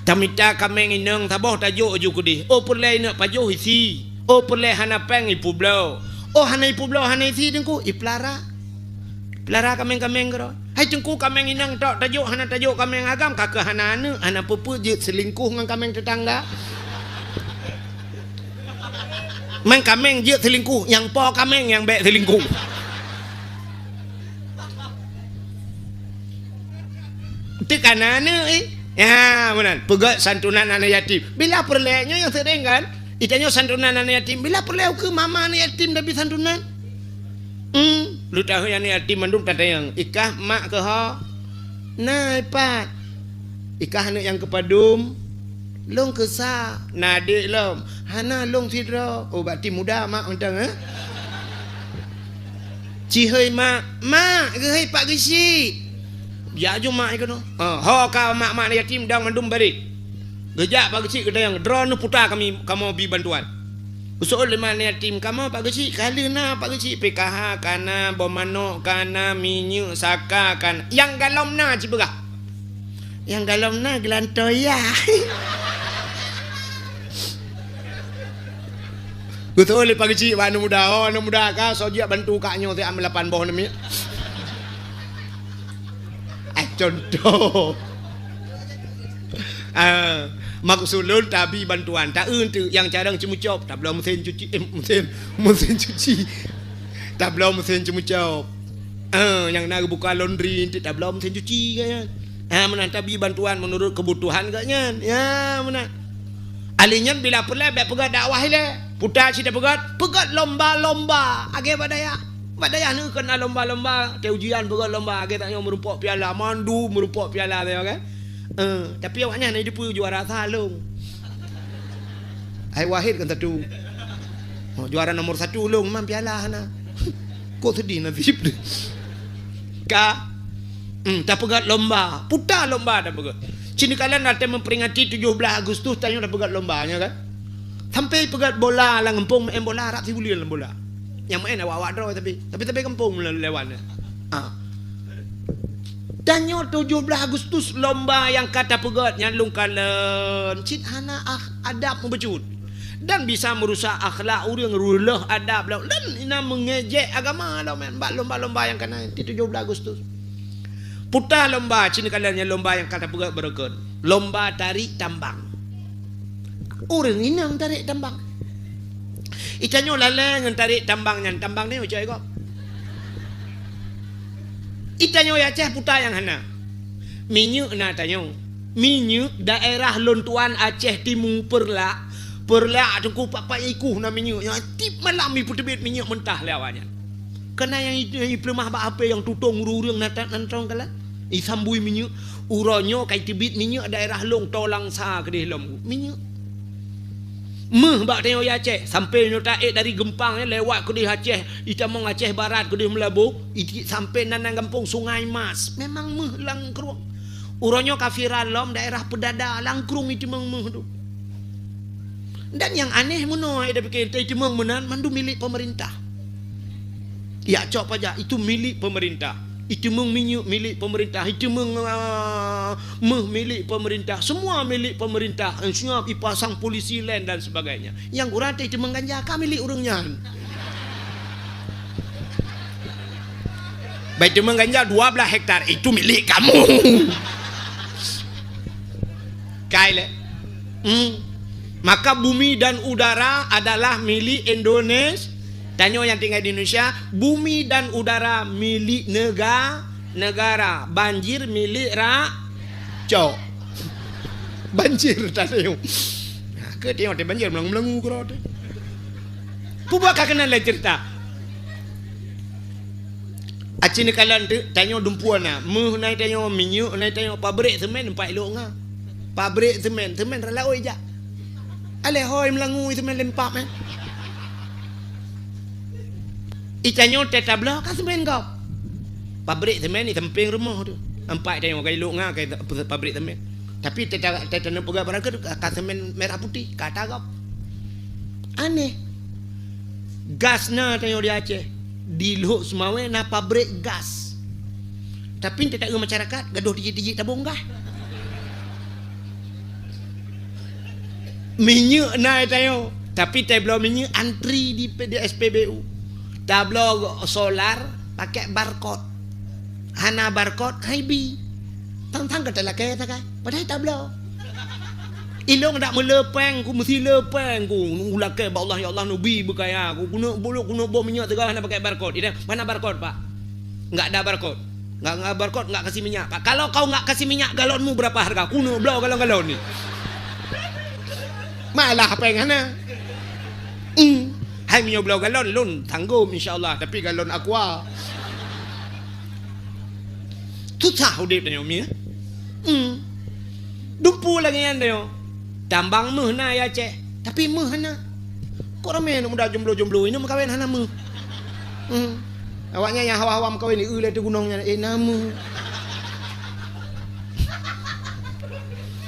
Tamita kaméng inong saboh tajok ju keudeh. Oh peureulée inong pajoh isi. Oh peureulée hana péng ipeubloe. Oh hana ipeubloe hana isi teungku, ipeulara. Peulara kaméng-kaméng keudroe. Hai teungku, kaméng inong tok tajok hana tajok kaméng agam, ka keuh hana aneuk, hana peue-peue jeuet seulingkoh ngon kaméng teutangga. Man kaméng jeuet seulingkoh, nyang po kaméng nyang bék seulingkoh. Teuk kana aneuk, eh. Ya, meunan. Peugét santunan aneuk yatim. Bila peureulée nyoe nyang seuring kan? Itanyoe santunan aneuk yatim. Bila peureulée ukeue mama aneuk yatim tabi santunan? Hmm, lôn tahun aneuk yatim mandum tatanyong, "Ikah mak keuh ho?" "Na, ipat." "Ikah aneuk nyang keupadum?" "Lôn keusa." "Na adék lom?" "Hana, lôn sidroe." "Oh, berarti muda mak mantong, eh?" "Cihôi mak." "Mak, geuhôi Pak Geuchik." Jak ju mak keunoe. "Oh, ho ka mak-mak aneuk yatim dang mandum bareh." Geujak Pak Geuchik geutanyong, "Droeneuh puta kami, kamoe bi bantuan." Geuseuôt lé mak aneuk yatim, "Kamoe Pak Geuchik?" "Ka lheueh na Pak Geuchik, P K H ka na, boh manok ka na, minyeuk saka ka na." "Nyang galom na cit peugah." "Nyang galom na geulantoe ya." Geuseuôt lé Pak Geuchik bak aneuk muda, "Oh aneuk muda, ka soe jeuet bantu kak nyoe siat meulapan boh namiet." Ai contoh. Ah, maksud lôn tabi bantuan, ta-eu teuk nyang carông ceumeucop, tabloe meusén cuci, eh, meusén, meusén cuci. Tabloe meusén ceumeucop. Eh, nyang na geubuka laundry, enteuk tabloe mesin cuci geuh nyan. Ha, meunan tabi bantuan meunurot keubutuhan geuh nyan. Ya, meunan. Ahli nyan bila peureulèe bèk peugöt dakwah ilèe. Puta cit tapeugöt, peugöt lomba-lomba. Agèe bak dayah. Bak dayah nyoe keu na lomba-lomba. Teuh ujian peugöt lomba. Agèe tanyoe meurumpok piala. Mandum meurumpok piala tanyoe kan. Eh, tapi awak nyan na jipeue juara sa lôn. Hai Wahid kan satu. Oh, juara nomor satu lôn, memang piala hana. Kok sedih nasib deh. Ka, hmm, tapeugöt lomba. Puta lomba tapeugöt. Cit neukalon watèe memperingati tujuh belas Agustus, tanyoe tapeugöt lomba, nya kan? Sampai peugöt bola lam gampông, meu'en bola, rab sibuleuen lam bola. Nyang meu'en awak-awak droe tapi, tapi, tapi gampông le-, lewat. Ah. Tanyoe tujuh belas Agustus lomba nyang ka tapeugöt nyan lôn kalon cit hana ah-, adab meubeujeuet. Dan bisa meurusak akhlak ureueng, reuloh adab lom. Dan ina meungejek agama lom, men, bak lomba-lomba nyang ka na di tujuh belas Agustus. Puta lomba, cit neukalon nyan lomba nyang ka tapeugöt beureukat. Lomba tarék tambang. Ureueng inong tarék tambang. Itanyoe lalèe ngon tarék tambang nyan, tambang nyoe cok gob. Itanyoe Aceh puta nyang hana. Minyeuk na tanyoe. Minyeuk daerah lôn tuan Aceh Timu Peureulak. Peureulak teungku pat-pat iku na minyeuk. Nyang tiep malam ipeuteubiet minyeuk mentah lé awak nyan. Keunan nyang i-, ipeuleumah bak api nyang tutong ureueng-ureueng na ta-, nan trong kalon. Isambui minyeuk. Uroe nyoe ka iteubiet minyeuk daerah lôn, toe Langsa keudeh lom. Minyeuk. Méuh bak tanyoe Aceh, sampoe nyoe taék dari Geumpang, ya, lewat keudeh Aceh, itamong Aceh Barat keudeh Meulaboh, iti-, sampoe nan, nan gampông Sungai Mas. Memang méuh lam krueng. Uroe nyoe ka viral lom daerah Peudada lam krueng iteumeung méuh tu. Dan nyang aneh meunoe, ai tapike, iteumeung meunan mandum milék pemerintah. Ya, cok pajak, itu milék pemerintah. Iteumeung minyeuk milék pemerintah, iteumeung, ah, méuh milék pemerintah, semua milék pemerintah. Seungab ipasang polisi laén dan sebagainya. Nyang gura teuh iteumeung ganja ka milék ureueng nyan. Bah iteumeung ganja dua belas hektar, itu milék kamu. Kai lé. Hmm. Maka bumi dan udara adalah milik Indonesia. Tanyoe nyang tinggai di Indonesia, bumi dan udara milik nega-, negara, banjir milik ra-, cok. Banjir tanyoe. Nah, keu tanyoe teuh banjir meulanggu-meulanggu keudroe teuh. Peue buet ka keunan lé ceurita? Aci neukalon teuk, tanyoe dumpeue na. Méuh na tanyoe, minyeuk na tanyoe, pabrék seumén empat ilok nga. Pabrék seumén, seumén rot laôt jak. Aléh hôi meulanggu seumén lempap, eh. Itanyoe teuh tabloe ka seumén gob. Pabrék seumén di sampéng rumoh tu. Empat tanyoe ka ilok nga ka pabrék seumén. Tapi teuh ta-, teuh taneuk peugah barangkapeue ka seumén merah putih, ka ata gob. Aneh. Gas na tanyoe di Aceh. Di Lhok Seumawé na pabrék gas. Tapi teuh taeu masyarakat gadoh tijik-tijik tabong gas. Minyeuk na tanyoe, tapi tabloe minyeuk antri di P D S P B U. Tabloe solar pakai barcode. Hana barcode, hai bi. Tang-tang ka talakée sagai. Padahai tabloe. Ilong dak meulé péng ku, meusi lé péng ku. Ulakée bak Allah, ya Allah, neubi beukaya ku. Kuneuk bulok, kuneuk boh minyeuk teuga hana pakai barcode. Ida, mana barcode, Pak? Enggak ada barcode. Enggak, enggak barcode, enggak kasih minyak, Pak. Kalau kau enggak kasih minyak, galonmu berapa harga? Kuneuk bloe galon-galon ni. Malah péng hana. Hmm. Hai meunyoe bloe galon, lôn tanggom insya Allah. Tapi galon aqua. Susah udép tanyoe mi. Hmm. Dumpeue lagée nyan tanyoe. Tambang méuh na ya Aceh, tapi méuh hana. Kok ramé aneuk muda jomblo-jomblo, ineuk meukawen hana méuh. Hmm. Awaknyan nyang hawa-hawa meukawen, ieu lé teuh gunong nyan, eh, na méuh.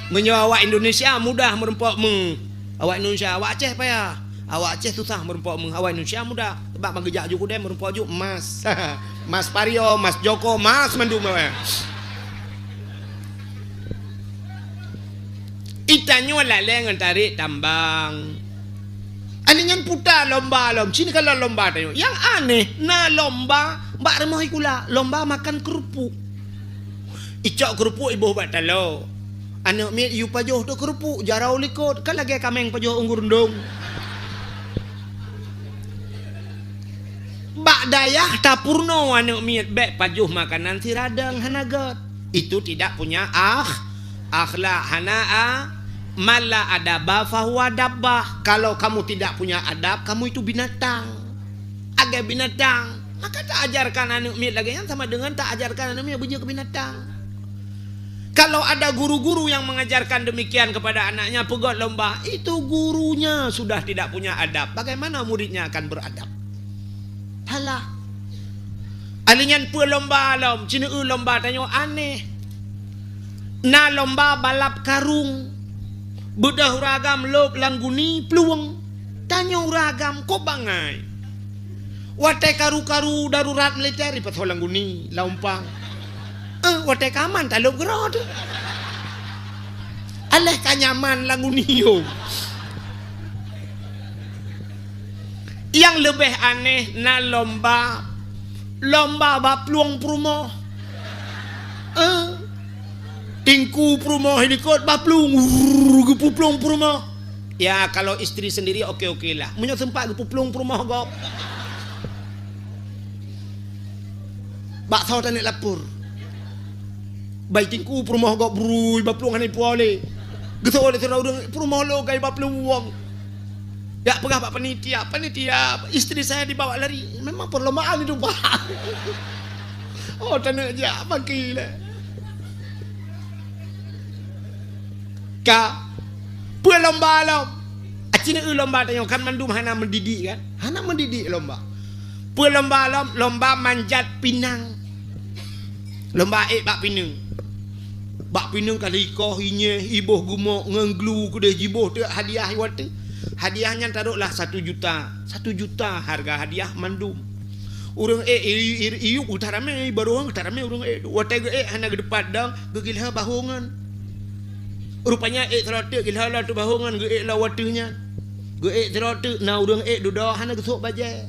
Meunyoe awak Indonesia mudah meurumpok méuh. Awak Indonesia, awak Aceh payah. Awak Aceh susah meurumpok méuh, awak Indonesia mudah. Sebab ban geujak ju keudè meurumpok ju emas. Emas Pario, emas Joko, emas mandum awak. Itanyoe lalée ngon tarék tambang. Aneh nyan puta lomba lom, cit neukalon lomba tanyoe. Nyang aneh, na lomba bak rumoh sikula, lomba makan keurupuk. Icok keurupuk iboh bak taloe. Aneuk miet iyue pajoh teuh keurupuk, jaroe likot, kan lagée kaméng pajoh unggur undong. Bak Dayah tapeurunoe aneuk miet, bèk pajoh makanan siradeueng, hana gèt. Itu tidak punya akh-, akhlak, hana a-, man la adaba fahuwa dabbah. Kalau kamu tidak punya adab, kamu itu binatang. Agak binatang. Maka tak ajarkan aneuk miet lagèe nyan sama dengan tak ajarkan aneuk miet beujeuet keu binatang. Kalau ada guru-guru yang mengajarkan demikian kepada anaknya, peugöt lomba, itu gurunya sudah tidak punya adab. Bagaimana muridnya akan beradab? Salah. Ahli nyan peue lomba lom, ci neueu lomba tanyoe aneh. Na lomba balap karung. Beudôh ureueng agam lôb lam guni plueng. Tanyoe ureueng agam kok bangai. Watèe karu-karu darurat militer, ipasoe lam guni, lam umpang. Eh, watèe kaman talôb keudroe teuh. Alah ka nyaman lam guni yo. Nyang leubeh aneh na lomba, lomba baplueng peurumoh. Eh, Teungku peurumoh likot baplueng, wurr, geupuplueng peurumoh. Ya, kalau istri sendiri oke-oke lah. Meunyoe sempat geupuplueng peurumoh gob. Bak soe taneuk lapor. Bai teungku peurumoh gob brui baplueng hana ipuwoe lé. Geuseuôt lé sidroe ureueng peurumoh lo gai baplueng. Jak peugah bak panitia, "Panitia, istri saya dibawa lari." Memang perlombaan itu, Pak. Oh, taneuk jak pagi lé. Ka. Peue lomba lom? Aci neueu lomba tanyoe kan mandum hana mendidik kan? Hana mendidik lomba. Peue lomba lom? Lomba manjat pinang. Lomba ék bak pineung. Bak pineung ka likoh, inyeh, iboh gumok ngon glu keudeh jiboh teuk hadiah iwat teuh. Hadiah nyan taruhlah satu juta. Satu juta harga hadiah mandum. Ureueng ék i-, i-, iyup geutarame, barô geutarame ureueng ék. Watèe geuék hana geudeupat dong, geugilhah bahô ngon. Rupanya ék sidroe teuk gilhah lom teuh bahô ngon, geuék lom watèe nyan. Geuék sidroe teuk na ureueng ék dudoe hana geusôk bajèe.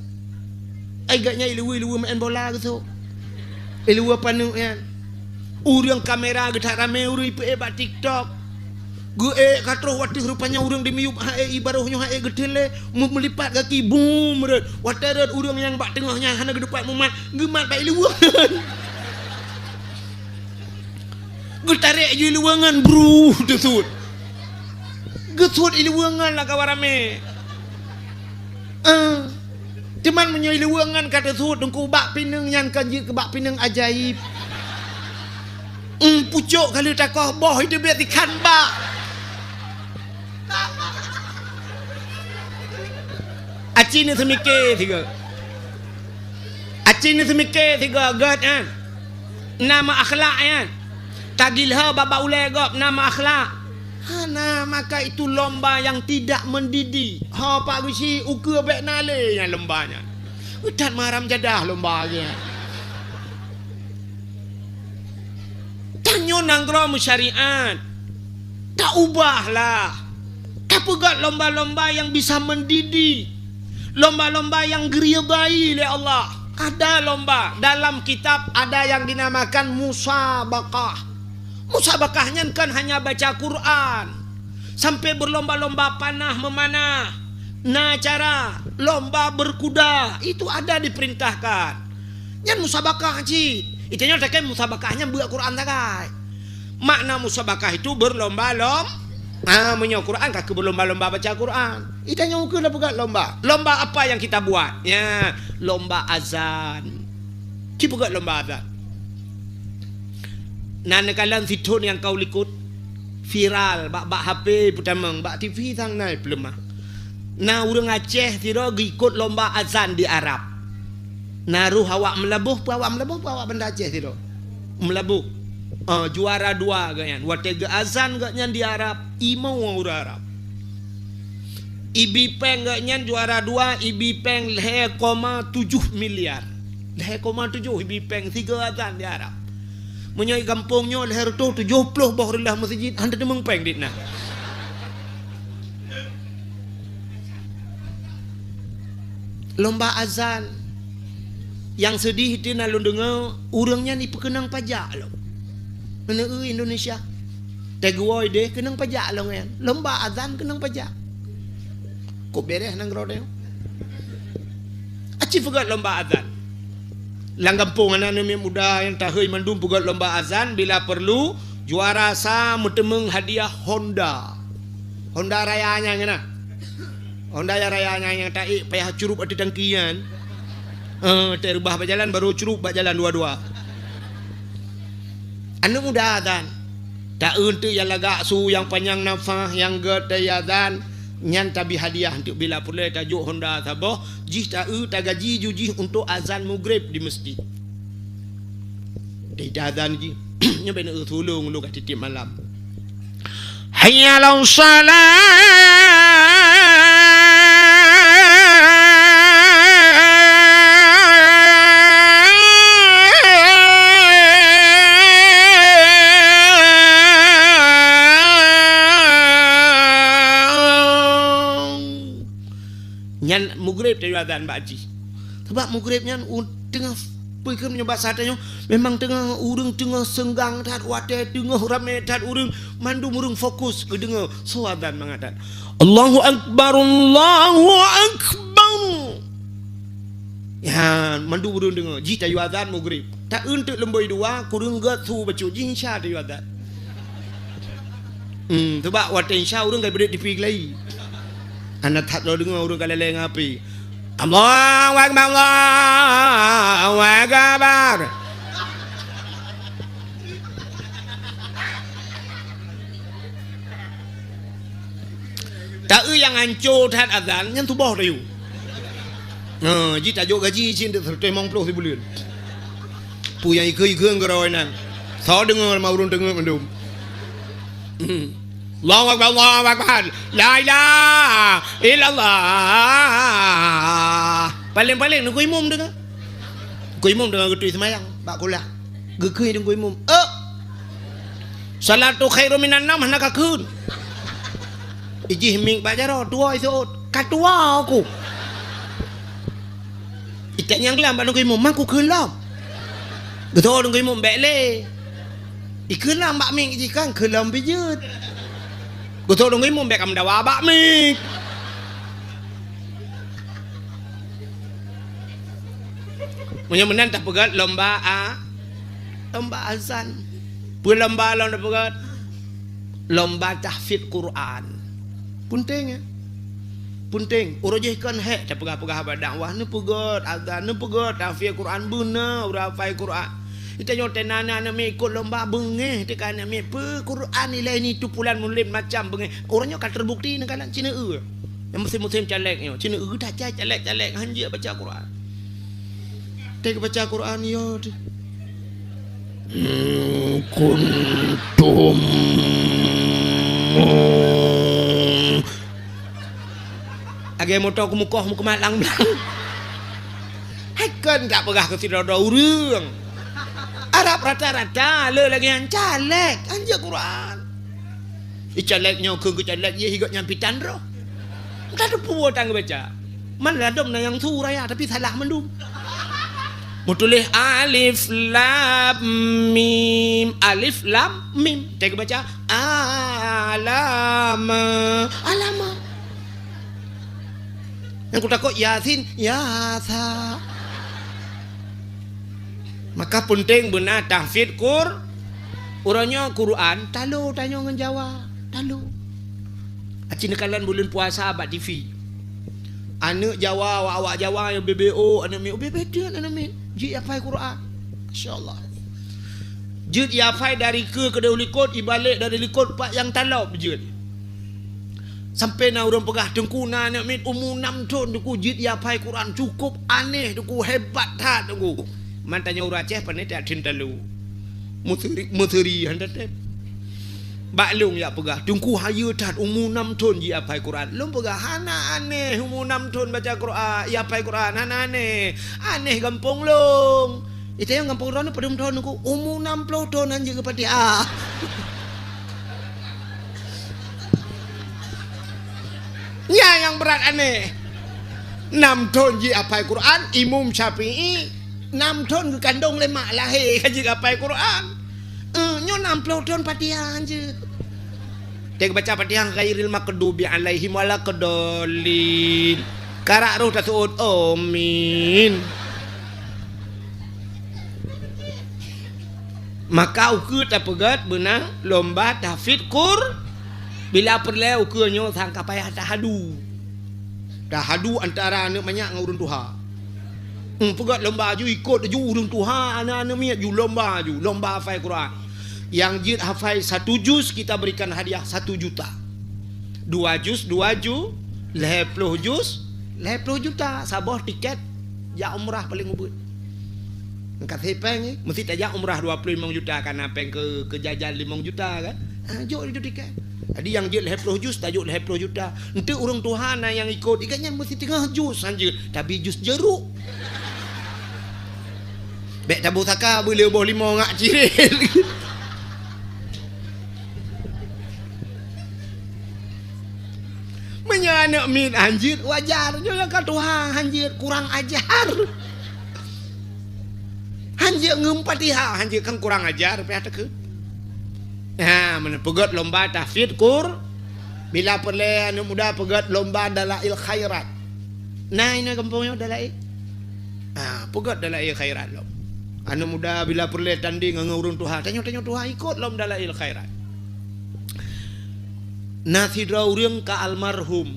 Ai gobnyan iluweue-iluweue maén bola geusôk. Iluweue paneuk nyan. Ureueng kamera geutarame ureueng ipeuék bak TikTok. Geuék ka troh watèe rupanya ureueng di miyup ha ék ibaroh nyoe ha ék geuteun lé, meu-, meulipat gaki bum rhot. Watèe rhot ureueng nyang bak teungoh nyan hana geudeupat mumat, geumat bak iluweue. Geutarek ju iluweue ngon bruh teusuet. Geusuet iluweue ngon lam kawan ramé. Eh, cuman meunyoe iluweue ngon ka teusuet teungku bak pineung nyan kan jeuet keu bak pineung ajaib. Em, pucôk ka lheueh takoh boh itu biet ikan bak. Aci ni seumike sigoe. Aci ni seumike sigoe gèt nyan. Na meuakhlak nyan. Tagilhah bak-bak ulèe gob na meuakhlak. Hana, maka itu lomba yang tidak mendidik. Ha, Pak Geuchik, ukeue bèk na lé nyan lomba nyan. That meuharam jadah lomba nyan. Tanyoe nanggroe meusyariat. Taubahlah. Tapeugöt lomba-lomba yang bisa mendidik. Lomba-lomba yang geuridai lé Allah. Ada lomba, dalam kitab ada yang dinamakan musabaqah. Musabaqah nyan kan hanya baca Quran. Sampai berlomba-lomba panah memanah. Na acara lomba berkuda, itu ada diperintahkan. Nyan musabaqah cit. Itu nyoe takheun musabaqah nyan beuet Quran sagai. Makna musabaqah itu berlomba-lom-, ah, meunyoe Quran ka keu berlomba-lomba baca Quran. Ita nyoe keu peugah lomba. Lomba apa yang kita buat? Ya, lomba azan. Ci peugah lomba azan. Na neukalon sithôn nyang ka u likot viral bak, bak H P peutamong, bak T V sang na peuleumah. Na ureueng Aceh sidroe geuikot lomba azan di Arab. Na roh awak meulaboh, peue awak meulaboh, peue awak Banda Aceh sidroe. Meulaboh. Ah, juara dua gobnyan. Watèe geuazan gobnyan di Arab, imoe ureueng Arab. Ibi péng gobnyan juara dua, ibi péng lhèe koma tujoh miliar. Lhèe koma tujoh ibi péng sigoe azan di Arab. Meunyoe gampông nyoe lhèe reutôh tujoh ploh boh reulah meuseujid, han teudeungoe péng dit na. Lomba azan. Nyang seudeh itu na lôn deungoe, ureueng nyan ipeukeunong pajak lom. Neu Indonesia. Teuguoi deh keunong pajak lom nyan. Lomba azan keunong pajak. Kok beres nanggroe nyoe? Aci peugah lomba azan. Lam gampông hana aneuk miet muda nyang tahôi mandum peugöt lomba azan, bila peurlu, juara sa meuteumeung hadiah Honda. Honda Raya nyan keunan. Honda nyang raya nyan nyang taék payah curup ateueh tangki nyan. Eh, tareubah bak jalan, barô curup bak jalan dua-dua. Aneuk muda azan. Ta-eu teuk nyang lagak su, nyang panyang nafah, nyang gèt teuh azan, nyan tabri hadiah teuk, bila peureulèe tajok Honda saboh, jih ta-eu tagaji ju jih untuk azan mugreb di meuseujid. Di azan jih, nyoe bèk na-eu sulông lôn ka tiep-tiep malam. Hayya 'alas shalah. Nyan mugreb tayue azan bak jih. Sabab mugreb nyan u-, teungoh Peue keuh meunyoe basa tanyoe, memang teungoh ureueng teungoh seunggang that, watèe teungoh ramè that ureueng, mandum ureueng fokus geudeungö soe azan mangat that. Allahu Akbar, Allahu Akbar. Ya, mandum ureueng deungö. Jih tayue azan mugreb. Ta-eu teuk leumbôi dua, kureueng gèt su bacut jih, insya tayue azan. Hmm, coba watèe insya ureueng ka beudôh di pih geulai. Hana that lôn deungö ureueng ka lé-lé ngon api. Allahu Akbar, Allahu Akbar. Ta-eu nyang hanco that azan, nyan tuboh tayue. Ha, jih tajok gaji cit seureutôh limong ploh sibuleuen. Peue nyang ikeu-ikeu keudroe nan. Soe deungö lam ureueng teungeut mandum. Hmm. Allahu Akbar, Allahu Akbar. La ilaha illallah. Paléng-paléng neukeu imum deungö. Neukeu imum deungö geutôi seumayang bak kulah. Geukheun deungö imum. Eh! Salatu khairum minan naum hana kakheun. Ijih mik bak jaroe, tuwoe iseuôt. Ka tuwoe ku. Itanyong lom bak neukeu imum, "Man kukheun lom?" Geutôh neukeu imum, "Bèk lé." Ikheun lom bak mik jih kan, kheun lom pih jeuet. Geutôh neukeu imum, "Bèk kameudawa bak mik." Meunyoe meunan tapeugöt lomba a-, lomba azan. Peue lomba lom tapeugöt? Lomba tahfidz Quran. Peunteng, ya. Peunteng. Uroe jih kon hék tapeugah-peugah bak dakwah, neupeugöt azan, neupeugöt tahfidz Quran, beuna ureueng hafai Quran. Geutanyoe teunan aneuk miet ikot lomba beungéh teuka aneuk miet, peue Quran ilèe ni tupulan mulod macam beungéh. Uroe nyoe ka terbukti neukalon Cina eu. Nyang musém-musém caleg nyoe, Cina eu that cai caleg-caleg hanjeuet baca Quran. Teuka baca Quran yo teuh. Hmm, kuntum. Lagèe moto keumukoh meukeumah lang-lang. Hai kon tapeugah keu sidroe-droe ureueng. Arab rata-rata le lagèe nyan caleg, hanjeuet Quran. Icaleg nyoe keu geucaleg yeh gobnyan pitan roh. Entah teupeue tan geubaca. Man ladom na nyang su raya tapi salah mandum. Meutuléh alif lam mim, alif lam mim. Teuka baca alama, alama. Nyang kutakot Yasin, yasa. Maka peunteng beuna tahfidz Qur-, uroe nyoe Quran, talo tanyoe ngon Jawa, talo. Aci neukalon buleuen puasa bak T V. Aneuk Jawa, awak-awak Jawa nyang B B O, aneuk miet, B B O, aneuk miet, jeuet hafai Quran. Masya Allah. Jeuet ihafai dari keue keudéh u likot, ibalek dari likot pat nyang talop jeuet. Sampai na ureueng peugah, "Teungku, na aneuk miet umu nam thon, Teungku, jeuet ihafai Quran, cukup aneh, Teungku, hebat that, Teungku." Man tanyoe ureueng Aceh pane that thon talo. Meuseuri, meuseuri han tatém. Bak lôn jak peugah, "Teungku, hayeue that, umu nam thon jeuet ihafai Quran." Lôn peugah, "Hana aneh umu nam thon baca Quran, ihafai Quran, hana aneh. Aneh gampông lôn." Itanyong gampông droeneuh padum thon, Teungku? Umu nam ploh thon han jeuet geufatihah. Nyan nyang brat aneh. Nam thon jeuet hafai Quran, Imam Syafi'i, nam thon geukandong lé mak lahé ka jeuet hafai Quran. Eh, nyoe nam ploh thon Fatihah han jeuet. Teuka baca Fatihah, ghairil maghdubi alaihim waladdallin. Karak roh taseuôt, amin. Maka ukeue tapeugét beunang lomba tahfidz Qur-, bila peureulée ukeue nyoe sangka payah tahadu. Tahadu antara aneuëk manyak ngon ureuëng tuha. Hmm, peugét lomba ju ikot ju ureuëng tuha, aneuëk-aneuëk miet ju lomba ju, lomba hafai Quran. Nyang jeuet hafai satu juz kita berikan hadiah satu juta. Dua juz, dua ju, lhée ploh juz, lhée ploh juta. Saboh tiket jak umrah paléng ubit. Ka sepeng, eh? Mesti tajak umrah dua ploh limong juta, kana peng keu, keu jajan limong juta kan? Ah, jok itu tiket. Jadi nyang jeuet lhée ploh juz, tajok lhée ploh juta. Enteuk ureuëng tuha na nyang ikot, ikan nyan mesti teungoh juz hanjeuet, tapi juz jeruk. Bék tabu saka beuleuboh limong ngak cirét. Meunyoe aneuëk miet hanjeuet wajar, nyoe nyang ka tuha hanjeuet kurang ajar. Hanjeuet ngon Fatihah, hanjeuet kan kurang ajar, payah takheun. Ha, meunan peugét lomba tahfidz Qur-, bila peureulée aneuëk muda peugét lomba dalail khairat. Nah, inoe gampông nyoe dalail. Ha, peugét dalail khairat lom. Aneuëk muda bila peureulée tanding ngon ureuëng tuha, tanyoe-tanyoe tuha ikot lom dalail khairat. Na sidroe ureuëng ka almarhum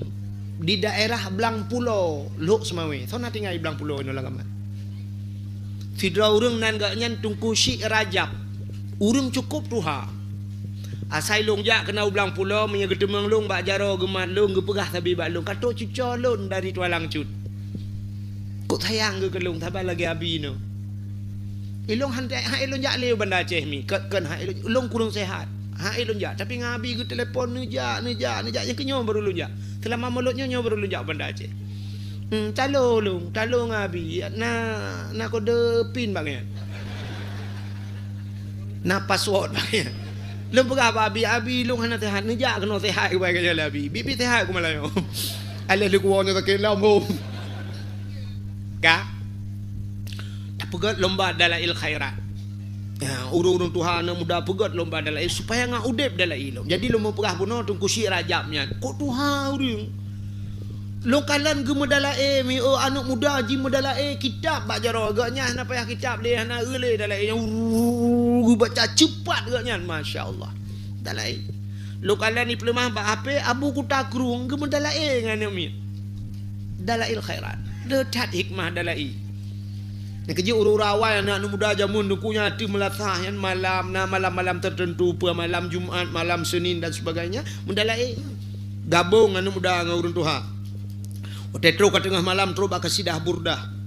di daerah Blang Pulo, Lhok Seumawé. Soe na tinggai Blang Pulo inoe lam gaman? Sidroe ureuëng nan geuh nyan Teungku Syik Rajab. Ureuëng cukôp tuha. Asai lôn jak keunoe u Blang Pulo, meunyoe geuteumeung lôn bak jaroe geumat lôn, geupeugah sabe bak lôn, "Ka trok cucoe lôn dari Tualang Cut." Kok sayang geuh keu lôn, saban lagée abi nyoe. Ilôn han, han ilôn jak lé u Banda Aceh mi, keu, keu han ilôn, lôn kureueng sehat. Han ilôn jak, tapi ngon abi geutelepon, neujak, neujak, neujak, nyang keu nyoe baru lôn jak. Seulama mulod nyoe, nyoe baru lôn jak u Banda Aceh. Hmm, talo lôn, talo ngon abi, na, na kode pin bak nyan. Na password bak nyan. Lôn peugah bak abi, "Abi, lôn hana sehat, neujak keunoe sehat keubai keu jalan abi. Bibi sehat keu malam nyoe." Alah leukuwoe nyoe sakét lom, hom. Ka? Tapeugét lomba dalail khairat. Ya, ureuëng-ureuëng tuha aneuëk muda peugét lomba dalail supaya ngat udeb dalail lom. Jadi lôn meupeugah bunoe Teungku Syik Rajab nyan. Kok tuha ureuëng? Lôn kalon geumeudalail, mi, oh, aneuëk muda jimeudalail kitab bak jaroe. Geuh nyan hana payah kitab lé, hana eu lé dalail nyan. Uruu, geubaca ceupat geuh nyan, masya Allah. Dalail. Lôn kalon di peuleumah bak H P, Abu Kuta Krueng geumeudalail ngon aneuëk miet. Dalail khairat. Le that hikmah dalail. Nyang keujeuet ureuëng-ureuëng awai aneuëk-aneuëk muda jameun Teungku nyan ateueh meulasah nyan malam, na malam-malam teuteuntu, peue malam Jumat, malam Senin dan sebagainya, meudalail. Gabong aneuëk muda ngon ureuëng tuha. Watée trok ka teungoh malam, trok bak kasidah Burdah.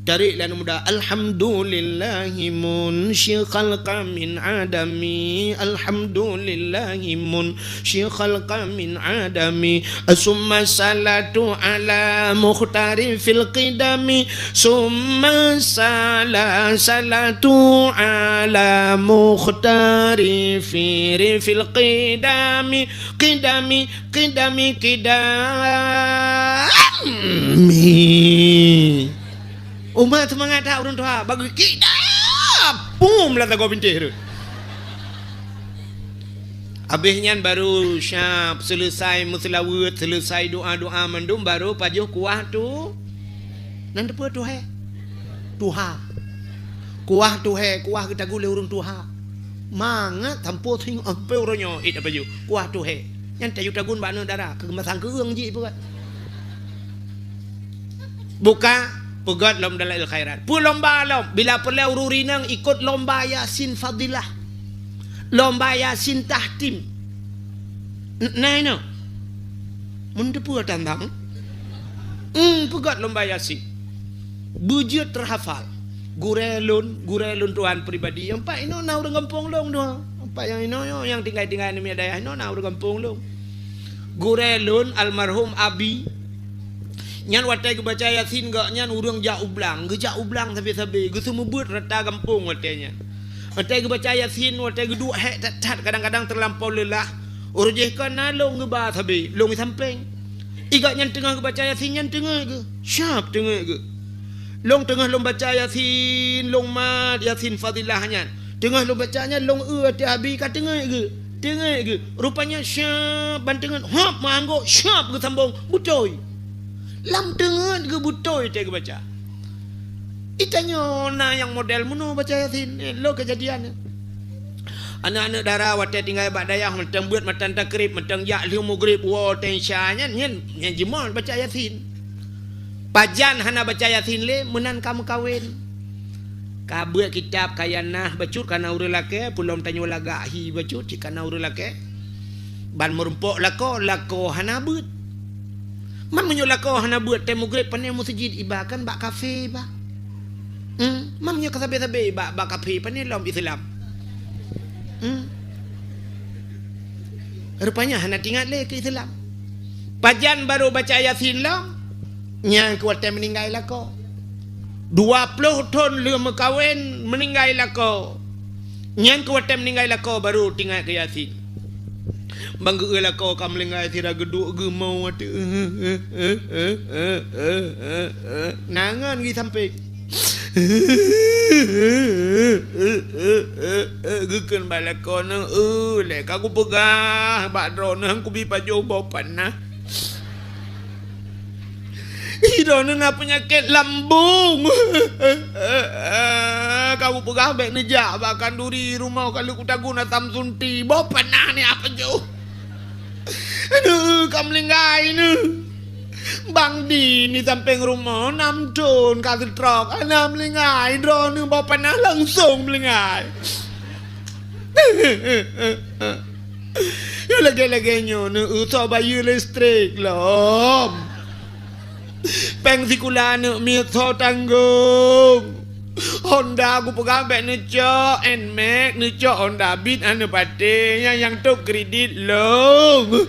Tarék lé aneuëk muda, "Alhamdulillahi munsyi khalqa min adami, alhamdulillahi munsyi khalqa min adami, summa salatu ala mukhtari fil qidami, summa sala-, salatu ala mukhtari fi, fil qidami, qidami, qidami, qidami." Uma seumangat that ureuëng tuha, bagi kitab. Pum, lam sagoe bintéh tu. Habéh nyan baru siap, selesai meuseulaweuet, selesai doa-doa mandum, baru pajoh kuah tu. Nan teupeue tuhé? Tuha. Kuah tuhé, kuah geutagun lé ureuëng tuha. Mangat sampoe sing ampe uroe nyoe, it apa ju? Kuah tuhé. Nyan tayue tagun bak aneuëk dara, keu meumasang keueung jih peugah. Buka, peugét lom dalail khairat. Peue lomba lom, bila peureulée ureuëng inong ikot lomba Yasin fadilah. Lomba Yasin tahtim. N-, na inoe. Mun teupeue tantang? Hmm, peugét lomba Yasin. Beujeuet teuhafal. Gurée lôn, gurée lôn tuan pribadi. Nyang pat inoe na ureuëng gampông lôn dua. Nyang pat nyang inoe, nyang tinggai-tinggai namiet dayah inoe na ureuëng gampông lôn. Gurée lôn almarhum abi. Nyan watée geubaca Yasin geuh nyan ureuëng jak u blang, geujak u blang sabe-sabe, geuseumeubeuet rata gampông watée nyan. Watée geubaca Yasin, watée geuduek hék that-that kadang-kadang teulampau leulah. Uroe jih kon na lôn geuba sabe, lôn i sampéng. I geuh nyan teungoh geubaca Yasin nyan teungeut geuh, siap teungeut geuh. Lôn teungoh lôn baca Yasin, lôn mat Yasin fadilah nyan. Teungoh lôn baca nyan lôn eu ateueh abi ka teungeut geuh, teungeut geuh. Rupanya siap ban teungeut, hop meuanggôk siap geusambông beutôi. Lam teungeut geuh beutôi teuh geubaca. Itanyoe na nyang model meunoe baca Yasin, eh, lo keujadian. Aneuk-aneuk dara watée tinggai bak dayah, mantong beuet matan takrib, mantong jak lheueh mugrib, woe teuh Isya nyan, nyan, nyan jimong baca Yasin. Pajan hana baca Yasin lé, meunan ka meukawen. Ka beuet kitab, ka nyang na bacut, ka na ureuëng lakée, peulom tanyoe lagak hi bacut, cit ka na ureuëng lakée. Ban meurumpok lakoe, lakoe hana beuet. Man meunyoe lakoe hana beuet, teuh mugrib pané meuseujid, iba kan bak kafe, bah. Hmm, man meunyoe ka sabe-sabe bak, bak kafe, pané lom Islam. Hmm. Rupanya hana tingat lé keu Islam. Pajan barô baca Yasin lom, nyan keu watée meuninggai lakoe. Dua ploh thon lheueh meukawen meuninggai lakoe. Nyan keu watée meuninggai lakoe barô tingat keu Yasin. Bang geu-eu lakoe ka meuninggai sira geuduek geumo watée. Nangon geusampéng. Geukheun bak lakoe neuh, "Eh, lé ka kupeugah bak droeneuh kubi pajoh boh panah. Droeneuh na peunyakét lambung. Ka kupeugah bék neujak bak khanduri rumoh ka lheueh kutagun asam sunti. Boh panah ni apajoh." Aduh, ka meulinggai neuh. Bang di, di sampéng rumoh, nam thon ka seutrok, hana meulinggai, droeneuh boh panah langsong meulinggai. Nyoe lagée-lagée nyoe neuh, eu, soe bayeue listrik lom. Péng sikula aneuk miet soe tanggong? Honda kupeugah bék neucok, Nmax neucok, Honda Beat hana neupatéh, nyang, nyang top kredit lôn.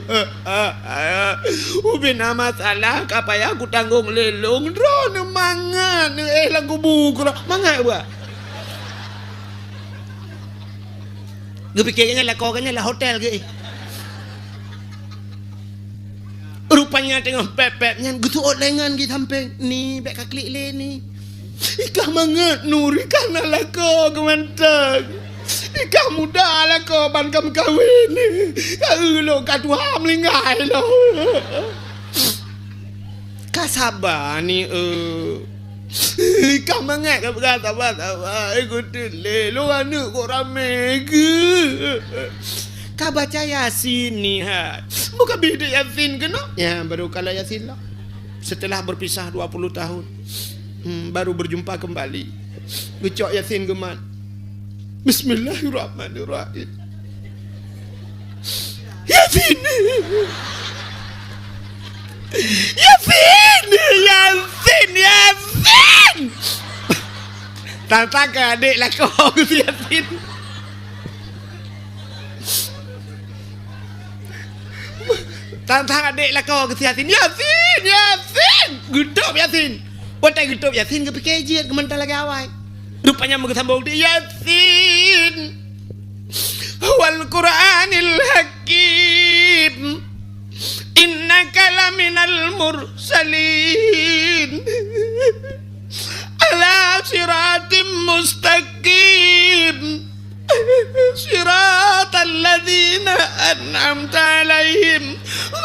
Ubé na masalah ka payah kutanggong lé lôn, droeneuh mangat neuh, eh, lam kubu keudroe mangat bah. Geupike geuh nyan lakoe geuh nyan lam hotel geuh. Rupanya teungoh pép-pép nyan geuseuôt lé ngon geusampéng, "Ni, bék ka klik lé ni. Ikah mangat Nur, ikah na lakoe geuh mantong. Ikah muda lakoe ban ka meukawen. Ka eu lôn ka tuha meulinggai lôn." Ka saba ni, eu. Ka mangat ka peugah saba-saba, eh, geuteuk lé, lôn aneuk kok ramé geuh. Ka baca Yasin ni hai. Buka bidek Yasin keunoe. Ya, baru kala Yasin lah. Setelah berpisah dua puluh tahun, hmm, baru berjumpa kembali. Geucok Yasin geumat. Bismillahirrahmanirrahim. Yasin! Yasin! Yasin! Yasin! Tang-tang ka adek lakoe geuh Yasin. Tang-tang adek lakoe geuh Yasin. Yasin! Yasin! Geutôb Yasin. Watée geutôb Yasin geupike jeuet geuh mantong lagée awai. Rupanya meugeusambông di Yasin. Wal Qur'anil Hakim. Innaka laminal mursalin. Ala siratim mustaqim. Siratal ladzina an'amta 'alaihim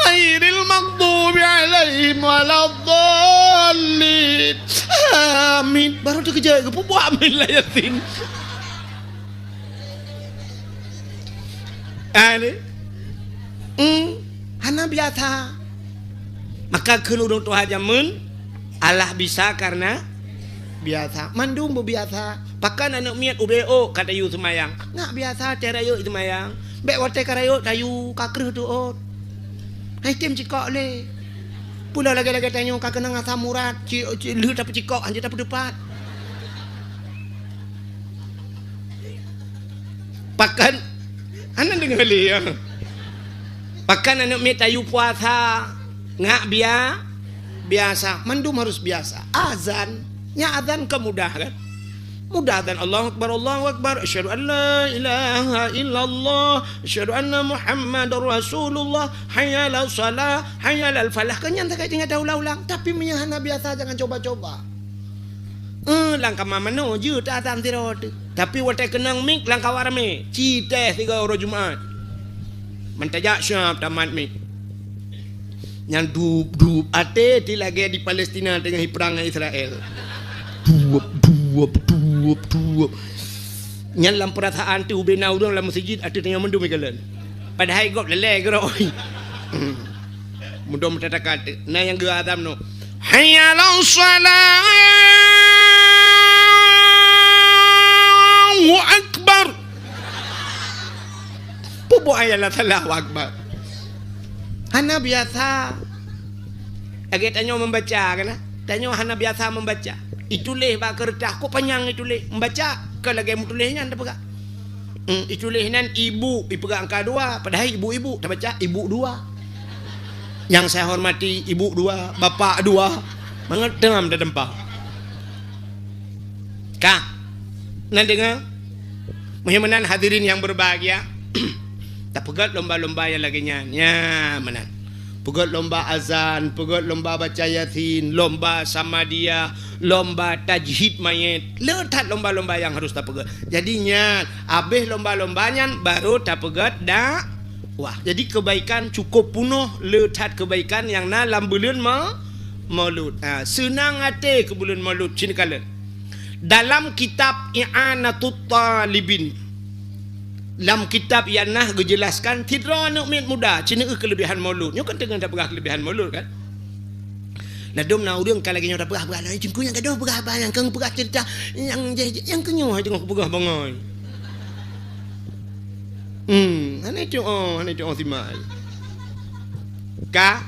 ghairil maghdubi 'alaihim waladdallin. Amin. Baru teukeujot geupeubuet amin lam Yasin. Ani. Hmm, hana biasa. Maka kheun ureuëng tuha jameun, Allah bisa karena biasa. Mandum beubiasa. Pakon aneuk miet ubé ôk ka tayue seumayang. Ngat biasa watée rayeuk seumayang. Bék watée ka rayeuk tayue ka kreueh teuôt. Hai tem cikok lé. Pula lagée-lagée tanyoe ka keunong asam urat, ci, ci, lheueh tapeucikok, hanjeuet tapeuteupat. Pakon, hana deungoe lé, ya. Pakon aneuk miet tayue puasa, ngat bia-, biasa, mandum harus biasa. Azan, nya azan ka mudah kan? Mudah azan, Allahu Akbar, Allahu Akbar, asyhadu an la ilaha illallah, asyhadu anna Muhammadar Rasulullah, hayya 'alas shalah, hayya 'alal falah. Kan nyan sagai tinggai taulang-ulang. Tapi meunyoe hana biasa, jangan coba-coba. Eh, lam kama manoe jeuet ta-, ta-, sira teuh. Tapi watée keunong mik lam kawan ramé, citéh sigoe uroe Jumat. Meutajak siab tamat mik. Nyang dup-dup até ti lagée di Palestina teungoh jiprang ngon Israel. Dup-dup. Tuop, tuop, tuop. Nyan lam peurasaan teuh ubena ureuëng lam meuseujid ateueh tanyoe mandum ikalon. Padahai gob leleh geurok. Mudom tataka teuh. Na nyang geuazan noh. Hayya 'alas shalah. Allahu akbar. Peue buet hayya 'alas shalah, Allahu akbar. Hana biasa. Lagée tanyoe membaca kan? Tanyoe hana biasa membaca. Ituléh bak keureutah, kok panyang ituléh. Membaca, kon lagée meutuléh nyan tapeugah. Hmm, ituléh nan ibu, ipeugah angka dua, padahai ibu-ibu, tabaca ibu dua. Yang saya hormati, ibu dua, bapak dua. Mangat tengam teutampa. Ka. Nan deungoe? Meuheumanan hadirin yang berbahagia. Tapeugét lomba-lomba nyang lagée nyan. Nya, meunan. Peugét lomba azan, peugét lomba baca Yasin, lomba Samadiyah, lomba tajhid mayét. Le that lomba-lomba nyang harus tapeugét. Jadi nyan, abéh lomba-lomba nyan baru tapeugét dakwah. Jadi kebaikan cukup punoh, le that kebaikan nyang na lam buleuen ma-, Maulud. Ha, seunang até keu buleuen Maulud, cit neukalon. Dalam kitab I'anatut Talibin, lam kitab I'anah geujelaskan, sidroe aneuëk miet muda, cit neueu keuleubehan Maulud. Nyoe kan teungoh tapeugah keuleubehan Maulud kan? Ladom na ureuëng ka lagée nyoe tapeugah-peugah, "Ai, teungku nyang gadôh peugah haba nyang keuneuk peugah ceurita nyang jeh-, nyang keu nyoe hai teungoh kupeugah bangai." Hmm, hana itu oh, hana itu oh simak. Ka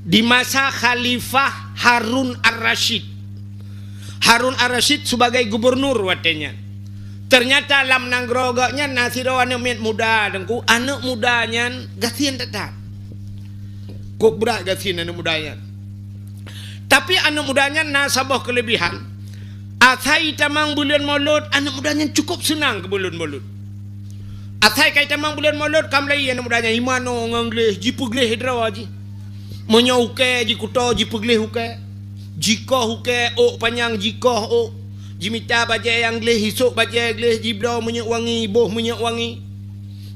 di masa Khalifah Harun Ar-Rasyid. Harun Ar-Rasyid sebagai gubernur watée nyan. Ternyata lam nanggroe gobnyan na sidroe aneuëk miet muda, Teungku. Aneuëk muda nyan gasien that-that. Kok brat gasien aneuëk muda nyan. Tapi aneuëk muda nyan na saboh keuleubehan. Asai tamong buleuen Maulud, aneuëk muda nyan cukup seunang keu buleuen Maulud. Asai kai tamong buleuen Maulud, ka mulai aneuëk muda nyan imanoe ngon gleh, jipeugleh droe jih. Meunyoe ukée jikuto, jipeugleh ukée. Jikoh ukée, ôk panyang jikoh ôk. Jimita bajée nyang gleh, isôk bajée gleh, jibloe minyeuk wangi, boh minyeuk wangi.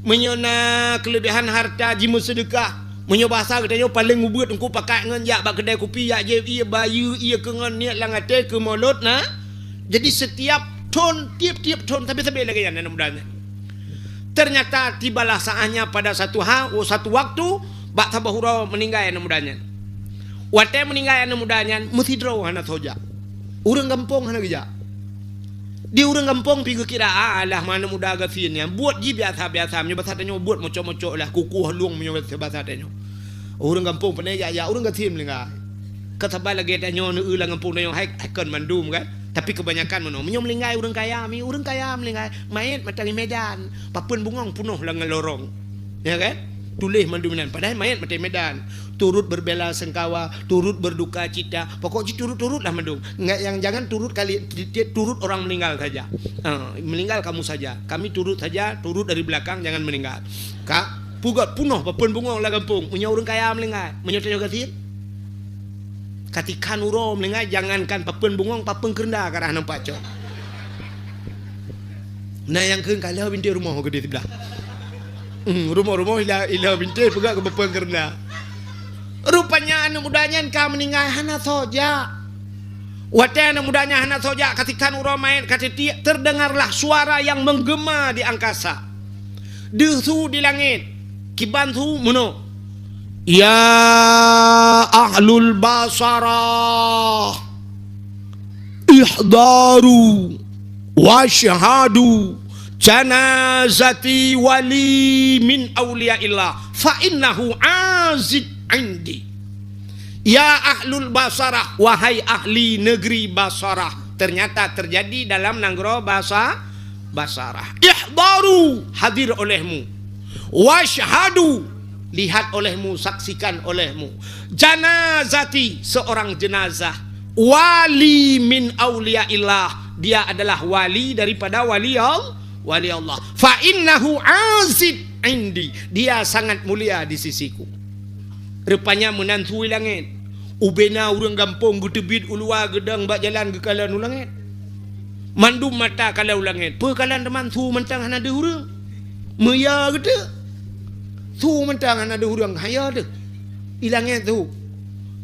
Meunyoe na keuleubehan harta, jimeuseudeukah. Meunyoe basa geutanyoe paleng ubeuet, Teungku, pakat ngon jak bak keudai kupi, jak jieb ié bayeue, ié keu ngon niet lam até keu Maulud na. Jadi setiap thon, tiep-tiep thon, sabe-sabe lagée nyan aneuëk muda nyan. Ternyata tibalah saatnya pada satu ha-, oh, satu waktu, bak saboh uroe meuninggai aneuëk muda nyan. Watée meuninggai aneuëk muda nyan, meusidroe hana soe jak. Ureuëng gampông hana geujak. Di ureuëng gampông pi geukira, "Ah, alah, aneuëk muda gasien nyan, buet jih biasa-biasa, meunyoe basa tanyoe buet mocok-mocok lah, kukuh lueng meunyoe basa tanyoe." Ureuëng gampông pane jak-jak, ureuëng gasien meuninggai. Ka saban lagée tanyoe neueu lam gampông tanyoe hai, hai kon mandum kan. Tapi kebanyakan meunoe, meunyoe meuninggai ureuëng kaya, mi ureuëng kaya meuninggai, mayét mantong di Medan, papeuen bungong punoh lam lorong. Ya kan? Tuléh mandum inan, padahai mayét mantong di Medan. Turut berbela sengkawa, turut berduka cita. Pokok jih turut-turut lah mandum. Enggak, yang jangan turut kali, ti-, ti-, turut orang meninggal saja. Ha, meninggal kamu saja. Kami turut saja, turut dari belakang, jangan meninggal. Ka, peugét punoh papeuen bungong lam gampông. Meunyoe ureuëng kaya meuninggai, meunyoe tanyoe gasien. Katikhan uroe meuninggai, jangankan papeuen bungong, papeuen keurenda ka rhah nampak cok. Na nyang kheun ka lheueh bintéh rumoh keudeh siblah. Hmm, rumoh-rumoh ila, ila bintéh peugah keu papeuen keurenda. Rupanya aneuëk muda nyan ka meuninggai hana soe jak. Watée aneuëk muda nyan hana soe jak, katikhan uroe mayét ka titiek, terdengarlah suara yang menggema di angkasa. Deuh su di langét, kiban su meunoe, "Ya ahlul Basarah, ihdaru wasyhadu janazati wali min auliyaillah, fa innahu azid indi." Ya ahlul Basarah, wahai ahli negeri Basarah. Ternyata terjadi dalam nanggroe Basa-, Basarah. Ihdaru, hadir olehmu. Wasyhadu, lihat olehmu, saksikan olehmu. Janazati, seorang jenazah. Wali min auliyaillah, dia adalah wali daripada wali Al-, wali Allah. Fa innahu azid indi, dia sangat mulia di sisiku. Rupanya meunan su i langét. Ubena ureuëng gampông geuteubiet u luwa geudong bak jalan geukalon u langét. Mandum mata kalon u langét. Peue kalon teuma su mantong hana deuh ureuëng. Meuya geuteuk. Su mantong hana deuh ureuëng. Haya deuh. I langét su.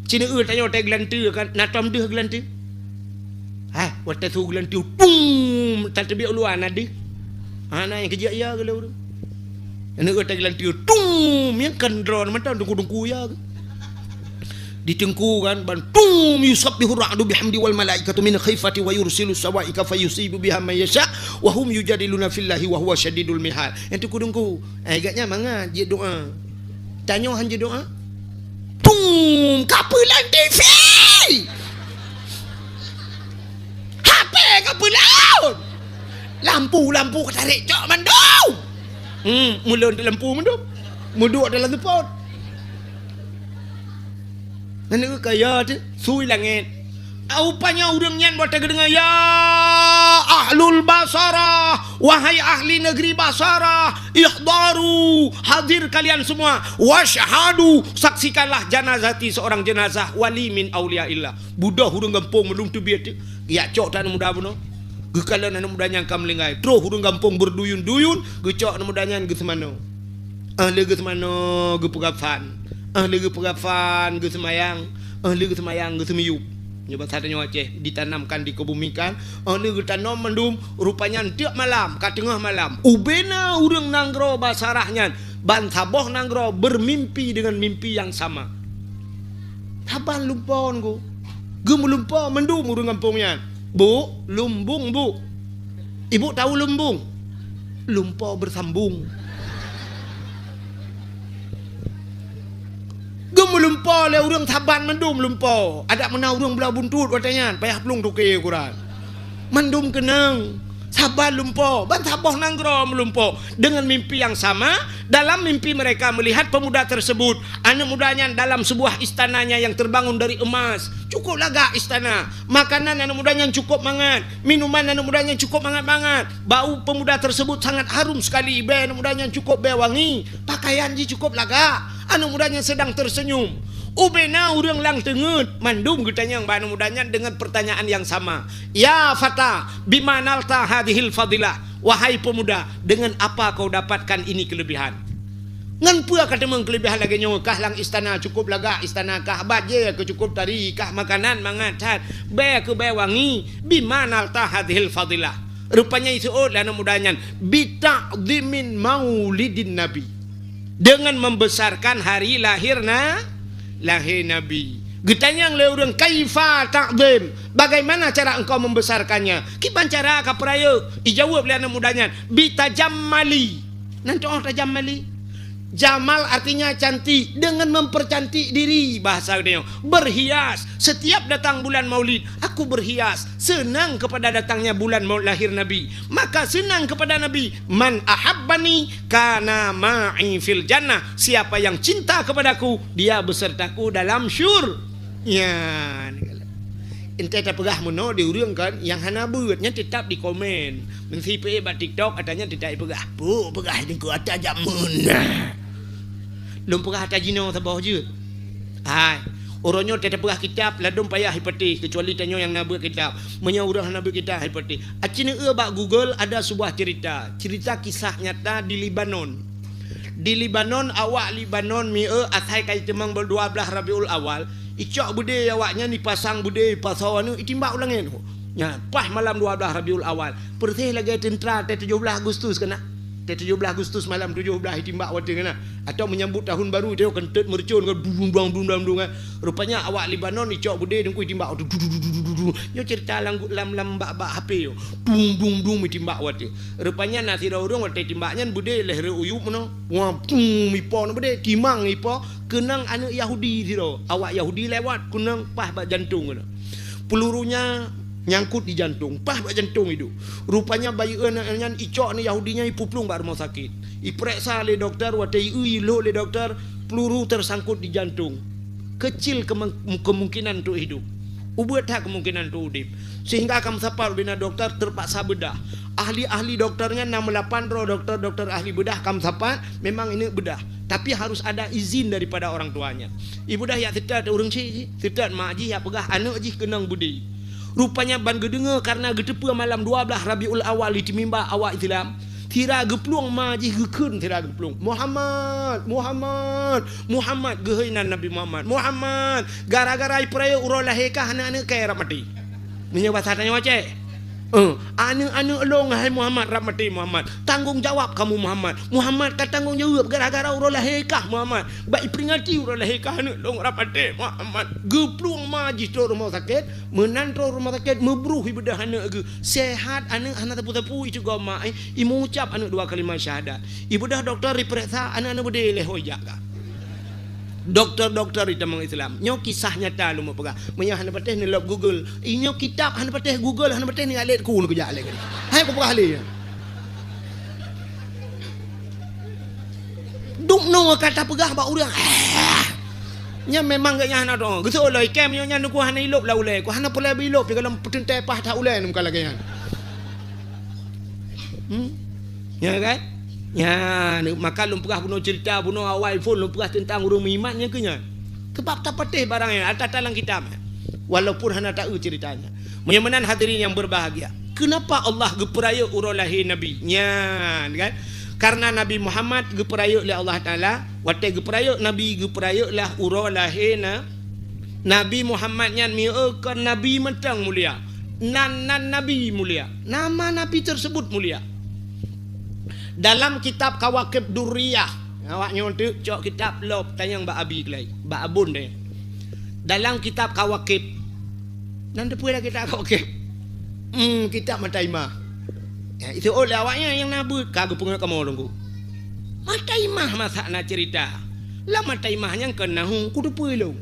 Ci neueu tanyoe tai geulanteue kan, na tom deuh geulanteue. Hai, watèe su geulanteue, tum, tateubiet u luwa na deuh. Hana nyang keujak ya geuleu ureueng. Aneuk watèe geulanteue, tum, nyang kan droe mantong teungku-teungku ya geuh. Di teungku kan, ban, tum, yusabbihu ra'du bihamdi wal malaikatu min khifati wa yursilu sawaika fayusibu biha man yasha wa hum yujadiluna fillahi wa huwa syadidul mihal. Nyang teungku-teungku, eh, gak nyan mangat jeuet doa. Tanyoe han jeuet doa. Tum, ka peulan T V. H P ka peulan. Lampu-lampu ka tarek cok mandum. Hmm, mulon lampu mandum. Muduk dalam seupôt. Ngon kaya tu, sui langét. Rupanya ureueng nyan watèe geudeungoe, "Ya ahlul Basarah, wahai ahli negeri Basarah, ihdaru, hadir kalian semua, wasyhadu, saksikanlah janazati, seorang jenazah wali min auliyaillah." Beudôh ureueng gampông mandum teubiet tu, geujak cok that aneuk muda bunoe. Geukalon aneuk muda nyan ka meuninggai. Troh ureueng gampông beurduyun-duyun, geucok aneuk muda nyan geuseumanoe. Ah lheueh geuseumanoe, geupeugah fan. Ah lheueh geupeugah fan, geuseumayang. Ah lheueh geuseumayang, geuseumiyueb. Nyoe basa tanyoe Aceh, ditanamkan, dikebumikan. Ah lheueh geutanom mandum, rupanya tiep malam, ka teungoh malam, ubena ureueng nanggroe Basarah nyan, ban saboh nanggroe bermimpi dengan mimpi yang sama. Saban lumpo ngon geuh. Geumeulumpo mandum ureueng gampông nyan. "Bu, lumbung, Bu." Ibu tahu lumbung? Lumpo bersambung. Geumeulumpo lé ureueng saban mandum lumpo. Adak meunan ureueng blah buntut watèe nyan, payah plueng toke ukuran. Mandum keunong. Saban lumpo, ban saboh nanggroe meulumpo. Dengan mimpi yang sama, dalam mimpi mereka melihat pemuda tersebut. Aneuk muda nyan dalam sebuah istananya yang terbangun dari emas. Cukup lagak istana. Makanan aneuk muda nyan cukup mangat. Minuman aneuk muda nyan cukup mangat-mangat. Bau pemuda tersebut sangat harum sekali. Bèe aneuk muda nyan cukup bèe wangi. Pakaian jih cukup lagak. Aneuk muda nyan sedang tersenyum. Ubena ureueng lam teungeut mandum geutanyong bak aneuk muda nyan dengan pertanyaan yang sama. "Ya fata, bima nalta hadhil fadilah?" Wahai pemuda, dengan apa kau dapatkan ini kelebihan? Ngon peue ka teumeung kelebihan lagèe nyoe? Kah lam istana cukup lagak, istana kah bajèe keu cukup tari, kah makanan mangat that, bèe keu bèe wangi, bima nalta hadhil fadilah? Rupanya iseuôt lé aneuk muda nyan, "Bita'dhimin maulidin nabi." Dengan membesarkan hari lahir na-, lahé Nabi. Geutanyong lé ureueng, "Kaifa ta'dhim? Bagaimana cara engkau membesarkannya? Kiban cara ka peurayeuk?" Ijaweueb lé aneuk muda nyan, "Bitajammali." Nan tu'oh tajammali? Jamal artinya cantik, dengan mempercantik diri, bahasa geutanyoe. Berhias. Setiap datang bulan Maulid, aku berhias. Senang kepada datangnya bulan mau-, lahir Nabi. Maka senang kepada Nabi. "Man ahabbani kana ma'i fil jannah." Siapa yang cinta kepadaku, dia besertaku dalam syur-, ya, entah tapeugah meunoe di ureueng kan, nyang hana beuet, nyan tetap dikomen. Meunsi peuék bak TikTok, ata nyan tetap ipeugah, "Peue peugah deungku ata jameun na." Lôn peugah ata jinoe saboh jeuet. Hai, uroe nyoe tapeugah kitab, ladôm payah ipatéh, keucuali tanyoe nyang na beuet kitab. Meunyoe ureueng hana beuet kitab, ipatéh. Aci neueu bak Google ada sebuah cerita, cerita kisah nyata di Lebanon. Di Lebanon, awak Lebanon mieu asai ka jiteumeung dua blaih Rabiul Awal, icok beudé awaknyan, ipasang beudé, ipasoe aneuk, itimbak u langét. Nyan, paih malam dua blaih Rabiul Awal, persis lagèe teuntra teuh tujoh blaih Agustus keunan. Teuh tujoh blaih Agustus malam tujoh blaih itimbak watèe keunan. Atau menyambut tahun baru, teuh keuntèt meureucon kan, dudung, dudung, dudung, dudung, kan. Rupanya awak Lebanon icok beudé teungku itimbak watèe, du, du, du. Nyoe cerita lam, lam, lam bak, bak H P yo. Dung, dung, dung, itimbak watèe. Rupanya na sidroe ureueng watèe timbak nyan beudé lheueh rhot u yup meunoe. Wah, pum, ipo na beudé, timang ipo, keunong aneuk Yahudi sidroe. Awak Yahudi lewat, keunong paih bak jantong keunoe. Pelurunya nyangkut di jantong, paih bak jantong iduek. Rupanya bayeue aneuk nyan icok aneuk Yahudi nyan ipeuplueng bak rumoh sakét. Ipeuriksa lé dokto, watèe ieu ilhok lé dokto, peluru tersangkut di jantung. Kecil kemeng-, kemungkinan untuk hidup. Ubit that kemungkinan untuk udép. Sehingga ka meusapat ubena dokto terpaksa beudah. Ahli-ahli dokto nyan na meulapan droe dokto-dokto ahli beudah ka meusapat, memang ini beudah. Tapi harus ada izin daripada orang tuanya. Ibeudah yak seutôt ureueng chik jih, seutôt mak jih yak peugah aneuk jih keunong beudé. Rupanya ban geudeungoe karena geuteupeue malam dua blaih Rabiul Awal di timimba awak Islam, sira geuplueng ma jih geukheun sira geuplueng, "Muhammad, Muhammad, Muhammad," geuhôi nan Nabi Muhammad, "Muhammad, gara-gara ipeurayeuk uroe lahé kah aneuk-aneuk kah rab maté." Meunyoe basa tanyoe Aceh. Eh, aneuk-aneuk lôn hai Muhammad rab maté Muhammad. Tanggong jawab kamu Muhammad. Muhammad ka tanggong jawab gara-gara uroe lahé kah Muhammad. Bak iperingati uroe lahé kah aneuk lôn rab maté Muhammad. Geuplueng ma jih troh rumoh sakét, meunan troh rumoh sakét meubruh ibeudoh aneuk geuh. Sehat aneuk hana sapeue-sapeue iceugom ma, eh, imeucab aneuk dua kalimah syahadat. Ibeudoh dokto ipeuriksa aneuk-aneuk beudé lé hôi jak ka. Dokto-dokto di tamong Islam. Nyoe kisah nyata lôn peugah. Meunyoe hana patéh neulop Google. Inyoe kitab hana patéh Google, hana patéh ni alet ku neukujak lé. Hai kupeugah lé. Dum noe ka tapeugah bak ureuëng. Nyan memang geuh nyan hana dong. Geuseuôt lom ikem nyoe nyan ku hana ilop lam ulée. Ku hana peureulée ilop di dalam peuteuntée paih that ulée nyoe ka lagée nyan. Hmm? Ya kan? Ya, maka lôn peugah bunoe cerita bunoe awai phon lôn peugah tentang ureuëng meuiman nyang keu nyan. Sebab tapatéh barang nyan ata-ata lam kitab. Walaupun hana taeu ceritanya. Meunyoe meunan hadirin yang berbahagia. Kenapa Allah geupeurayeuk uroe lahé Nabi? Nyan kan? Karena Nabi Muhammad geupeurayeuk lé Allah Taala, watée geupeurayeuk Nabi, geupeurayeuklah uroe lahé na Nabi Muhammad nyan mieu kon nabi mantong mulia. Nan, nan nabi mulia. Nama nabi tersebut mulia. Dalam kitab Kawakib Durriyah, awak nyoe teuk cok kitab lop tanyong bak abi keulai, bak abon deh. Dalam kitab Kawakib, nan teupeue lah kitab Kawakib. Hmm, kitab Mata Imah. Ya, itu oleh awaknya yang nabut ka geupeungeut kamoe lunggu. Mata Imah masak na cerita. Lam Mata Imah nyang keunahu kuteupeu lôn.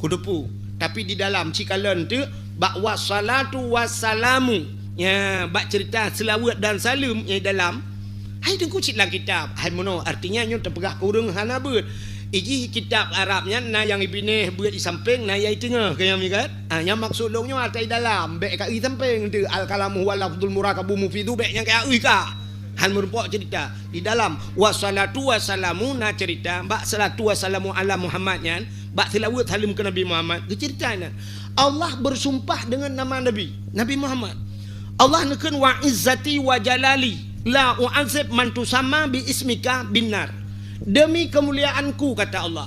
Kuteupeu. Tapi di dalam cikalon tu bak wassalatu wassalamu. Ya, bak cerita selawat dan salam nyang di dalam. Hai teungku cit lam kitab. Hai meunoe artinya nyoe teupeugah keu ureuëng hana beuet. Ijih kitab Arab nyan na nyang ibinéh beuet di sampéng na nyang di teungoh keu nyang mikat. Ah, nyang maksud lôn nyoe atai dalam bék ka i sampéng tu al kalamu huwa lafzul murakabu mufidu bék nyang ka i ka. Hal meurumpok cerita di dalam wassalatu wassalamu na cerita bak salatu wassalamu ala Muhammad nyan bak selawat salam ke Nabi Muhammad geucerita nyan. Allah bersumpah dengan nama Nabi, Nabi Muhammad. Allah neukheun wa izzati wa jalali la u'azib man tusamma bi ismika binnar. Demi kemuliaanku kata Allah.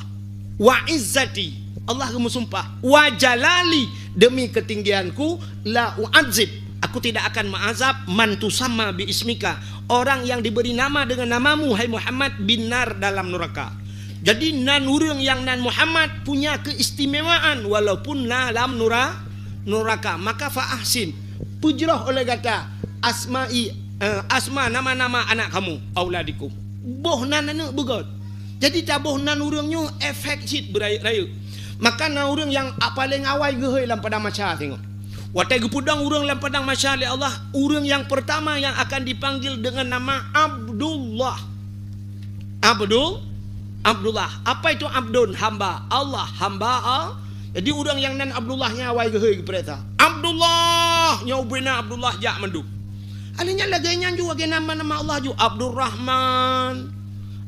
Wa izzati, Allah geumeusumpah, wa jalali, demi ketinggianku, la u'azib, aku tidak akan mengazab man tusamma bi ismika, orang yang diberi nama dengan namamu hai Muhammad binnar dalam neraka. Jadi nan ureuëng yang nan Muhammad punya keistimewaan walaupun na lam nura, neraka. Maka fa ahsin, peujroh oleh gata asma'i, eh, asma nama-nama anak kamu, auladikum. Boh nan aneuk beugöt. Jadi taboh nan ureuëng nyoe efek cit beurayeuk-rayeuk. Maka na ureuëng nyang a- paleng awai geuhôi lam padang mahsyar singoh. Watée geupeudong ureuëng lam padang mahsyar lé Allah, ureuëng nyang pertama yang akan dipanggil dengan nama Abdullah. Abdul, Abdullah. Apa itu abdun? Hamba Allah, hamba Allah. Jadi ureuëng nyang nan Abdullah nyan awai geuhôi geupeuriksa. Abdullah, nyoe ubena Abdullah jak mandum. Alheuh nyan lagée nyan ju lagée nama-nama Allah ju Abdurrahman,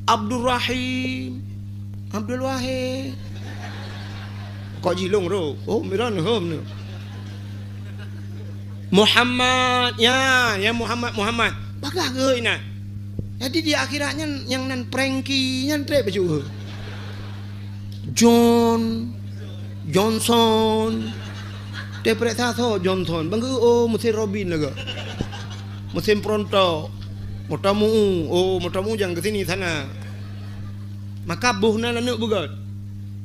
Abdurrahim, Abdul Wahid. Kok jilong ro? Oh, miran hom ni. Muhammad, ya, ya Muhammad, Muhammad. Bagah geuh inan. Jadi di akhirat nyan nyang nan Frankie nyan treb baju. John, Johnson. Teupeuriksa soe Johnson. Bang geuh, oh, mesin Robin lagak. Mesin perontok. Motor mu, oh, motor mu jangan ke sini sana. Maka boh nan aneuk beugöt.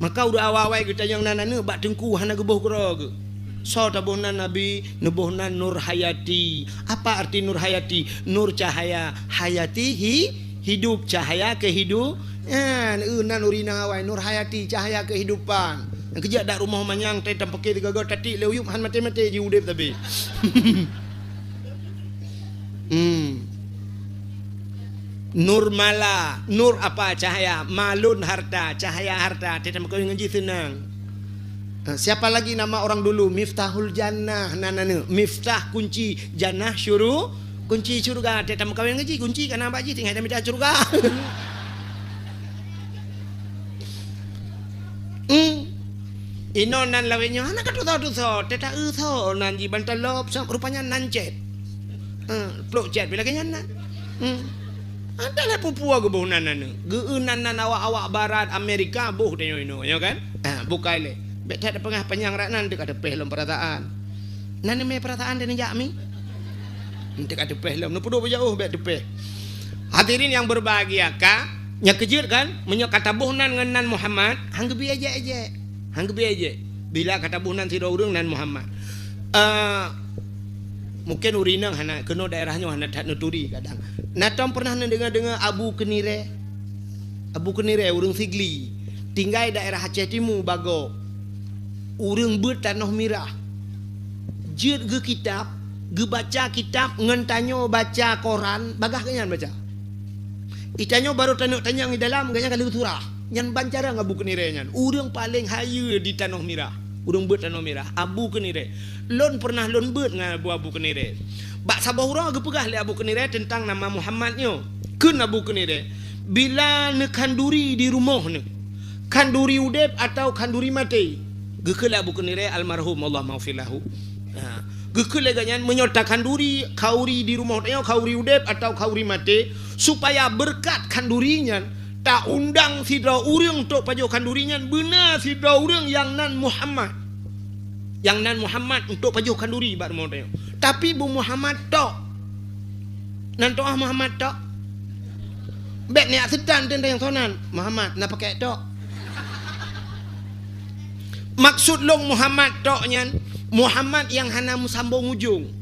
Maka udah awai-awai geutanyong nan aneuk bak teungku hana geuboh keudroe geuh. Soe taboh nan Nabi, neuboh nan Nur Hayati. Apa arti Nur Hayati? Nur cahaya, hayati hi, hidup, cahaya kehidup. Nyan, eu, nan ureuëng inong awai, Nur Hayati, cahaya kehidupan. Nyang keujak dak rumoh manyang, teuh tampeuke sigoe-goe, tatik lé uyueb, han maté-maté ji udeb sabe. Hmm. Nur mala, nur apa cahaya, malun harta, cahaya harta, teuh tameukawen ngon jih seunang. Ha, siapa lagi nama orang dulu? Miftahul Jannah, nan aneuk. Miftah kunci, Jannah syuru-, kunci syurga. Teuh tameukawen ngon jih, kunci ka na bak jih, tinggai tamita syurga. Hmm. Inoe nan lawét nyoe hana ka tusoe-tusoe, teuh ta-eu soe nan jibantalop, rupanya nan cét. Eh, plôk cét pi lagée nyan nan. Hmm. Ada lé peue-peue geuboh nan aneuk. Geu-eu nan-nan awak-awak barat Amerika boh tanyoe inoe, nyo kan? Ah, bukai lé. Bék that peungah panyang rak nan teuka teupéh lom peurasaan. Nan neumé peurasaan teuh neujak mi? Teuka teupéh lom, neupeuduek beujaoh bèk teupéh. Hadirin yang berbahagia, ka, nyang keujeuet kan, meunyoe ka taboh nan ngon nan Muhammad, han geubri ejek-ejek. Han geubri ejek. Bila ka taboh nan sidroe ureueng nan Muhammad. Eh, mungkin ureueng inong hana, keunoe daerah nyoe hana that neuturi kadang. Na tom pernah neudeungoe-deungoe Abu Keunirée? Abu Keunirée ureueng Sigli, tinggai daerah Aceh Timu, Bago. Ureueng beuet tanoh mirah. Jeuet geukitab, geubaca kitab ngon tanyoe baca Quran, bagaih geuhnyan baca. Itanyoe barô taneuk tanyong di dalam, geuhnyan ka lheueh surah. Nyan ban carông Abu Keunirée nyan. Ureueng paleng hayeue di tanoh mirah. Ureueng beuet tanoh mirah. Abu Keunirée. Lôn pernah lôn beuet ngon Abu, Abu Keunirée. Bak saboh uroe geupeugah lé Abu Keunirée teuntang nama Muhammad nyoe. Kheun Abu Keunirée, bila neukhanduri di rumoh neuh, khanduri udeb atawa khanduri maté? Geukheun lé Abu Keunirée almarhum, Allahummaghfir lahu. Ha. Geukheun lé geuhnyan, meunyoe takhanduri khauri di rumoh tanyoe, khauri udeb atawa khauri maté, supaya beureukat khanduri nyan, taundang sidroe ureueng untuk pajoh khanduri nyan, beuna sidroe ureueng nyang nan Muhammad. Nyang nan Muhammad untuk pajoh khanduri bak rumoh tanyoe. Tapi beu Muhammad tok. Nan tu'oh Muhammad tok. Bèk neujak seutan teuntèe nyang soe nan. Muhammad na pakèk tok. Maksud lôn Muhammad tok nyan, Muhammad nyang hana meusambông ujông.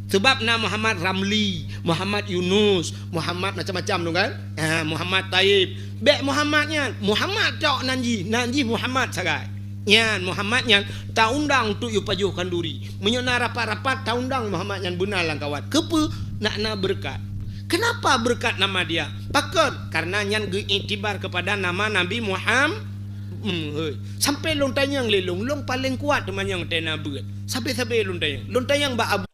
Sabab na Muhammad Ramli, Muhammad Yunus, Muhammad macam-macam tu kan? Ha, Muhammad Taib. Bèk Muhammad nyan, Muhammad tok nan jih, nan jih Muhammad sagai. Nyan, Muhammad nyan taundang untuk yue pajoh khanduri. Meunyoe na rapat-rapat, taundang Muhammad nyan beuna lam kawat. Keupeue? Nak na beureukat. Kenapa beureukat nama dia? Pakon? Karena nyan geuiktibar kepada nama Nabi Muham-, hmm, hei. Sampai lôn tanyong lé lôn, lôn paleng kuat teumanyong tena beuet. Sabe-sabe lôn tanyong. Lôn tanyong bak Abu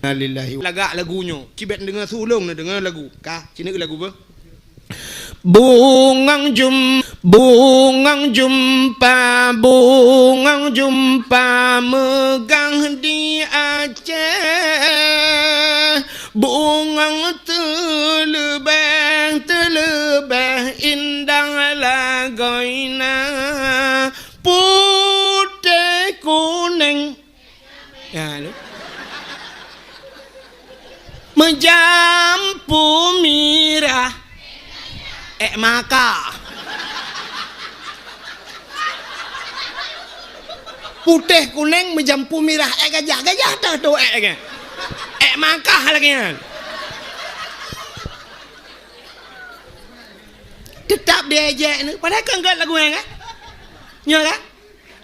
Innalillahi. Lagak lagu nyoe. Cibet deungoe su ulông na deungoe lagu. Ka, sinoe lagu beuh. Bungong jum-, bungong jumpa, bungong jumpa meugah di Aceh. Bungong teuleubeh, teuleubeh indah lagoina. Putéh kuneng. Ya, lu. Meujampu mirah. Ék maka. Putéh kuneng meujampu mirah. Ék gajah. Gajah teuh tu ék nyan. Ék maka lagèe nyan. Teutap diejek ni. Padahai kan gèt lagu nyan kan? Nyo kan?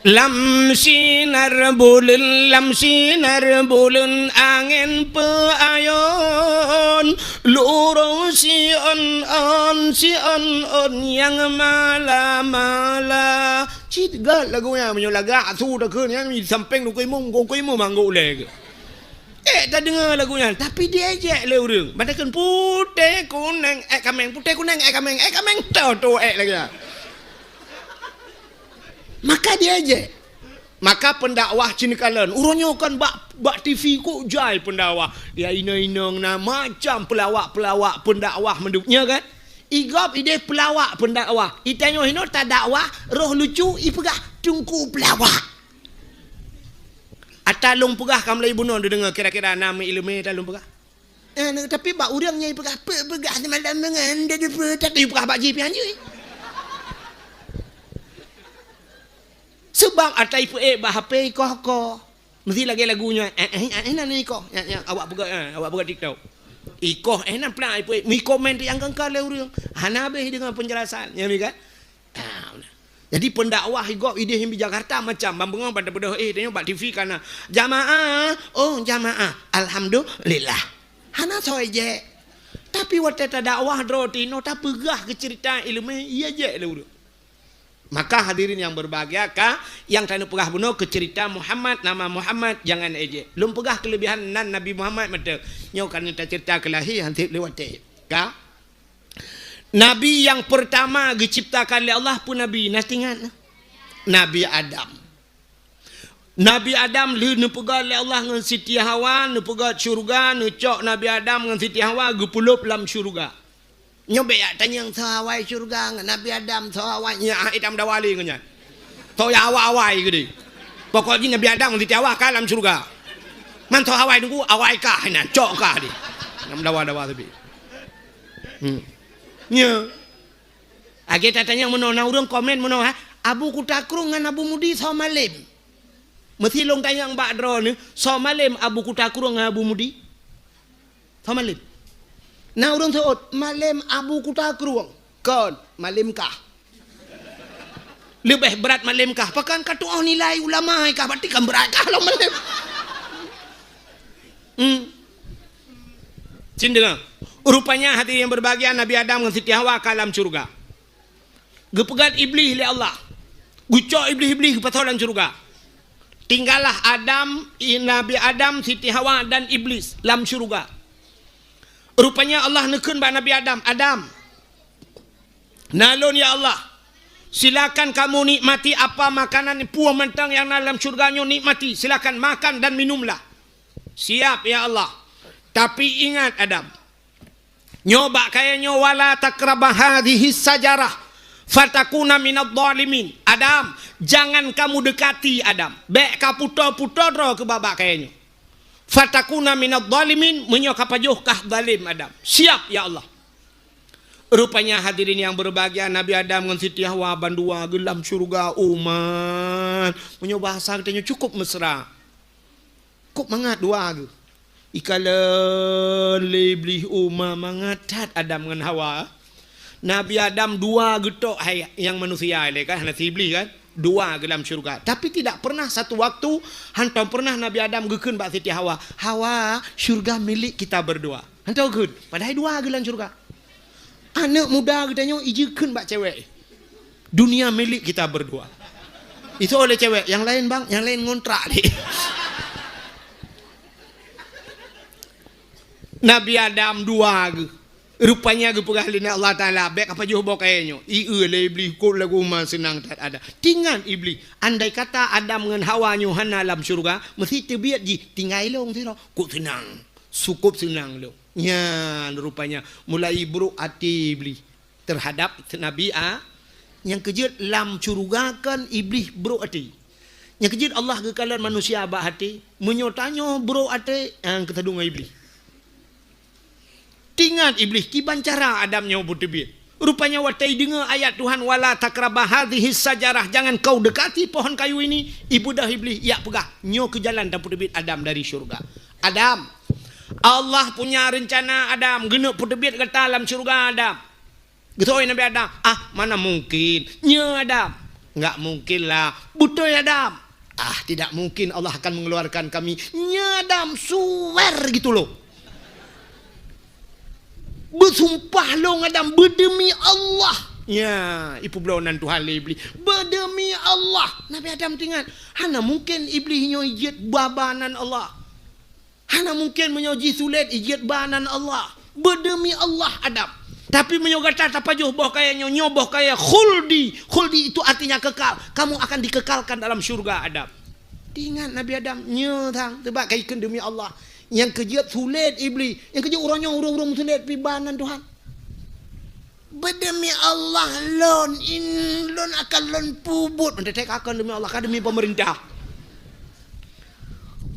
Lam sinar buleuen, lam sinar buleuen angén peuayon, lurông siôn-ôn, siôn-ôn nyang mala-mala. Cit gèt lagu nyan, meunyoe lagak su takheun nyan, di sampéng Teungku Imum, Teungku Imum anggô ulèe geuh. Ék tadeungoe lagu nyan, tapi diejek lé ureueng. Ban takheun putéh kuneng, ék kaméng, putéh kuneng, ék kaméng, ék kaméng, toh, toh, ék lagèe nyan. Maka diejek. Maka pendakwah cit neukalon. Uroe nyoe kan bak, bak T V kok jai pendakwah. Ya inong-inong na macam pelawak-pelawak pendakwah meudup nyoe kan? Igop ideh pelawak pendakwah. Itanyoe hinoe tadakwah, roh lucu ipeugah teungku pelawak. Ata lôn peugah ka mulai bunoe neudeungoe kira-kira na meu ileumèe ata lôn peugah. Eh, tapi bak ureueng nyang ipeugah, "Peue peugah seumalam deungon, nda deupeu, tapi peugah bak jih pih hanjeuet." Seubab ata ipeuék bak H P ikoh-koh. Meusti lagèe lagu nyoe, eh, eh, eh, nan ikoh. Nyan, nyan, awak peugah, eh, awak peugah TikTok. Ikoh, eh, nan plan ipeuék. Meukomen teuh nyang kengka lé ureueng. Hana habéh deungon penjelasan. Nyan kan? Ah, jadi pendakwah igop ideh di Jakarta macam ban beungoh ban teupeudeuh, eh, tanyoe bak T V kana. Jamaah, oh jamaah. Alhamdulillah. Hana soe jek. Tapi watée tadakwah droe tinoh tapeugah keu ceurita iéleumé, iya jeuet lé ureuëng. Maka hadirin yang berbahagia, ka nyang taneuk peugah bunoe keu ceurita Muhammad, nama Muhammad, jangan ejek. Lôn peugah keuleubihan nan Nabi Muhammad mantong. Nyoe ka taceurita keu lahé, han sép lé watée. Ka? Nabi nyang peurtama geuciptakan lé Allah peue nabi? Na teuingat? Nabi Adam. Nabi Adam lheueh neupeugét lé Allah ngon Siti Hawa, neupeugét syeuruga, neucok Nabi Adam ngon Siti Hawa geupeulob lam syeuruga. Nyoe bék jak tanyong soe awai syeuruga ngon Nabi Adam, soe awai, nyan hana itam dawa lé ngon nyan. Soe nyang awai-awai keudeh. Pokok jih Nabi Adam ngon Siti Hawa ka lam syeuruga. Man soe awai teungku, awai kah inan, cok kah deh. Nyang dawa-dawa sabe. Hmm. Nyoe. Lagée tatanyong meunoe, na ureuëng komen meunoe, ha? Abu Kuta Krueng ngon Abu Mudi soe malém? Meusi lôn tanyong bak droeneuh, soe malém Abu Kuta Krueng ngon Abu Mudi? Soe malém? Na ureuëng seuôt, malém Abu Kuta Krueng. Kon, malém kah. Leubeh brat malém kah. Pakon ka tuoh nilai ulama kah, berarti kan brat kah lom malém. Hmm. Cit deungoe. Rupanya hadirin yang berbahagia, Nabi Adam ngon Siti Hawa ka lam syeuruga. Geupeugét Iblih lé Allah. Geucok Iblih-Iblih geupasoe lam syeuruga. Tinggallah Adam, i-, Nabi Adam, Siti Hawa dan Iblis lam syeuruga. Rupanya Allah neukheun bak Nabi Adam, "Adam, na lôn ya Allah. Silakan kamu nikmati apa makanan peue mantong nyang na lam syeuruga nyoe, nikmati. Silakan makan dan minumlah." "Siap ya Allah. Tapi ingat Adam, nyoe bak kayée nyoe, wala taqraba hadhihi sajarah fatakuna minadh dhalimin." Adam, jangan kamu dekati Adam. Bék ka puto-puto droe keu bak kayée nyoe. Fatakuna minadh dhalimin, meunyoe ka pajoh kah zalim Adam. Siap ya Allah. Rupanya hadirin yang berbahagia, Nabi Adam ngon Siti Hawa bandua geulam syeuruga umat. Meunyoe bahasa geutanyoe cukup mesra. Kok mangat dua geuh? Ikalon lé Iblih uma mangat that Adam ngon Hawa. Nabi Adam dua geutok hai nyang manusia ilée kan, hana si Iblih kan? Dua geulam syeuruga. Tapi tidak pernah satu waktu, hantom pernah Nabi Adam geukheun bak Siti Hawa, "Hawa, syeuruga milik kita berdua." Hantom geukheun. Padahai dua geulam syeuruga. Aneuëk muda geutanyoe ijikheun bak cewek, "Dunia milik kita berdua." Itu oleh cewek, "Yang lain bang, yang lain ngontrak deh." Nabi Adam dua geuh. Rupanya geupeugah lé Allah Taala, "Bék ka pajoh boh kayée nyoe." Ieu lé Iblih, "Kot lagu uma seunang that Adam." Tingat Iblih, andai kata Adam ngon Hawa nyoe hana lam syeuruga, meusi teubiet jih tinggai lôn sidroe. Kok seunang, sukop seunang lôn. Nyan rupanya mulai brok até Iblih terhadap Nabi A-, nyang keujeuet lam syeuruga kan Iblih brok até. Nyang keujeuet Allah geukalon manusia bak até, meunyoe tanyoe brok até, nyang keutadong Iblih. Tingat Iblih kiban cara Adam nyoe beuteubiet. Rupanya watée deungoe ayat Tuhan, "Wala taqraba hadhihi sajarah, jangan kau dekati pohon kayu ini," ibeudôh Iblih, ijak peugah, "Nyoe keuh jalan tapeuteubiet Adam dari syeuruga." Adam, Allah punya rencana Adam, geuneuk peuteubiet gata lam syeuruga Adam. Geutôi Nabi Adam, "Ah, mana mungkin? Nyoe Adam." "Enggak mungkin lah." "Beutôi Adam." "Ah, tidak mungkin Allah akan mengeluarkan kami." "Nyoe Adam, suwer gitu loh." "Beusumpah lôn Adam, beudemi Allah." Nya, ipeubloe nan Tuhan lé Iblih. "Beudemi Allah." Nabi Adam teuingat, hana mungkin Iblih nyoe jeuet ba-ba nan Allah. Hana mungkin meunyoe jisulet ijeuet ba nan Allah. Beudemi Allah, Adam. Tapi meunyoe gata tapajoh boh kayée nyoe, nyoe boh kayée khuldi. Khuldi itu artinya kekal. Kamu akan dikekalkan dalam syurga, Adam. Teuingat Nabi Adam, nyoe sang, teuba ka ikheun demi Allah. Nyang keujeuet sulet Iblih. Nyang keujeuet uroe nyoe ureuëng-ureuëng meusulet pih ba nan Tuhan. Beudemi Allah lôn, in-, lôn akan lôn peubuet. Meutetek akan demi Allah, ka demi pemerintah.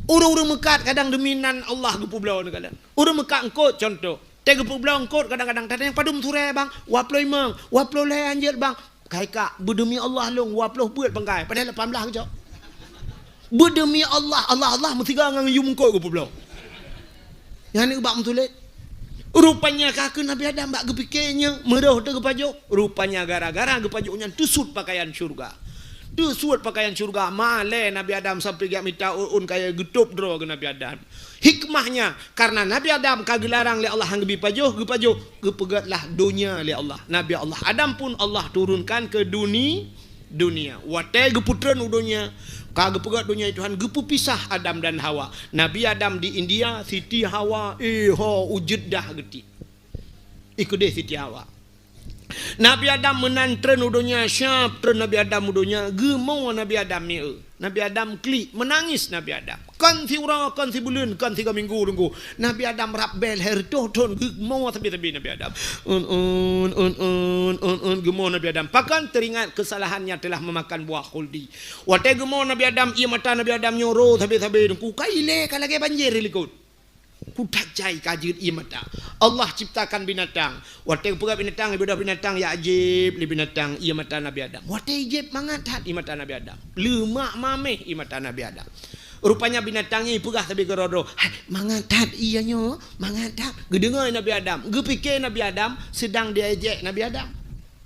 Ureuëng-ureuëng meukat kadang demi nan Allah geupeubloe neukalon. Ureuëng meukat eungkôt contoh. Teuh geupeubloe eungkôt kadang-kadang tatanyong padum surée bang, dua ploh limong, dua ploh lhée hanjeuet bang. Kai kak, beudemi Allah lôn, dua ploh beuet bangkai, padahai lapan blah geucok. Beudemi Allah, Allah, Allah, meusiga ngon yum eungkôt geupeubloe. Nyan ubak meusulet. Rupanya ka keuh Nabi Adam bak geupike nyoe, meurôh teuh geupajoh. Rupanya gara-gara geupajoh nyan teusut pakaian syurga. Teusuet pakaian syurga, malèe Nabi Adam sampoe geujak mita ôn-ôn kayèe geutôb droe keu Nabi Adam. Hikmahnya, karena Nabi Adam ka geularang lé Allah han geubi pajoh, geupajoh, geupeugötlah donya lé Allah. Nabi Allah Adam pun Allah turunkan ke duni-, dunia. Watèe geupeutreun u donya, ka geupeugöt donya Tuhan, geupeupisah Adam dan Hawa. Nabi Adam di India, Siti Hawa, eh, ho, u Jeddah geutiek. Ih keudeh Siti Hawa. Nabi Adam meunan treun u donya, siap treun Nabi Adam u donya, geumoe Nabi Adam mieu. Nabi Adam klik, meunangis Nabi Adam. Kon siuroe, kon sibuleuen, kon sigoe minggu teungku. Nabi Adam rab bèe lhèe reutôh thôn, geumoe sabe-sabe Nabi Adam. Un, un, un, un, un, un, geumoe Nabi Adam. Pakon? Teringat kesalahannya telah memakan buah khuldi. Watèe geumoe Nabi Adam, ié mata Nabi Adam nyoe ro sabe-sabe teungku. Ka ilèe, ka lagèe banjir di likot. Kutat jai ka jeuet ié mata. Allah ciptakan binatang. Watèe geupeugah binatang, ibeudôh binatang, ya jieb lé binatang ié mata Nabi Adam. Watèe jieb, mangat that ié mata Nabi Adam. Leumak mamèh ié mata Nabi Adam. Rupanya binatang nyan ipeugah sabe keudroe-droe, "Hai, mangat that ié nyoe, mangat that." Geudeungö Nabi Adam. Geupike Nabi Adam, seudang diejek Nabi Adam.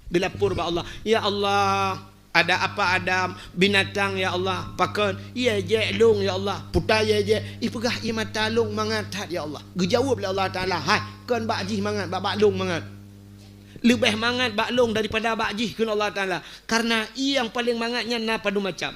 Geulapor bak Allah, "Ya Allah, ada apa Adam? Binatang, ya Allah. Pakon? Ié jek lôn, ya Allah. Puta ié jek." Ipeugah, "Ié mata lôn mangat that, ya Allah." Geujaweueb lé Allah Taala, "Hai, kon bak jih mangat, bak, bak lôn mangat. Leubeh mangat bak lôn daripada bak jih," kheun Allah Taala. Karena ié nyang paleng mangat nyan na padum macam.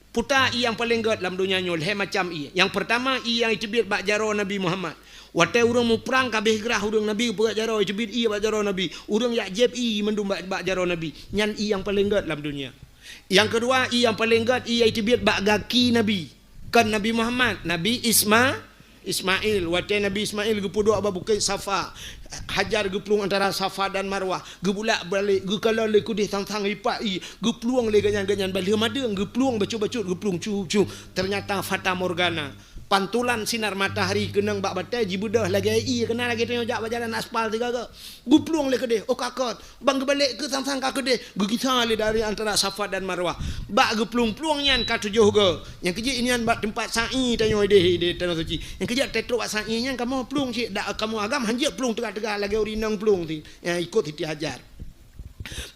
Puta ié nyang paleng gèt lam donya nyoe, lhèe macam ié. Nyang peurtama, ié nyang iteubiet bak jaroe Nabi Muhammad. Watèe ureueng muprang ka abéh grah ureueng, Nabi geupeugöt jaroe, iteubiet ié bak jaroe Nabi. Ureueng jak jieb ié mandum bak, bak jaroe Nabi. Nyan ié nyang paleng gèt lam donya. Nyang keudua, ié nyang paleng gèt, ié iteubiet bak gaki Nabi. Kon Nabi Muhammad, Nabi Isma-, Ismail. Watèe Nabi Ismail geupeuduek bak Bukét Safa, Hajar geuplueng antara Safa dan Marwah, geubulak-balik, geukalon lé keudeh sang-sang ipak ié, geuplueng lé gobnyan, gobnyan balheueh madeueng, geuplueng bacut-bacut, geuplueng cu-cu. Ternyata fata morgana. Pantulan sinar matahari keunong bak batèe, jibeudôh lagèe ié, keunan lagèe tanyoe jak bak jalan aspal sigoe-goe. Geuplueng lé keudeh, oh ka kot, ban geubalek keu sang-sang ka keudeh, geugisa lé dari antara Safa dan Marwah. Bak geuplueng-plueng nyan ka tujoh goe. Nyang keujeuet nyan bak teumpat sa'i tanyoe idéh, idéh Tanoh Suci. Nyang keujeuet teutôk bak sa'i nyan kamoe plueng cit, dak kamoe agam hanjeuet plueng teuga-teuga lagèe ureueng inong plueng ti. Nyang ikot Siti Hajar.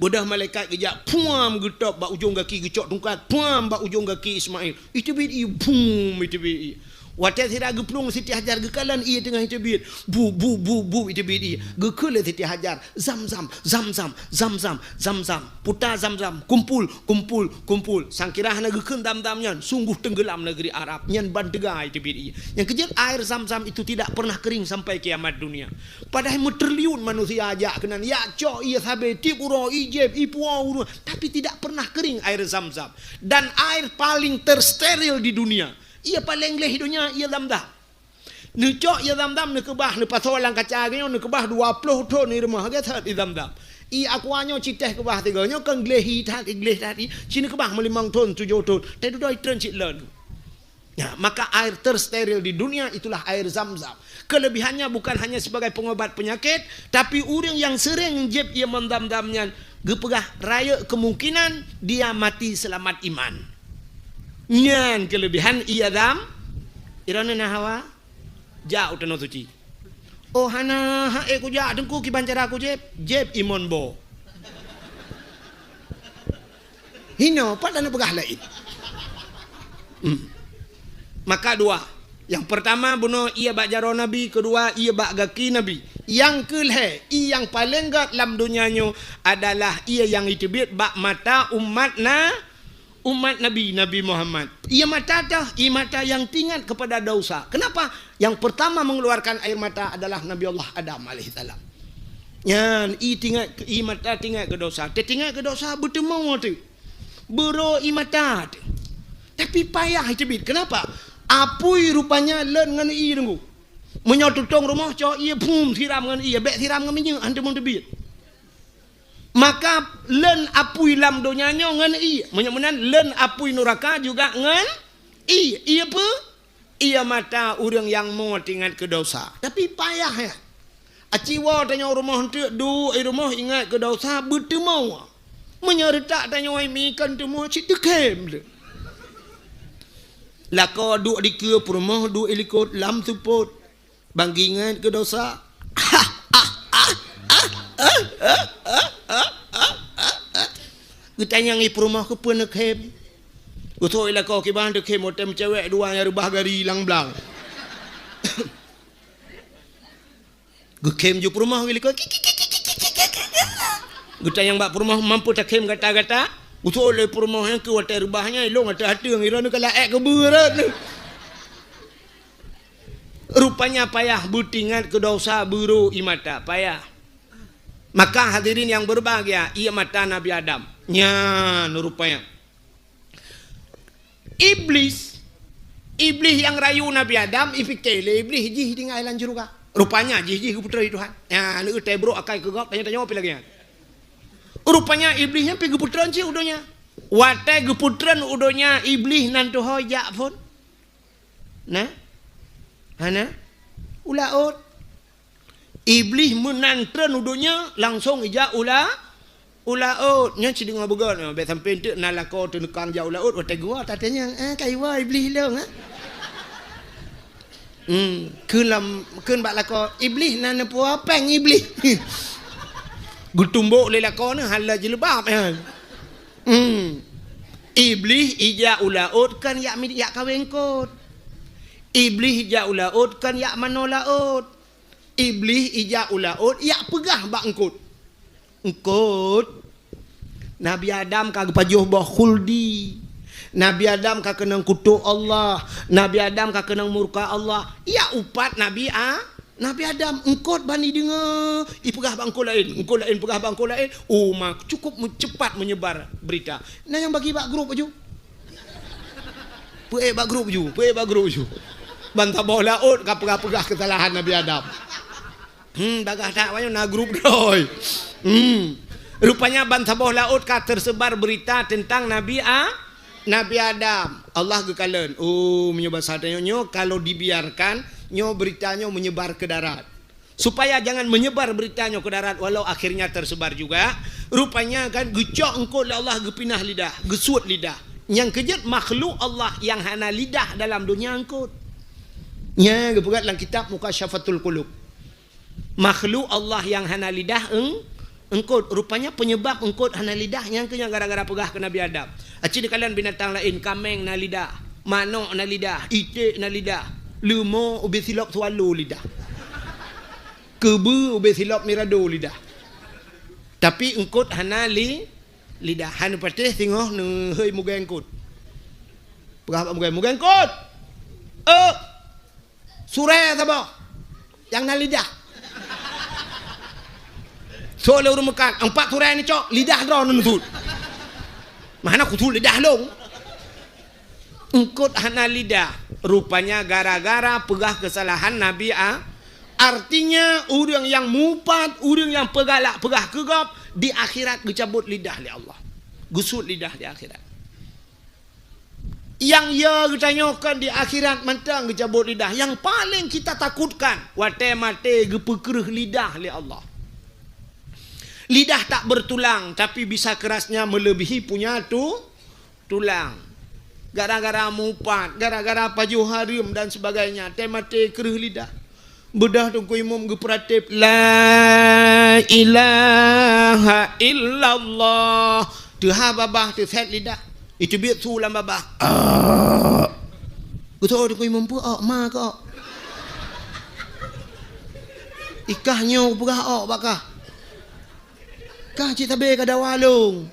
Beudôh malaikat geujak, puam, geutôb bak ujong gaki, geucok tungkat, puam, bak ujong gaki Ismail. Iteubiet ié, bum, iteubiet ié. Watèe sira geuplueng Siti Hajar geukalon ié teungoh iteubiet. Bu, bu, bu, bu, iteubiet ié. Geukheun lé Siti Hajar, "Zam-zam, zam-zam, zam-zam, zam-zam. Puta zam-zam, kumpul, kumpul, kumpul." Sangkira hana geukheun zam-zam nyan, sungguh teunggeulam negeri Arab. Nyan ban teuga iteubiet ié. Nyang keujeuet, air zam-zam itu tidak pernah kering sampai kiamat dunia. Padahai meutriliun manusia jak keunan, jak cok ié sabe, tiep uroe ié jieb, ipuwoe ureueng, tapi tidak pernah kering air zam-zam. Dan air paling tersteril di dunia. Ié paleng gleh donya, ié zam-zam. Neucok ié zam-zam, neukeubah, neupasoe lam kaca geuh nyoe, neukeubah dua ploh thôn di rumoh, lagèe that ié zam-zam. Ié aqua nyoe ci teh keubah sigoe, nyoe kon gleh that, gleh that, ci neukeubah meulimong thôn, tujoh thôn. Teududoe treun cit lôn. Ya, maka air tersteril di dunia itulah air zam-zam. Kelebihannya bukan hanya sebagai pengobat penyakit, tapi ureueng nyang sering jieb ié mon zam-zam nyan geupeugah rayeuk kemungkinan dia mati selamat iman. Nyan kelebihan ié zam-, iroh na hawa jak u Tanoh Suci. Oh, hana, han ék kujak Teungku, kiban cara kujieb, jieb ié mon boh. Hino, pat taneuk peugah laén. Hmm. Maka dua. Nyang peurtama bunoe ié bak jaroe Nabi, keudua ié bak gaki Nabi. Nyang keulhèe, ié nyang paleng gèt lam donya nyoe adalah ié nyang iteubiet bak mata umat na-, umat Nabi, Nabi Muhammad. Ié mata teuh, ié mata nyang teuingat kepada dosa. Kenapa? Yang pertama mengeluarkan air mata adalah Nabi Allah Adam alaihissalam. Nyan, ié teuingat, ié mata teuingat keu dosa. Teuingat keu dosa, beuteumoe teuh. Beurô ié mata teuh. Tapi payah iteubiet. Kenapa? Apui rupanya lôn ngon ié Teungku. Meunyoe tutong rumoh, cok ié phum siram ngon ié, bèk siram ngon minyeuk, han teumeung teubiet. Maka lôn apui lam donya nyoe ngon ié. Meunyoe meunan, lôn apui nuraka juga ngon ié. Ié peue? Ié mata ureueng nyang mo teuingat keu dosa. Tapi payah, ya. Aci woe tanyoe rumoh eunteuk, duek i rumoh ingat keu dosa, beuteumoe. Meunyoe reutak tanyoe mi kon teumoe, cit teukhém lé. Lakoe duek dikeue peurumoh, duek i likot lam seupôt. Ban geuingat keu dosa. Geutanyong i peurumoh keupeue neukhém. Geutrok i lakoe kiban teukhém watée meucewek dua nyang reubah gari lam blang. Geukhém ju peurumoh geulikot. Geutanyong bak peurumoh, "Mampu takhém gata-gata?" Geutrok lé peurumoh nyan keu watée reubah nyan, ilong ateueh ateueng, iron ka laék keubeue rot. Rupanya payah beutingat keu dosa beurô ie mata, payah. Maka hadirin yang berbahagia, ie mata Nabi Adam. Nyan rupanya. Iblis, Iblis nyang rayu Nabi Adam, ipike lé Iblis jih tinggai lam syeuruga. Rupanya jih, jih geuputra Tuhan. Nyan, leutai brok akai keu gob, tanyoe-tanyoe pi lagée nyan. Rupanya Iblis nyan pi geuputra cit u donya. Watée geuputra u donya, Iblis nan tuho jak phon. Nah? Hana? U laôt. Iblih meunan treun u donya, langsong ijak u la-, u laôt. Nyan sideungoe beugöt, bèk sampoe teuk na lakoe teuneukang jak u laôt, watèe geuwoe tatanyong, "Ah, ka iwoe Iblih lôn, ah?" Hmm, kheun lam, kheun bak lakoe, "Iblih na neupeu péng Iblih." Geutumbok lé lakoe nyan hana jileubab, nyan. Hmm. Iblih ijak u laôt kan jak mi-, jak kawé eungkôt. Iblih ijak u laôt kan jak manoe laôt. Iblih ijak u laôt jak peugah bak eungkôt, "Eungkôt, Nabi Adam ka geupajoh boh khuldi. Nabi Adam ka keunong kutok Allah. Nabi Adam ka keunong murka Allah." Jak upat Nabi A-, Nabi Adam, eungkôt bani deungoe. Ipeugah bak eungkôt laén, eungkôt laén peugah bak eungkôt laén. Oh, ma-, cukup meu-, cepat meunyebar beurita. Na nyang bagi bak grup laju. Peuék bak grup laju, peuék bak grup laju. Ban saboh laôt ka peugah-peugah keusalahan Nabi Adam. Hmm, bagaih that, awaknyan na grup droe. Hmm. Rupanya ban saboh laôt ka teusebar beurita teuntang Nabi A-, Nabi Adam. Allah geukalon. Oh, meunyoe basa tanyoe nyoe, kalau dibiarkan, nyoe beurita nyoe meunyebar keu darat. Supaya jangan menyebar beritanya ke darat, walau akhirnya tersebar juga. Rupanya kan geucok eungkôt lé Allah, geupinah lidah, geusuet lidah. Nyang keujeuet makhluk Allah nyang hana lidah dalam donya eungkôt. Nya geupeugah lam kitab Mukasyafatul Qulub. Makhluk Allah nyang hana lidah eung-, eungkôt. Rupanya penyebab eungkôt hana lidah nyang keu nyan gara-gara peugah keu Nabi Adam. Aci dikalon binatang laén, kaméng na lidah, manok na lidah, iték na lidah, leumo ubé silop swallow lidah. Keubeue ubé silop mirado lidah. Tapi eungkôt hana li-, lidah. Hana patéh singoh neuhôi mugée eungkôt. Peugah bak mugée, "Mugée eungkôt! Euk! Surée saboh nyang na lidah." Sok lé ureuëng meukat, "Empat surée neucok, lidah droe neuneusut." Meuhana kusut lidah lôn. Eungkôt hana lidah. Rupanya gara-gara peugah keusalahan Nabi A-, artinya ureuëng nyang mupat, ureuëng nyang peugalak peugah keu gob, di akhirat geucabot lidah lé Allah. Geusuet lidah di akhirat. Nyang ya geutanyoe kon di akhirat mantong geucabot lidah. Nyang paléng kita takutkan, watée maté geupeukreueh lidah lé Allah. Lidah tak bertulang, tapi bisa kerasnya melebihi punya tu-, tulang. Gara-gara mupat, gara-gara pajoh hareuem dan sebagainya, watée maté kreueh lidah. Beudôh Teungku Imum geupeurateb, "La ilaha illallah." Teuhah babah teusét lidah. Iteubiet su lam babah. Ah. Geutôh Teungku Imum, "Peue ôk, ma keu ôk?" "Ikah nyoe peugah ôk bak kah." "Kah cit sabe ka dawa lôn.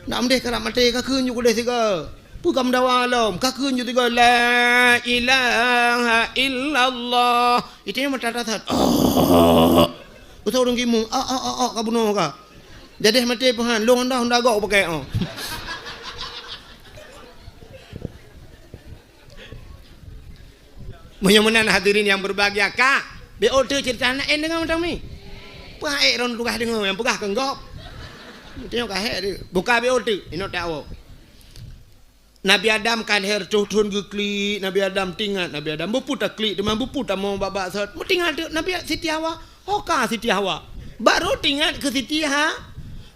Nak meudeh karab maté, ka kheun ju keudeh sigoe. Peue ka meudawa lom, ka kheun ju sigoe, 'La ilaha illallah.'" Itu nyang mata that. Oh. Usah ureuëng gimu. Ah, ah, ah, ah, ka bunoe ka. Jadeh maté peuhan, lôn honda, honda gok pakai, oh. Meunyoe meunan hadirin yang berbahagia, ka, B O T cerita anak en deungoe mantong mi. Peue hai ron tugaih deungoe nyang peugah keu gob. Tengok ka hek dia. Buka B O T, inok tak awak. Nabi Adam kan her tuh thon geuklik, Nabi Adam tingat, Nabi Adam beupeu taklik, teuma beupeu tamong bak-bak sot. Meutingat tu Nabi Siti Hawa. Ho ka Siti Hawa. Baru tingat ke Siti Ha-,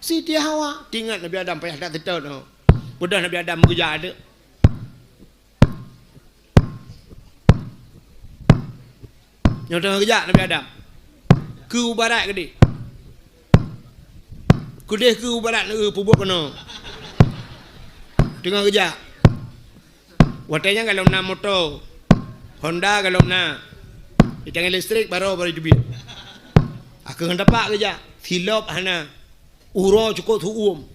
Siti Hawa. Tingat Nabi Adam payah tak seutôt tu. Udah Nabi Adam geujak tu. Nyoe teungoh geujak Nabi Adam. Keu barat keudeh. Udeh keu u barat, eh, peubuet keunoe. Teungoh geujak. Watèe nyan galom na moto. Honda galom na. Itangen listrik baroe, baroe iteubiet. Akeuh ngon tapak geujak. Silop hana. Uroe cukôp su-uem.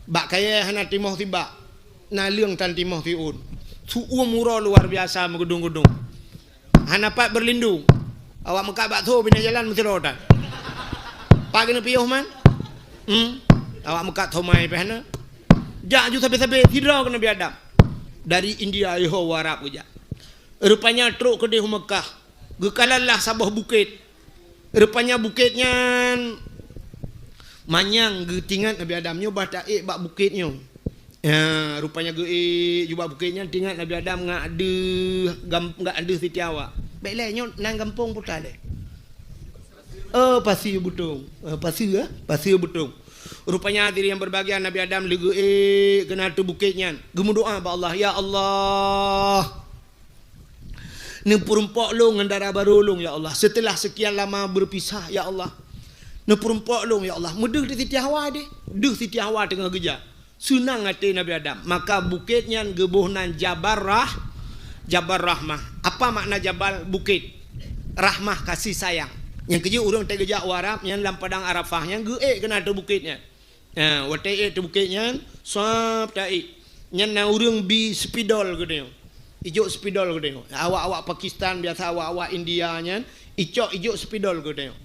Bak kayèe hana timoh sibak. Naleueng tan timoh siôn. Su-uem uroe luar biasa meugeudong-geudong. Hana pat beurlindong. Awak meukat bak tho binéh jalan meusidroe tan. Pat keuneuk piôh man? Hmm. Awak meukat tho mai pih hana. Jak ju sabe-sabe sidroe keu Nabi Adam. Dari India yoh u Arab geujak. Rupanya trok keudeh u Meukah. Geukalon lah saboh bukét. Rupanya bukét nyan manyang geutingat Nabi Adam nyoe bah taék bak bukét nyoe. Ya, rupanya geuék ju bak bukét nyan, tingat Nabi Adam ngat deuh gam-, ngat deuh siti awak. Bèk lé nyoe nan gampông puta lé. Oh, Pasi Beutông. Eh, Pasi, eh? Pasi Beutông. Rupanya hadirin yang berbahagia, Nabi Adam lé geuék keunan ateueh bukét nyan. Geumeudoa bak Allah, "Ya Allah, neupeurumpok lôn ngon dara barô lôn, ya Allah. Setelah sekian lama berpisah, ya Allah. Neupeurumpok lôn, ya Allah." Meudeuh di Siti Hawa deh. Deuh Siti Hawa teungoh geujak. Seunang até Nabi Adam. Maka bukét nyan geuboh nan Jabal Rah-, Jabal Rahmah. Apa makna jabal? Bukét. Rahmah, kasih sayang. Nyang keujeuet ureueng teugeujak u Arab, nyan lam padang Arafah, nyan geuék keunan ateueh bukét nyan. Ha, watèe ék ateueh bukét nyan, sab taék. Nyan na ureueng bi spidol geutanyoe. Ijok spidol geutanyoe. Awak-awak Pakistan biasa, awak-awak India nyan, icok, ijok spidol geutanyoe.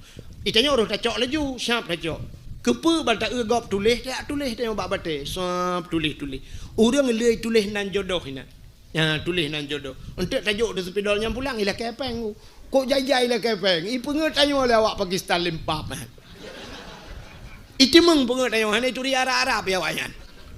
Itanyoe roh tacok laju, sab tacok. Keupeue ban taeu gob tuléh, tajak tuléh tanyoe bak batèe, sab tuléh-tuléh. Ureueng lé tuléh nan jodoh inan. Nyan tuléh nan jodoh. Eunteuk tajok di spidol nyan pulang, ilakèe péng. Kok jai-jai ilakèe péng? Ipeungeut tanyoe lé awak Pakistan lempap. Itimeung peungeut tanyoe, hana ituri Arab-Arab ya awak nyan.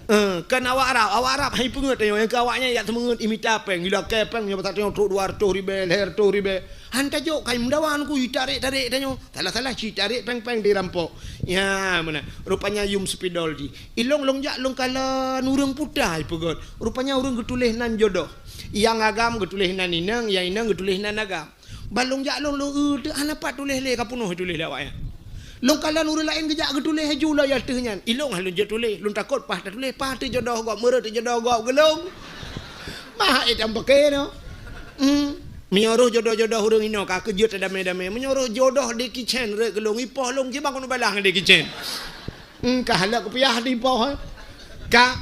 Eh, kan awak Arab, awak Arab hai peungeut tanyoe, nyang keu awak nyan jak seumeungeut imita péng, ilakèe péng nyoe bak tanyoe trok dua reutôh ribèe, lhèe reutôh ribèe. Han tajok kai meudawa ngon ku itarek-tarek tanyoe. Salah-salah cit tarek péng-péng dirampok. Ya, meunan. Rupanya yum spidol jih. Ilôn lôn jak lôn kalon ureueng puta ipeugöt. Rupanya ureueng geutuléh nan jodoh. Nyang agam geutuléh nan inong, nyang inong geutuléh nan agam. Ban lôn jak lôn, lôn eu teuk hana pat tuléh lé, ka peunoh tuléh lé awak nyan. Lôn kalon ureueng laén geujak geutuléh laju lom ateueh nyan. Ilôn hana lôn jeuet tuléh, lôn takot paih tatuléh, paih teuh jodoh gob, meureuh teuh jodoh gob geulong. Bah, eh, tam paké nyoe. Hmm. Meunyoe roh jodoh-jodoh ureueng inoe ka keujeuet tadamé-damé. Meunyoe roh jodoh Jackie Chan rhot keu lôn, ipoh lôn kiban keuneuk balaih ngon Jackie Chan. Hmm, ka halak kupiah dipoh, eh. Ka,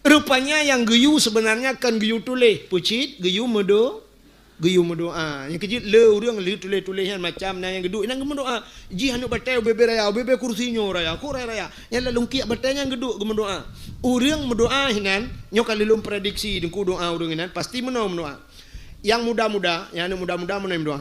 rupanya nyang geuyue seubeunarnya kon geuyue tuléh. Peue cit, geuyue meudo-, geuyue meudoa. Nyang keujeuet le ureueng lheueh tuléh-tuléh nyan macam na nyang geuduek, inan geumeudoa. Jih aneuk batèe ubé-bé raya, ubé-bé kursi nyoe raya, kok raya-raya. Nyan lam lungkiek batèe nyan geuduek geumeudoa. Ureueng meudoa hinan, nyoe ka lheueh lôn prediksi, deungku doa ureueng hinan, pasti meunoe meudoa. Nyang muda-muda, nyang aneuk muda-muda meunoe meudoa.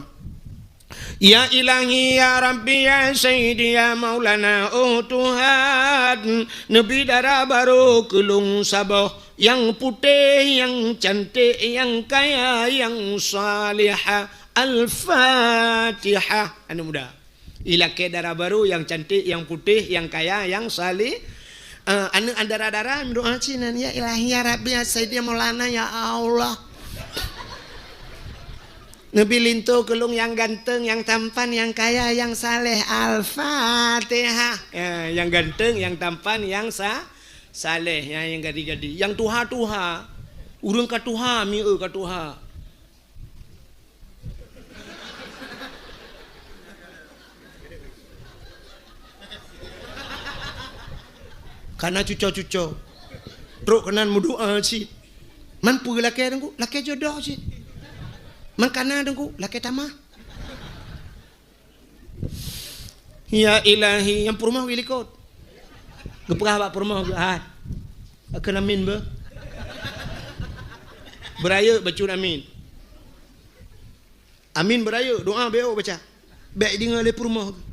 Ya Ilahi, ya Rabbi, ya Sayyidi, ya Maulana, oh Tuhan, neubi dara barô keu lôn saboh, nyang putéh, nyang canték, nyang kaya, nyang salihah. Al-Fatihah. Aneuk muda. Ilakèe dara barô nyang canték, nyang putéh, nyang kaya, nyang saleh. Eh, aneuk dara-dara meudoa cit nyan, "Ya Ilahi, ya Rabbi, ya Sayyidi, ya Maulana, ya Allah. Neubi linto keu lôn nyang ganteng, nyang tampan, nyang kaya, nyang saleh." Al-Fatihah. Ya, nyang ganteng, nyang tampan, nyang sa-, saleh, ya, nyang gadi-gadi. Nyang tuha-tuha. Ureueng ka tuha, mieu ka tuha. Kana cuco-cuco. Trok keunan meudoa cit. Man peue lakèe teungku? Lakèe jodoh cit. Man kana teungku? Lakèe tamah. Ya Ilahi, nyang peurumoh geulikot. Geupeugah bak peurumoh geuh, "Hai, akeun amin beuh." Beurayeuk bacut amin. Amin beurayeuk, doa beuh baca. Bèk deungö lé peurumoh geuh.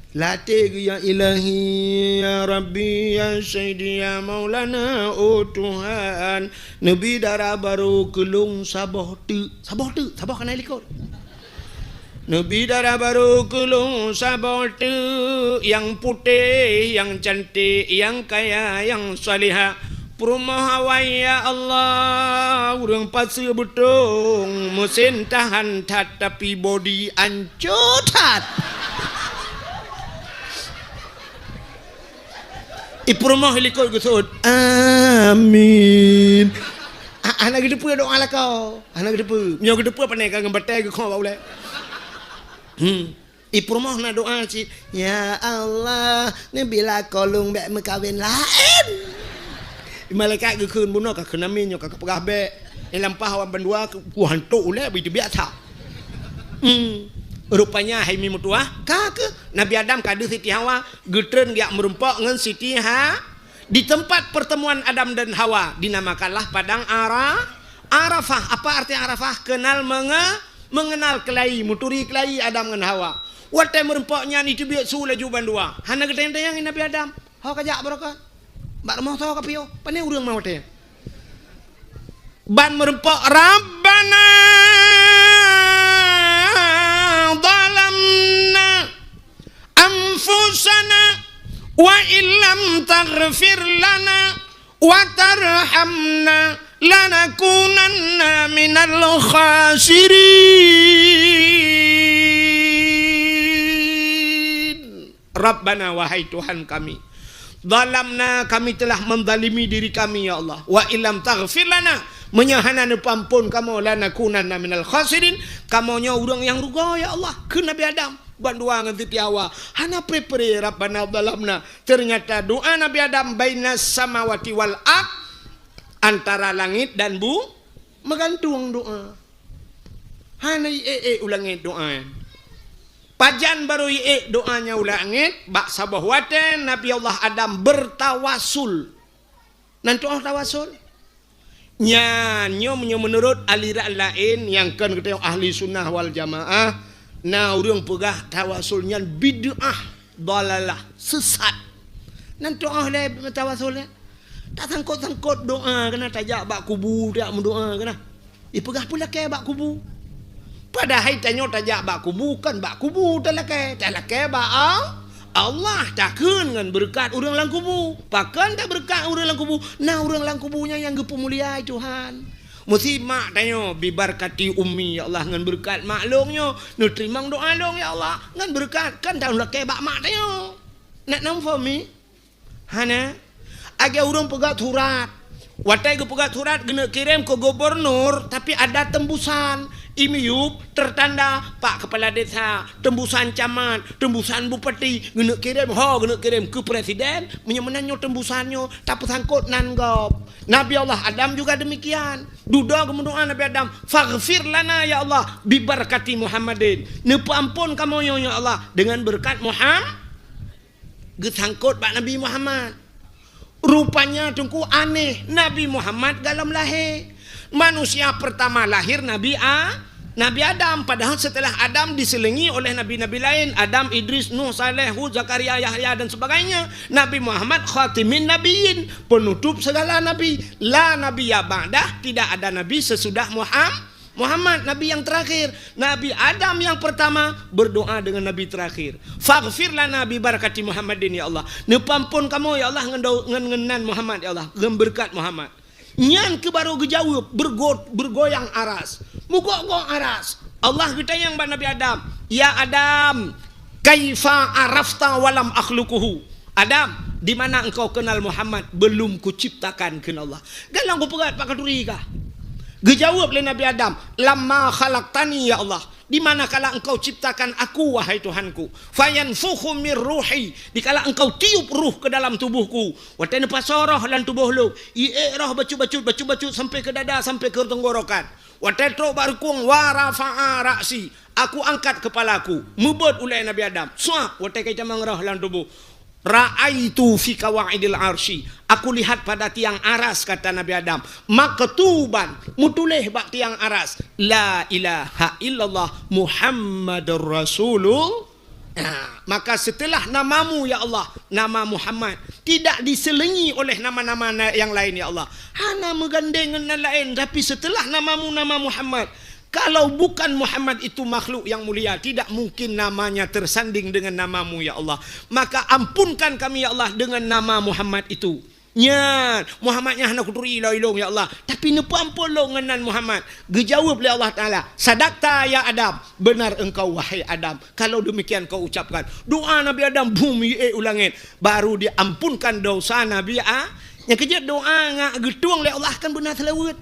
Latèe geuh, "Ya Ilahi, ya Rabbi, ya Sayyidi, ya Maulana, oh Tuhan, neubi dara barô keu lôn saboh teuk." Saboh teuk, saboh kana likot. Neubi dara barô keu lôn saboh teuk, nyang putéh, nyang canték, nyang kaya, nyang salihah. Peurumoh awai, ya Allah, ureueng paseue beutông, meusén tahan that, tapi bodi ancô that. Ipeurumoh likot geuseuôt, "Amin." Ha-, hana geuteupeue doa lakoe. Hana geuteupeue. Meunyoe geuteupeue, pane ka ngon batèe geukhoe bak ulèe. Hmm. Ipeurumoh na doa cit, "Ya Allah, neubi lakoe lôn bèk meukawen laén." Malaikat geukheun, "Bunoe ka kheun amin, nyoe ka kapeugah bèk. Nyang lampah awak bandua ku hantok ulèe, beuteubiet that." Hmm. Rupanya hai mi meutuah, ka keuh Nabi Adam ka deuh Siti Hawa, geutreun geujak meurumpok ngon Siti Ha-, di tempat pertemuan Adam dan Hawa, dinamakanlah Padang Ara-, Arafah. Apa arti Arafah? Kenal menge-, mengenal kelahi, meuturi kelahi Adam ngon Hawa. Watèe meurumpok nyan, iteubiet su laju bandua. Hana geutanyong-tanyong Nabi Adam, "Ho kajak baroe?" Bak rumoh soe kapiôh? Pane ureueng meuh watèe nyan? Ban meurumpok, "Rabbana zalamna anfusana wa illam taghfir lana wa tarhamna lanakunanna minal khasirin." Rabbana, wahai Tuhan kami, zalamna, kami telah menzalimi diri kami, ya Allah. Wa illam taghfir lana, meunyoe hana neupeuampôn kamoe, lanakunanna minal khasirin, kamoe nyoe ureueng nyang rugoe, ya Allah. Kheun Nabi Adam, bandua ngon Siti Hawa, hana pre-pre, Rabbana zalamna. Ternyata doa Nabi Adam bainas samawati wal ard, antara langit dan bu-, meugantung doa. Hana iék-ék u langét doa nyan. Pajan barô iék doa nyan u langét, bak saboh watèe Nabi Allah Adam beutawasul. Nan tu'oh tawasul? Nyan, nyoe meunyoe meunurot aliran laén nyang kon geutanyoe ahli sunnah wal jamaah, na ureueng peugah tawasul nyan bid'ah, dalalah, sesat. Nan tu'oh lé tawasul nyan? Tasangkot-sangkot doa keunan, tajak bak kubu, tajak meudoa keunan. Ipeugah peue lakèe bak kubu. Padahai tanyoe tajak bak kubu, kon bak kubu talakèe. Talakèe bak Al-, Allah, takheun ngon beureukat ureueng lam kubu. Pakon tabeureukat ureueng lam kubu? Na ureueng lam kubu nyan nyang geupeumulia Tuhan. Meusi mak tanyoe, "Bibarkati ummi, ya Allah, ngon beureukat mak lôn nyoe, neuteurimong doa lôn, ya Allah, ngon beureukat," kon talakèe bak mak tanyoe. Nak nam fomi? Hana. Lagèe ureueng peugah surat. Watèe geupeugah surat geuneuk kirém keu gubernur, tapi ada tembusan. I miyueb tertanda Pak Kepala Desa, tembusan camat, tembusan bupati, geuneuk kirém, ho geuneuk kirém keu presiden, meunyoe meunan nyoe tembusan nyoe tapeusangkot nan gob. Nabi Allah Adam juga demikian. Dudoe geumeudoa Nabi Adam, "Faghfir lana ya Allah, bibarkati Muhammadin." Neupeuampôn kamoe nyoe ya Allah, deungon beureukat Muham-, geusangkot bak Nabi Muhammad. Rupanya teungku aneh, Nabi Muhammad goh lom lahé. Manusia pertama lahir Nabi A-, Nabi Adam, padahal setelah Adam diselingi oleh nabi-nabi lain, Adam, Idris, Nuh, Saleh, Hud, Zakaria, Yahya dan sebagainya. Nabi Muhammad khatimin nabiyyin, penutup segala nabi. La nabiyya ba'dah, tidak ada nabi sesudah Muham-, Muhammad, nabi yang terakhir. Nabi Adam yang pertama berdoa dengan nabi terakhir. "Faghfir lana bi barakati Muhammadin, ya Allah." Neupeuampôn kamoe, ya Allah, ngon dau-, ngon, ngon nan Muhammad, ya Allah, ngon beureukat Muhammad. Nyan keuh barô geujaweueb, beurgo-, beurgoyang aras. Meugok-gok aras. Allah geutanyong bak Nabi Adam, "Ya Adam, kaifa arafta walam akhluquhu?" "Adam, di mana engkau kenal Muhammad belum kuciptakan?" kheun Allah. Galak geupeugah, "Pak Khaturi kah?" Geujaweueb lé Nabi Adam, "Lamma khalaqtani, ya Allah, di mana kala engkau ciptakan aku, wahai Tuhanku. Fayanfukhu mir ruhi, dikala engkau tiup ruh ke dalam tubuhku." Watèe neupasoe roh lam tuboh lôn, iék roh bacut-bacut, bacut-bacut sampai ke dada, sampai ke tenggorokan. Watèe trok bak rukung, wa rafa'a ra'si, aku angkat kepalaku, meubeuet ulèe Nabi Adam. Suap, watèe ka itamong roh lam tuboh. Ra'aitu fi qawaidil arsy, aku lihat pada tiang aras, kata Nabi Adam, maktuban, meutuléh bak tiang aras, la ilaha illallah Muhammadur Rasulullah. Nah, maka setelah namamu, ya Allah, nama Muhammad, tidak diselingi oleh nama-nama na-, yang lain, ya Allah. Hana meugandeng ngon nan laén, tapi setelah namamu, nama Muhammad, kalau bukan Muhammad itu makhluk yang mulia, tidak mungkin namanya tersanding dengan namamu, ya Allah. Maka ampunkan kami, ya Allah, dengan nama Muhammad itu. Nyan, Muhammad nyan hana kuturi lôn ilôn, ya Allah. Tapi neupeuamphon lôn ngon nan Muhammad. Geujaweueb lé Allah Taala, "Sadaqta ya Adam, benar engkau wahai Adam, kalau demikian kau ucapkan." Doa Nabi Adam, bum, jiék u langét, baru diampunkan dosa Nabi A-, nyang keujeuet doa ngat geutueng lé Allah kan beuna seulaweuet.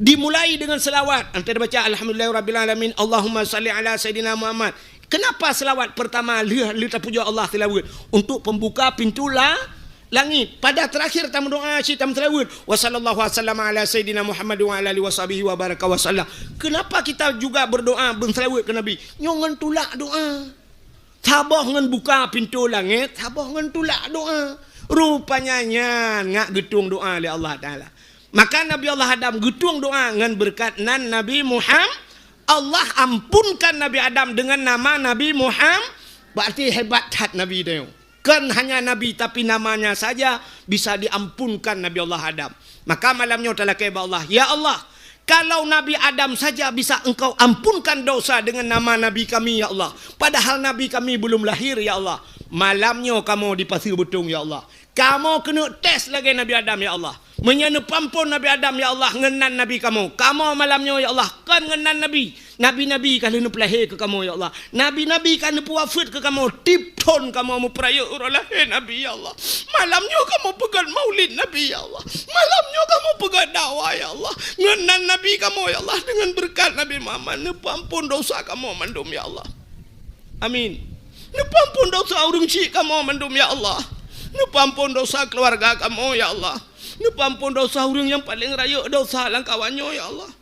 Dimulai dengan selawat. Anta baca, "Alhamdulillahirabbil alamin, Allahumma salli ala Sayyidina Muhammad." Kenapa selawat pertama lheueh, lheueh tapujoe Allah seulaweuet? Untuk pembuka pintu la-, langit. Pada terakhir tameudoa cit tameuseulaweuet, "Wa sallallahu wasallam ala Sayyidina Muhammad wa ala alihi wa sahbihi wa baraka wa sallam." Kenapa kita juga berdoa, beuseulaweuet keu Nabi? Nyoe ngon tulak doa. Saboh ngon buka pintu langét, saboh ngon tulak doa. Rupanya nyan ngat geutueng doa lé Allah Taala. Maka Nabi Allah Adam geutueng doa ngon beureukat nan Nabi Muham-, Allah ampunkan Nabi Adam dengan nama Nabi Muham-, berarti hebat that Nabi nyoe. Kon hanya Nabi, tapi namanya saja bisa diampunkan Nabi Allah Adam. Maka malam nyoe talakée bak Allah, "Ya Allah, kalau Nabi Adam saja bisa Engkau ampunkan dosa dengan nama Nabi kami, ya Allah, padahal Nabi kami belum lahir, ya Allah, malam nyoe kamoe dipaseue beutông, ya Allah. Kamoe keuneuk tes lagée Nabi Adam, ya Allah. Meunyoe neupeuamphon Nabi Adam, ya Allah, ngon nan Nabi kamoe, kamoe malam nyoe, ya Allah, kon ngon nan Nabi. Nabi-nabi ka lheueh neupeulahé keu kamoe, ya Allah. Nabi-nabi ka neupeuwafeuet keu kamoe, tiep thon kamoe meupeurayeuk uroe lahé Nabi, ya Allah. Malam nyoe kamoe peugét maulid Nabi, ya Allah. Malam nyoe kamoe peugét dakwah, ya Allah. Ngon nan Nabi kamoe, ya Allah, deungon beureukat Nabi Muhammad, neupeuamphon dosa kamoe mandum, ya Allah. Amin. Neupeuamphon dosa ureuëng syik kamoe mandum, ya Allah. Neupeuamphon dosa keuluwarga kamoe, ya Allah. Neupeuamphon dosa ureuëng nyang paleng rayeuk dosa lam kawan nyoe, ya Allah.